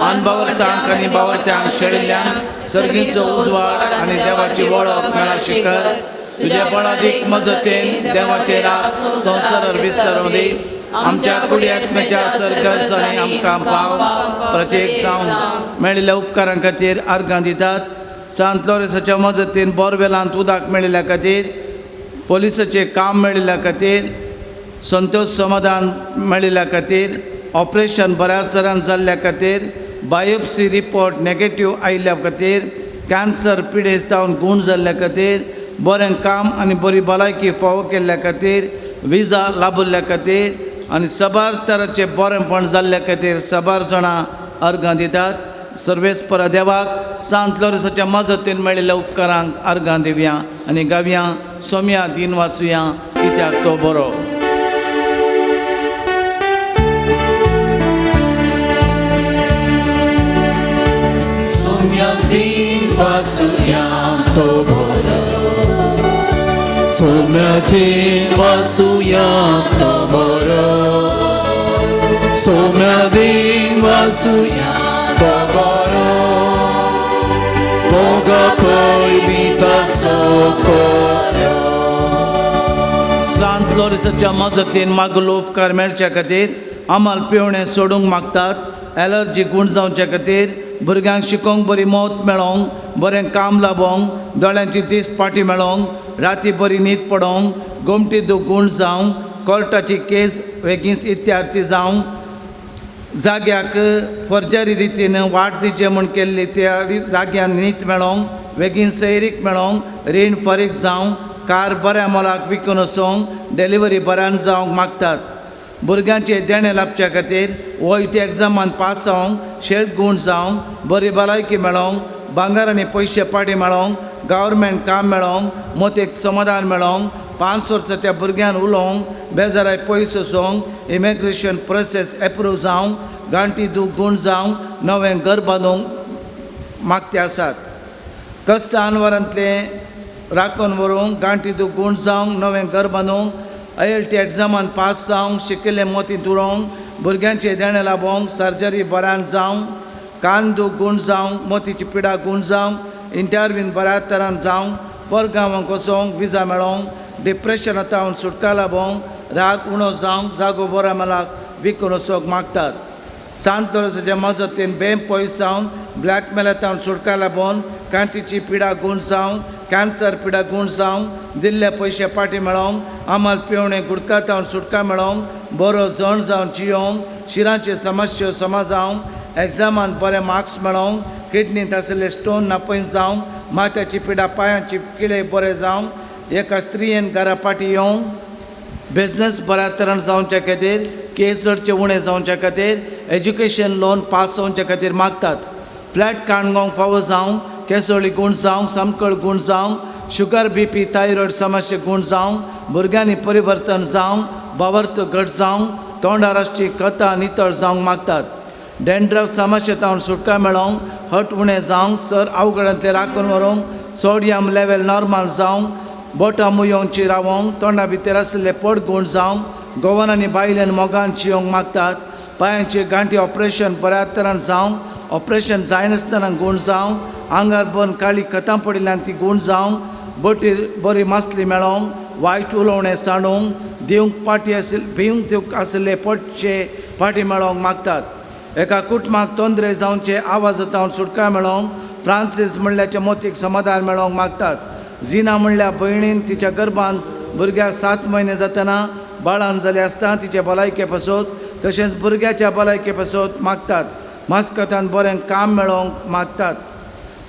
अनबावरतांक आनी बावरत्यांक शेळिल्ल्यांक सर्गीचो उजवाड आनी देवाची वळख मेळाशी कर. तुज्या बळादीक मजतीन देवाचे राज संवसारार विस्तारून दी. आमच्या कुडी आत्म्याच्या सरगर्जांनी आमकां पाव प्रत्येक जावन मेळिल्ल्या उपकारां खातीर आर्गां दितात. सांत लोरेसाच्या मजतीन बोरवेलांत उदक मेळिल्ल्या खातीर, पोलिसाचें काम मेळिल्ल्या खातीर, संतोश समाधान मेळिल्ल्या खातीर, ऑपरेशन बऱ्याच तरान जाल्ल्या खातीर, बायोप्सी रिपोर्ट नेगेटीव आयिल्ल्या खातीर, कॅन्सर पिडेस्त जावन गूण जाल्ल्या खातीर, बरें काम आनी बरी भलायकी फावो केल्ल्या खातीर, विजा लाभिल्ल्या खातीर आनी साबार तरांचें बरेंपण जाल्ल्या खातीर साबार जाणां अर्गां दितात. सर्वेस्पर देवाक सांत लोरेसाच्या मजतीन मेळिल्ल्या उपकारांक अर्गां दिवया आनी गावया. सोम्या दीन वाचुया कित्याक तो बरो. सोम्या दीन वाचुया तो बरो, सोम्या दीन वाचुया तो बरो, सोम्या दीन वाचुया तो बरो. मोगा पळयताचो करो. सांत लोरेसाच्या मजतीन मागलो उपकार मेळच्या खातीर आमाल पिवणें सोडूंक मागतात. एलर्जी गूण जावच्या खातीर, भुरग्यांक शिकोवंक बरी मौत मेळोंक, बरें काम लाबोवंक, दोळ्यांची दीस पाटी मेळोंक, राती बरी न्हीद पडोवंक, गोमटी दूख गूण जावंक, कोर्टाची केस वेगींच इत्यार्थी जावंक, जाग्याक फर्जरी रितीन वाट दिवचें म्हूण केल्ली त्या जाग्यान न्हीद मेळोवंक, वेगीन सैरीक मेळोवंक, रीण फारीक जावंक, कार बऱ्या मोलाक विकून वचोंक, डिलिव्हरी बऱ्यान जावंक मागतात. भुरग्यांचें देणें लाबच्या खातीर, वयट एग्जामान पास जावंक, शेल्फ गूण जावंक, बरी भलायकी मेळोवंक, भांगर आनी पयशे पाटी मेळोवंक, गव्हर्मेंट काम मेळोवंक, मतीक समाधान मेळोवंक, 5 वर्साच्या भुरग्यान उलोवंक, बेजाराय पयस वचोंक, इमिग्रेशन प्रोसेस एप्रूव जावंक, गांठी दूख गूण जावंक नवें घर बांदूंक मागते आसात. कश्ट आनवरांतलें राखून व्हरूंक गांठी दूख गूण जावंक नवें घर बांदूंक ILT एग्जामान पास जावंक शिकिल्लें मोतींत उडोवंक भुरग्यांचें देणें लाबोवंक सर्जरी बऱ्यान जावंक कान दूख गूण जावंक मोतीची पिडा गूण जावंक इंटरव्यून बऱ्या तरान जावंक परगांवांक वचोंक विजा मेळोवंक डिप्रेशना तावन सुटका लाबोवंक राग उणो जावंक जागो बरो मेलाक विकून वचोंक मागतात. सांत लोरेंसाच्या मजतीन बेम पयस जावन ब्लॅकमेला तावन सुटका लाबोवन कांतीची पिडा गूण जावंक कॅन्सर पिडा गूण जावंक दिल्ले पयशे फाटीं मेळोवंक आमल पिवणे गुडका तावन सुटका मेळोवंक बरो जण जावन जियोवंक शिरांचे समस्यो समा जावंक एग्जामान बरे मार्क्स मेळोवंक किडनींत आशिल्ले स्टोन नापयत जावंक माथ्याची पिडा पांयांची किळे बरे जावंक एका स्त्रियेन घरा फाटीं येवंक बिजनेस बऱ्या तरान जावच्या खातीर केस चडचे उणें जावच्या खातीर एज्युकेशन लोन पास जावच्या खातीर मागतात. फ्लॅट काणगोंक फावो जावंक केसोळी गूण जावंक समकळ गूण जावंक शुगर BP thyroid समस्या गूण जावंक भुरग्यांनी परिवर्तन जावंक बावर्त घट जावंक तोंडार आसची कथा नितळ जावंक मागतात. डॅन्ड्रफ समस्या तावन सुटका मेळोवंक हट उणें जावंक सर अवघडांतलें राखून व्हरूंक सोडियम लेवल नॉर्मल जावंक बोटां मुयोवची रावोंक तोंडा भितर आशिल्ले पड गूण जावंक गोवन आनी बायलेन मोगान चियोंक मागतात. पांयांची गांठी ऑपरेशन बऱ्या तरान जावंक ऑपरेशन जायनासतना गूण जावंक आंगार बन काळी खतां पडिल्ल्यान ती गूण जावंक बोटीर बरी मासली मेळोवंक वायट उलोवणें सांडूंक दिवंक पाटी आशिल्ले भिवंक दिवंक आशिल्ले पटचे फाटी मेळोवंक मागतात. एका कुटुंबाक तोंदरे जावचे आवाज तावन सुटका मेळोवंक फ्रांसीस म्हणल्याच्या मोतीक समाधान मेळोवंक मागतात. जिना म्हणल्या भयणीन तिच्या गर्भान भुरग्याक 7 म्हयने जातना बाळान जालें आसता तिचे भलायके पासत तशेंच भुरग्याच्या भलायके पासत मागतात. मास्कतान बरें काम मेळोवंक मागतात.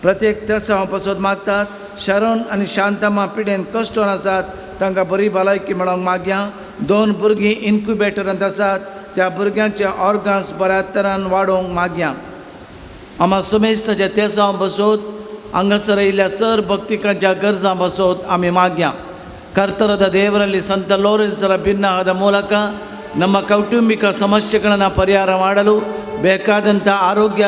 प्रत्येक तेसांव पासत मागतात. शरण आनी शांतमा पिडेन कश्टोन आसात तांकां बरी भलायकी मेळोवंक मागया. 2 भुरगीं इन्क्युबेटरांत आसात त्या भुरग्यांचे ऑर्गन्स बऱ्या तरान वाडोवंक मागया. आमा समेस्ताच्या तेसांव बसोत हांगासर आयिल्ल्या सर भक्तिकांच्या गरजां बसोत आमी मागया. ಕರ್ತರದ ದೇವರಲ್ಲಿ ಸಂತ ಲೋರೆನ್ಸರ ಭಿನ್ನಹದ ಮೂಲಕ ನಮ್ಮ ಕೌಟುಂಬಿಕ ಸಮಸ್ಯೆಗಳನ್ನು ಪರಿಹಾರ ಮಾಡಲು ಬೇಕಾದಂಥ ಆರೋಗ್ಯ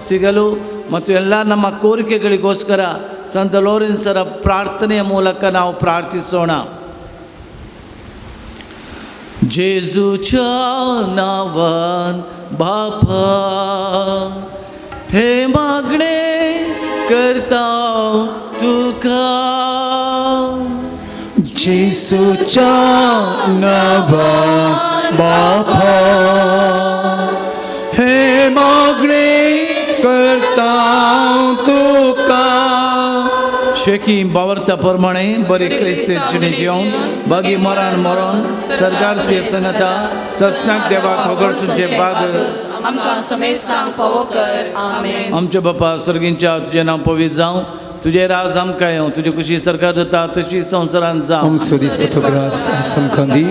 ಸಿಗಲು ಮತ್ತು ಎಲ್ಲ ನಮ್ಮ ಕೋರಿಕೆಗಳಿಗೋಸ್ಕರ ಸಂತ ಲೋರೆನ್ಸರ ಪ್ರಾರ್ಥನೆಯ ಮೂಲಕ ನಾವು ಪ್ರಾರ್ಥಿಸೋಣ. जेजूच्या नावान बापा हे मागणे करता तुका जेजूच्या नावान बापा हे मागणे करता तुका. शेकी बावर्ता प्रमाणे बरे क्रिस्ती जिवन बागी मरण मरण सरकारची संगता सत्संग देवाक होगडसूचे बाग आमकां समेस्तांक फावो कर. आमेन. आमच्या बापा सर्गींच्या तुजें नांव पवित्र जावं, तुजें राज आमकां येवं, तुजी खुशी सरकार जाता तशी संवसारांत जावं. आमचो दिसपाचो ग्रास आमकां दी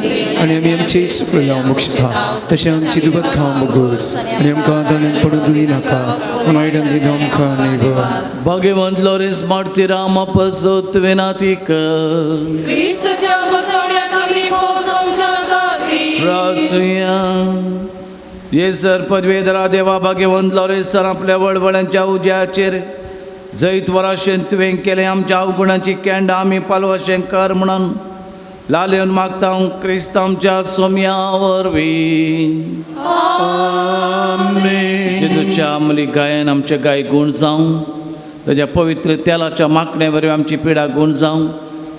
आनी आमी आमचे सुप्रयाव मुक्षता तशें आमची दुबत खावं बगोस आनी आमकां दणेन पडून दिनाका वायटान दिना आमकां न्ही. भाग्यवंत लोरेंस मार्तीराम पसत विनाती कर क्रिस्तच्या बसवण्याक आमी पोसवच्या खातीर प्रार्थुया. ये सर पदवेधरा देवा भाग्यवंत लोरेंस सर आपल्या वळवळ्यांच्या उज्याचेर जैत वराशेन तुवें केलें आमच्या अवगुणांची कॅन्डां आमी पालवाशें कर म्हणून लालेवन मागता क्रिस्त आमच्या सोम्या वरवीं. जेजूच्या अमली गायन आमचे गाय गूण जावं, ताज्या पवित्र तेलाच्या मागणे वरवीं आमची पिडा गूण जावं,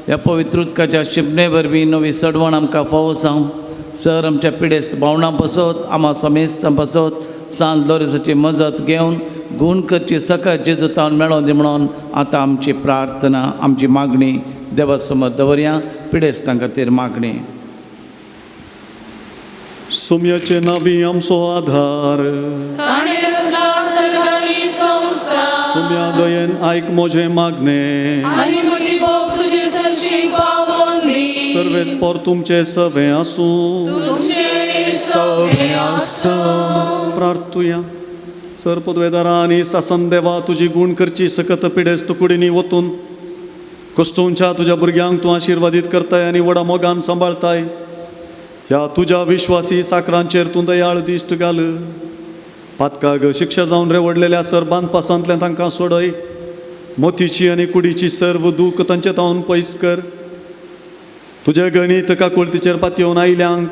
ह्या पवित्र उदकाच्या शिंपणे वरवीं नवी सडवण आमकां फावो जावं. सर आमच्या पिडेस्त भावणां पासत आमा समेस्तां पासत सांत लोरेसाची मजत घेवन गूण करची सकाळ जेजू तावन मेळोन दी म्हणून आतां आमची प्रार्थना आमची मागणी देवा समज दवरया. पिडेस्तां खातीर मागणी. सोम्याचे नावी आमचो आधार ताणें रचला सर्गानी संवसार सोम्या दयेन आयक म्हजें मागणें आनी म्हजी भोग तुजे सरशी पावोवन दी. सर्वेस्पोर तुमचें सवें आसूं. तुमचें सवें आसूं. प्रार्थुया. सर पदवेदारा आनी सासन देवा तुजी गूण करची सकत पिडेस्त कुडींनी वतून कश्टोवच्या तुज्या भुरग्यांक तूं आशिर्वादीत करताय आनी व्हडा मोगान सांबाळताय. ह्या तुज्या विश्वासी साकरांचेर तूं दयाळ दिश्ट घाल. पातकाग शिक्षा जावन रेवडलेल्या सर बांदपासांतल्यान तांकां सोडय. मोतीची आनी कुडीची सर्व दूख तांचे तावन पयस कर. तुज्या गणीत काकुळतीचेर पातयेवन आयल्यांक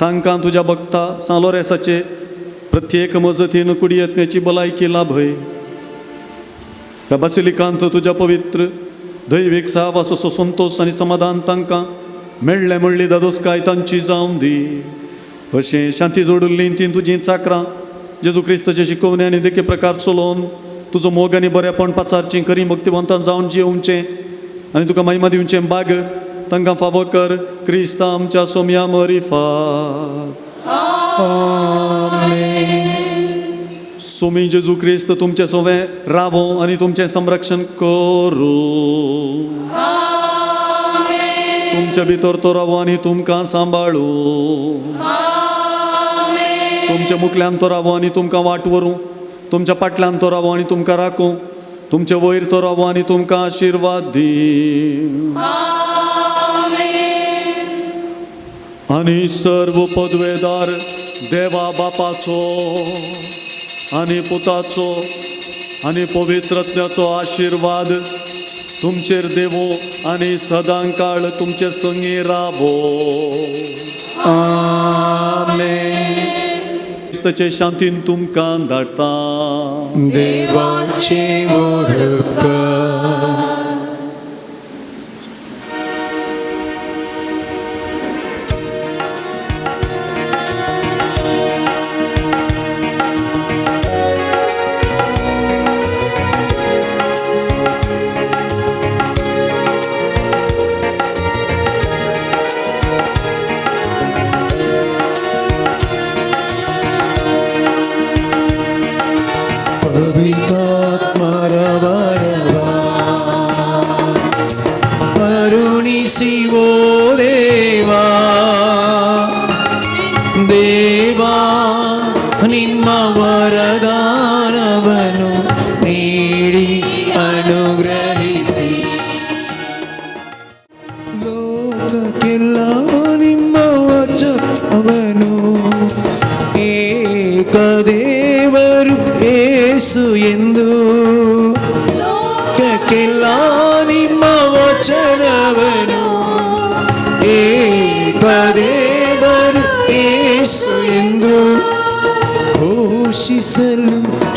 तांकां तुज्या भक्ता सांलोरेसाचे प्रत्येक मजतीन कुडी यत्नेची भलायकी लाभय. ह्या बासिलिकांत तुज्या पवित्र दैवीक सहवासाचो संतोश आनी समाधान तांकां मेळ्ळें म्हणली दादोसकाय तांची जावन दी. अशें शांती जोडिल्लीं तीं तुजीं चाकरां जेजू क्रिस्ताचे शिकोवणे आनी देखी प्रकार चलोवन तुजो मोग आनी बरेपण पाचारचीं खरीं भक्तिवंतां जावन जियोवचें आनी तुका महिमा दिवचें बाग तांकां फावो कर. क्रिस्ता आमच्या सोम्या मरिफात. सोमी जेजू क्रिस्त तुमचें सोवें रावो आनी तुमचें संरक्षण करूं. तुमचे भितर तो रावो आनी तुमकां सांबाळू. तुमच्या मुखल्यान तो रावो आनी तुमकां वाट व्हरूं. तुमच्या पाटल्यान तो रावो आनी तुमकां राखूं. तुमचे वयर तो रावो आनी तुमकां आशिर्वाद दी. आनी सर्व पदवेदार देवा बापाचो आनी पुताचो आनी पवित्रत्याचो आशिर्वाद तुमचेर देवो आनी सदां काळ तुमचे संगी रावो. आमेन. क्रिस्ताचे शांतीन तुमकां धाडटा. देवाचे उपकार.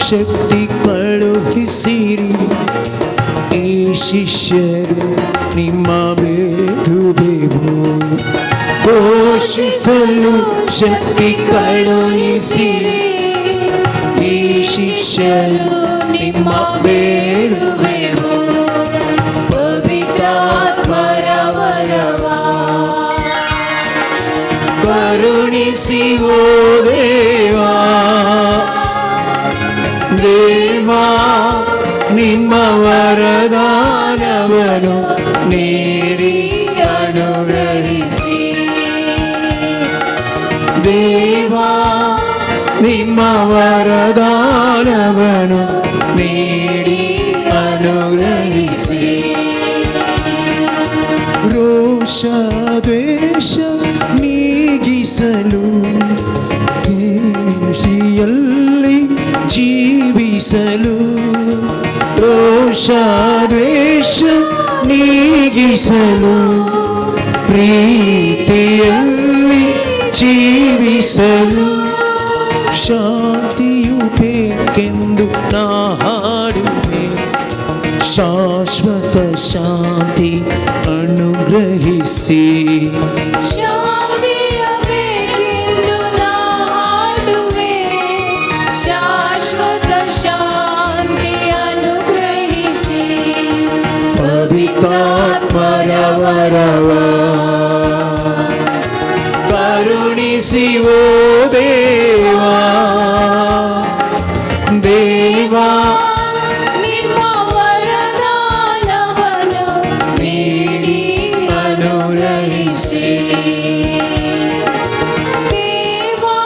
ಶಕ್ತಿ ಕಳುಹಿಸಿರಿ ಈ ಶಿಷ್ಯರು ನಿಮ್ಮ ಬೇಡುವೆವು. ಪೋಷಿಸಲು ಶಕ್ತಿ ಕಳುಹಿಸಿರಿ ಈ ಶಿಷ್ಯರು ನಿಮ್ಮ ಬೇಡುವೆವು. ಪವಿತ್ರಾತ್ಮರ ವರವ ಕರುಣಿಸಿ ಓ ದೇವಾ. ದೇವಾ ನಿಮ್ಮ ವರದಾನವನ್ನು ನೀಡಿ ಅನುಗ್ರಹಿಸಿ. ದೇವಾ ನಿಮ್ಮ ವರದಾನವನ್ನು ನೀಡಿ ಅನುಗ್ರಹಿಸಿ. ರೋಷ ದ್ವೇಷ ನೀಗಿಸಲು ಯಲ್ಲಿ ಜೀವಿಸಲು. ರೋಷ ದ್ವೇಷ ನೀಗಿಸಲು ಪ್ರೀತಿಯಲ್ಲಿ ಜೀವಿಸಲು. ಶಾಂತಿಯು ಬೇಕೆಂದು ನಾ ಹಾಡುವೆ. ಶಾಶ್ವತ ಶಾಂತಿ ಅನುಗ್ರಹಿಸಿ. ಪವಿತ್ರಾತ್ಮರ ವರವ ಕರುಣಿಸಿ ಓ ದೇವಾ. ದೇವಾ ನಿಮ್ಮ ವರದಾನವನ್ನು ನೀಡಿ ಅನುಗ್ರಹಿಸಿ. ದೇವಾ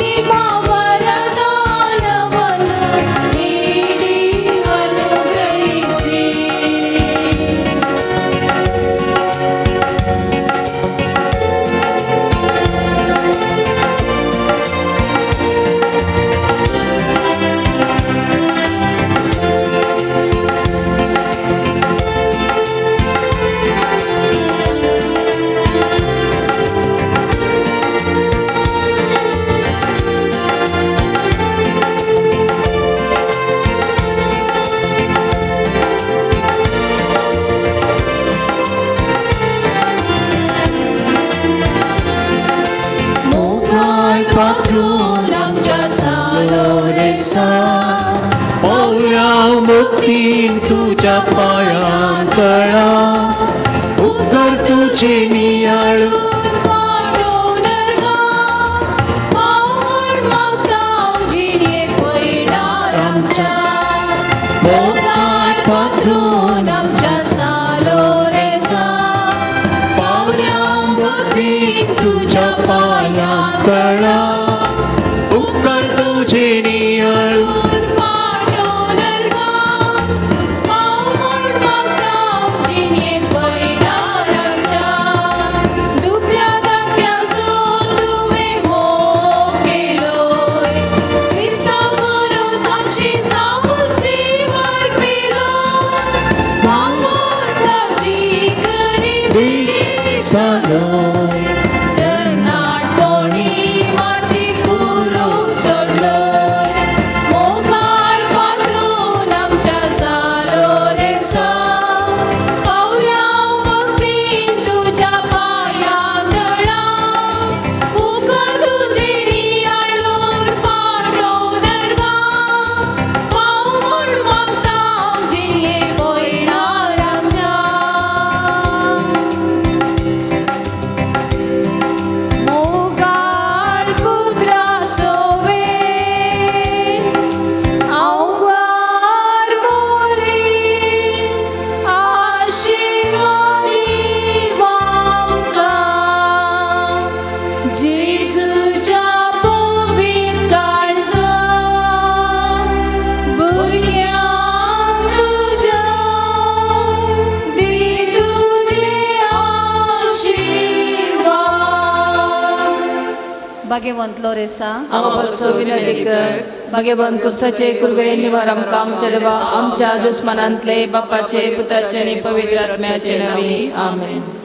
ನಿಮ್ಮ ವರದಾನವನ್ನು ನೀಡಿ ಅನುಗ್ರಹಿಸಿ. भक्तीन तुज्या पांयां तळा उपकार तुजे नियाळून मोगाळ पात्रून आमच्या सालोरेसा पावल्या भक्तीन तुज्या पांयां तळा उपकार तुजे नियाळून भाग्यवंत लोरेसा आमचो विनंती कर भाग्यवंत कुर्साचे कुर्वे निवार आमकां आमच्या देवा आमच्या दुस्मनांतले बापाचे पुताचे आनी पवित्र आत्म्याचे नांवी आमेन.